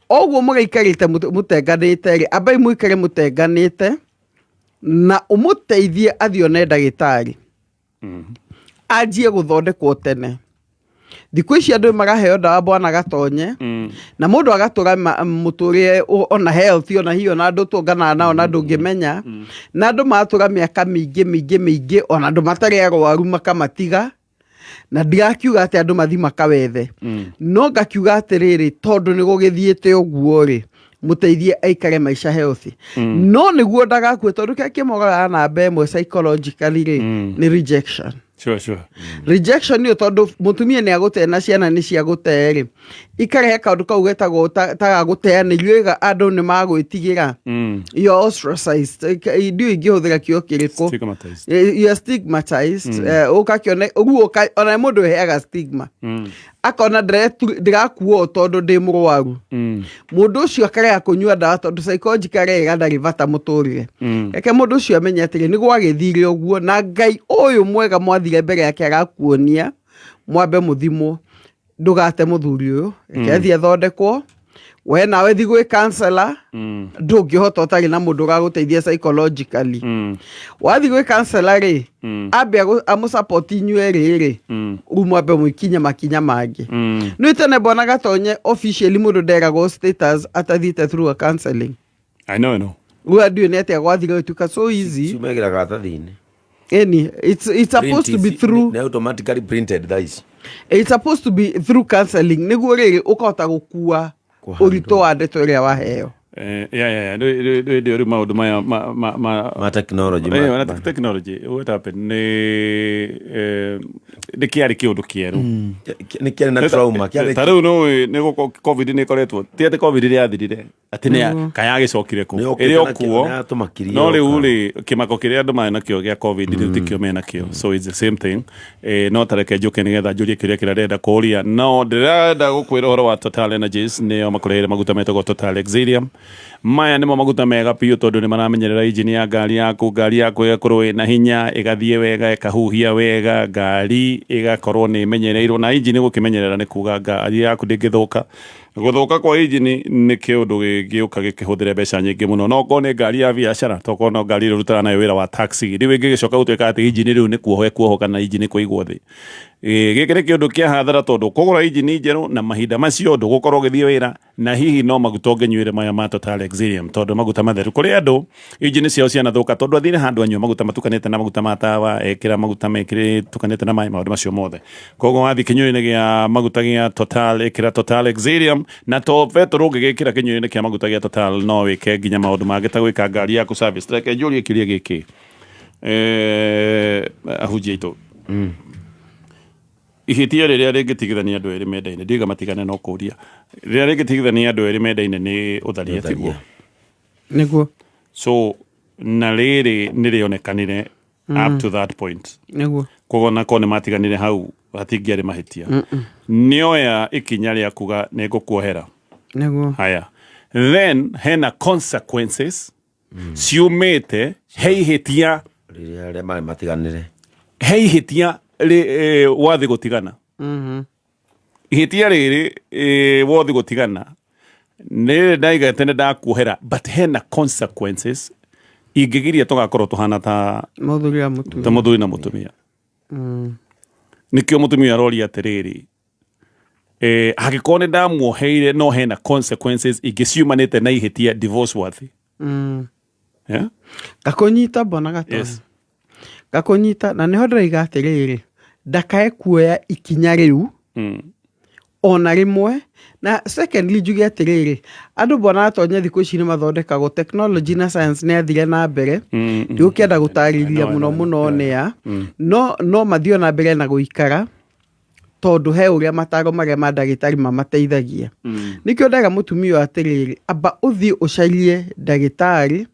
Ũguo mũgĩikarĩte mũtenganĩte rĩ, ambai mũikare mũtenganĩte na ũmũteithie athiĩ one ndagĩtarĩ, anjie gũthondekwo tene. Thikũ ici andũ maraheo ndawa, bwana Gatonye, na mũndũ agatũra mũtũrĩre ona healthy, ona hiyo na andũ tuonganaga nao na ndũngĩmenya, na andũ maratũra mĩaka mĩingĩ mĩingĩ mĩingĩ, ona andũ matarĩ arwaru makamatiga. Na ndirakiuga atĩ andũ mathi makawethe, no ngakiuga atĩrĩrĩ, tondũ nĩ gũgĩthiĩte ũguo rĩ, mũteithie aikare maica healthy, no nĩguo ndagakue, tondũ kĩrĩa kĩmoraga namba ĩmwe psychologically rĩ, nĩ rejection. Sure, sure. Rejection nĩyo, tondũ mũtumia nĩ agũte na ciana nĩ ciagũte rĩ, ikarehe kaũndũ kau getagwo ta gagũteanĩrio ĩga andũ nĩ magwĩtigĩra. You are ostracized. Ndiũĩ ingĩhũthĩra kiugo kĩrĩkũ. Stigmatized. You are stigmatized. Ũgakĩone ũguo ona mũndũ ĩheaga stigma, akona ndĩrakuo tondũ ndĩ mũrwaru. Mũndũ ũcio akarega kũnyua ndawa tondũ psychologically arega ndarĩ bata mũtũrĩre. Reke mũndũ ũcio amenye atĩrĩ, nĩ gwagĩthire ũguo, na Ngai ũyũ mwega mwathire mbere yake arakuonia mwambe mũthimwo. Ndũgate mũthuri ũyũ, reke athiĩ athondekwo. We nawe thi gwĩ counselor. Ndũngĩhota ũtarĩ na mũndũ ũragũteithia psychologically. Wathiĩ gwĩ counselor rĩ, ambe amũsupport inyuĩ erĩ rĩ, rĩu mwambe mũikinye makinya mangĩ. Nĩ tene, bwana Gatonye, officially mũndũ nderagwo status atathiĩte through a counseling. I know, I know. Rĩu ndiũĩ nĩ atĩa gwathire gũtuĩka so easy. Ciumagĩra karatathi-inĩ. Any it's supposed to be through Nĩ automatically printed thaa ici. It's supposed to be through counseling, nĩguo rĩrĩ ũkahota gũkua ũritũ wa ndeto ĩrĩa waheo. Yeah. Rĩu maũndũ maya ma Ma technology. Ona technology, what happened nĩ kĩarĩ kĩũndũ kĩerũ. Nĩ kĩarĩ na trauma. Ta rĩu nĩũĩ nĩ gũkorwo COVID nĩ ĩkoretwo, ti atĩ COVID rĩathirire atĩ nĩ kayagĩcokire kũ Nĩ yokĩte ĩrĩ o na kuo. nĩ yatũmakirie No rĩu yoka. rĩ, kĩmako kĩrĩa andũ marĩ nakĩo gĩa COVID rĩu tikĩo menakĩo, so it's the same thing. No tareke njũke nĩgetha njũrie kĩũria kĩrĩa ndĩrenda kũũria, no ndĩrenda gũkwĩra ũhoro wa Total Energies. Nĩo makũreheire maguta metagwo Total Exilium. Maya nĩmo maguta mega biũ, tondũ nĩ maramenyerera injini ya ngari yaku, ngari yaku ĩgakorwo ĩna hinya, ĩgathiĩ wega, ĩkahuhia wega, ngari ĩgakorwo nĩ ĩmenyereirwo. Na injini gũkĩmenyerera nĩ kuga ngari yaku ndĩngĩthũka. Gũthũka kwa injini nĩ kĩũndũ gĩgĩũka gĩkĩhũthĩre mbeca nyingĩ mũno, no korwo nĩ ngari ya biacara, tokorwo no ngari ĩrĩa ũrutaga nayo wĩra wa taxi, rĩu ĩngĩgĩcoka gũtuĩka atĩ injini rĩu nĩ kuohwo ĩkuohwo kana injini kũigwo thĩ. Gĩkĩ nĩ kĩũndũ kĩa hathara tondũ kũgũra injini njerũ na mahinda macio ndũgũkorwo ũgĩthiĩ wĩra, na hihi no maguta ũngĩnyuĩre maya ma Total Exilium tondũ maguta matheru. Kũrĩ andũ injini ciao cianathũka tondũ athire handũ anyua maguta matukanĩte na maguta ma tawa, ekĩra maguta mekĩrĩ tukanĩte na maĩ, maũndũ macio mothe. Koguo wathiĩ kĩnyuĩro-inĩ gĩa maguta gĩa Total, ĩkĩra Total Exilium, na to betũrũ ũngĩgĩkĩra kĩnyuĩro-inĩ kĩa maguta gĩa Total no wĩke nginya maũndũ mangĩ ta gwĩka ngari yaku service. Reke njũrie kĩũria gĩkĩ, ahunjia aitũ, ihĩtia rĩrĩa rĩngĩtigithania andũ erĩ mendaine, ndiga matigane, no kũria, rĩrĩa rĩngĩtigithania andũ erĩ mendaine nĩ ũtharia, tiguo? Nĩguo. So na rĩrĩ nĩ rĩonekanire up to that point. Koguo nakorwo nĩ matiganire hau hatingĩarĩ mahĩtia. Nĩoya ikinya rĩa kuga nĩ ngũkuohera. Haya, then hena consequences ciumĩte he ihĩtia rĩrĩa arĩa marĩ matiganĩre. He ihĩtia wathi gũtigana. Ihĩtia rĩrĩ wothi gũtigana nĩ ndaiga tene ndakuohera, but hena consequences ingĩgiria tũgakorwo tũhana ta mũthuri na mũtumia. Ta mũthuri na mũtumia. Nĩkĩo mũtumia aroria atĩrĩrĩ, angĩkorwo nĩ ndamuoheire no hena consequences ingĩ ciumanĩte na ihĩtia divorce worthy. Yeah? Ngakũnyita mbona gatonya. Ngakũnyita na nĩho ndĩroiga atĩrĩrĩ, ndakae kuoya ikinya rĩu ona rĩmwe. Na secondly, njuge atĩrĩrĩ, andũ mbona gatonya thikũ ici nĩ mathondekagwo, technology na science nĩ yathire na mbere. Ndigũkĩenda gũtarĩria mũno mũno nĩa no mathiĩ ona mbere na gũikara tondũ he ũrĩa mataro marĩa ma ndagĩtarĩ mamateithagia. Nĩkĩo ndaiga mũtumia ũyũ atĩrĩrĩ, amba ũthiĩ ũcarie ndagĩtarĩ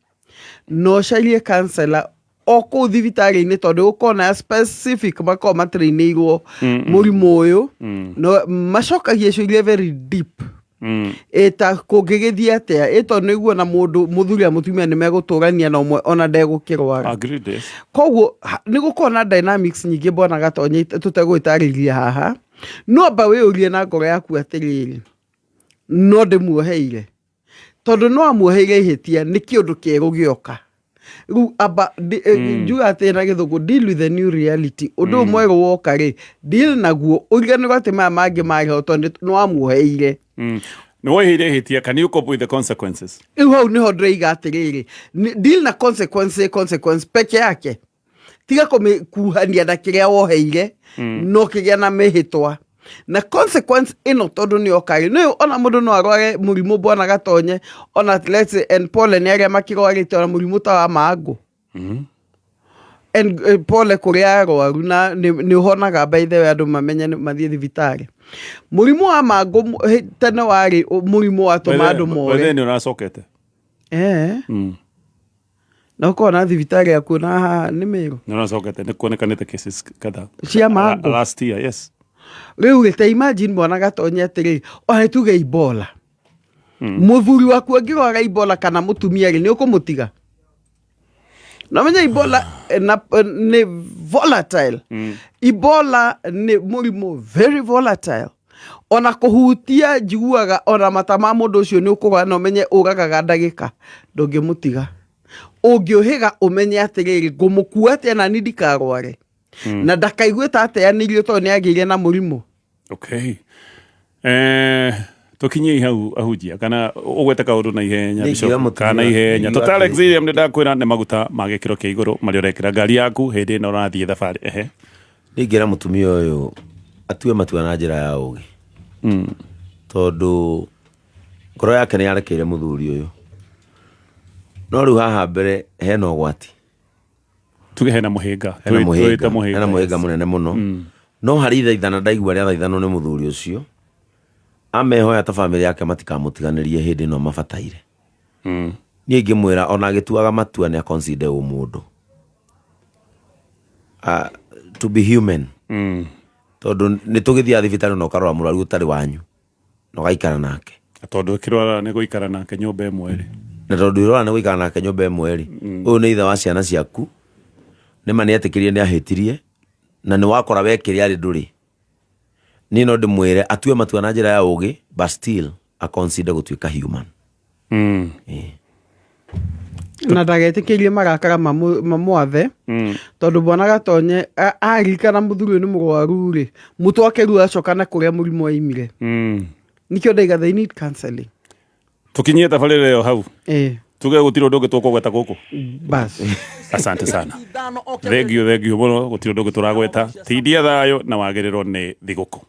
na ũcarie counselor o kũu thibitarĩ-inĩ, tondũ gũkorwo na specific makoragwo matrainĩirwo mũrimũ ũyũ no macokagia ciũria very deep. Ĩta kũngĩgĩthiĩ atĩa ĩ, tondũ nĩguo na mũndũ mũthuri na mũtumia nĩ megũtũrania na ũmwe ona ndegũkĩrwara. Agreed, yes. Koguo nĩ gũkorwo na dynamics nyingĩ mbona gatonye tũtegũgĩtarĩria haha, no amba wĩyũrie na ngoro yaku atĩrĩrĩ, no ndĩmuoheire tondũ no amuoheire ihĩtia nĩ kĩũndũ kĩerũ gĩoka rĩu amba njuga atĩ na gĩthũngũ, deal with the new reality. Ũndũ ũyũ mwerũ woka rĩ, deal naguo, ũriganĩrwo atĩ maya mangĩ marĩ ho tondũ nĩ wamuoheire. Nĩ woiheire ihĩtia, can you cope with the consequences? Rĩu hau nĩho ndĩroiga atĩrĩrĩ, deal na consequence, consequence peke yake, tiga kũmĩkuhania na kĩrĩa woheire. No kĩgĩa na mĩhĩtwa na consequence ĩno tondũ nĩ yoka rĩ, nĩ ona mũndũ no arware mũrimũ bwana gatonye, ona let's say, and pole nĩ arĩa makĩrwarĩte ona mũrimũ ta wa mangũ. And pole kũrĩ arwaru na nĩ ũhonaga, by the way, andũ mamenye mathiĩ thibitarĩ. Mũrimũ wa mangũ tene warĩ mũrimũ watũma andũ more. Nĩ ũracokete. Na ũkorwo na thibitarĩ yakuo na haha nĩ Mĩrũ. Nĩ ũracokete, nĩ kuonekanĩte cases kadhaa. Cia mangũ. Last year, yes. Rĩu rĩ, ta imagine mwana gatonye atĩrĩrĩ, ona tuge Ebola, mũthuri waku angĩrwara Ebola kana mũtumia rĩ, nĩ ũkũmũtiga? Na menye Ebola na nĩ volatile. Ebola nĩ mũrimũ very volatile, ona kũhutia njiguaga ona mata ma mũndũ ũcio nĩ ũkũgwa, na ũmenye ũragaga ndagĩka. Ndũngĩmũtiga, ũngĩũhĩga ũmenye atĩrĩrĩ, ngũmũkua atĩa nani ndikarware na ndakaigue ta ateanĩirio tondũ nĩ agĩire na mũrimũ. Okay, tukinyie hau ahunjia kana ũgwete kaũndũ na ihenya. Nĩ Bishop, ingiuga mũtumia- kana ihenya. ingiuga Total atĩrĩ- Exilium, nĩ ndakwĩra nĩ maguta ma gĩkĩro kĩa igũrũ marĩa ũrekĩra ngari yaku hĩndĩ ĩno ũrathiĩ thabarĩ ehe. Ningĩra mũtumia ũyũ atue matua na njĩra ya ũgĩ, tondũ ngoro yake nĩ yarekeire mũthuri ũyũ, no rĩu haha mbere hena ũgwati. Tuge hena mũhĩnga. Hena Twĩte mũhĩnga, hena mũhĩnga mũnene mũno. No harĩ ithaithana ndaigua rĩathaithanwo nĩ mũthuri ũcio, amehoya ta bamĩrĩ yake matikamũtiganĩrie hĩndĩ ĩno mabataire. Niĩ ingĩmwĩra ona agĩtuaga matua nĩ aconsider ũmũndũ, to be human, tondũ nĩ tũgĩthiaga thibitarĩ na ũkarora mũrwaru ũtarĩ wanyu na ũgaikara nake. Tondũ ĩkĩrwara nĩ gũikara nake nyũmba ĩmwe rĩ. Na tondũ ĩrora nĩ gũikara nake nyũmba ĩmwe rĩ, ũyũ nĩ ithe wa ciana ciaku. Nĩ ma nĩ etĩkĩrie nĩ ahĩtirie na nĩ wakora we kĩrĩa arĩ ndũrĩ. Niĩ no ndĩmwĩre atue matua na njĩra ya ũgĩ, but still Aconsider gũtuĩka human. Na ndagetĩkĩrie marakara mamwathe, tondũ bwana Gatonye aririkana mũthuri ũyũ nĩ mũrwaru rĩ, mũtwe wake rĩu acoka na kũrĩa mũrimũ waimire. Nĩkĩo ndaiga they need counseling. Tukinyie tabarĩra ĩyo hau. Eh. Tuge gũtirĩ ũndũ ũngĩ tũkũgweta gũkũ. Bas. Asante sana, thengio, thengio mũno. Gũtirĩ ũndũ ũngĩ tũragweta. Tindia thayũ na wagĩrĩrwo nĩ thigũkũ.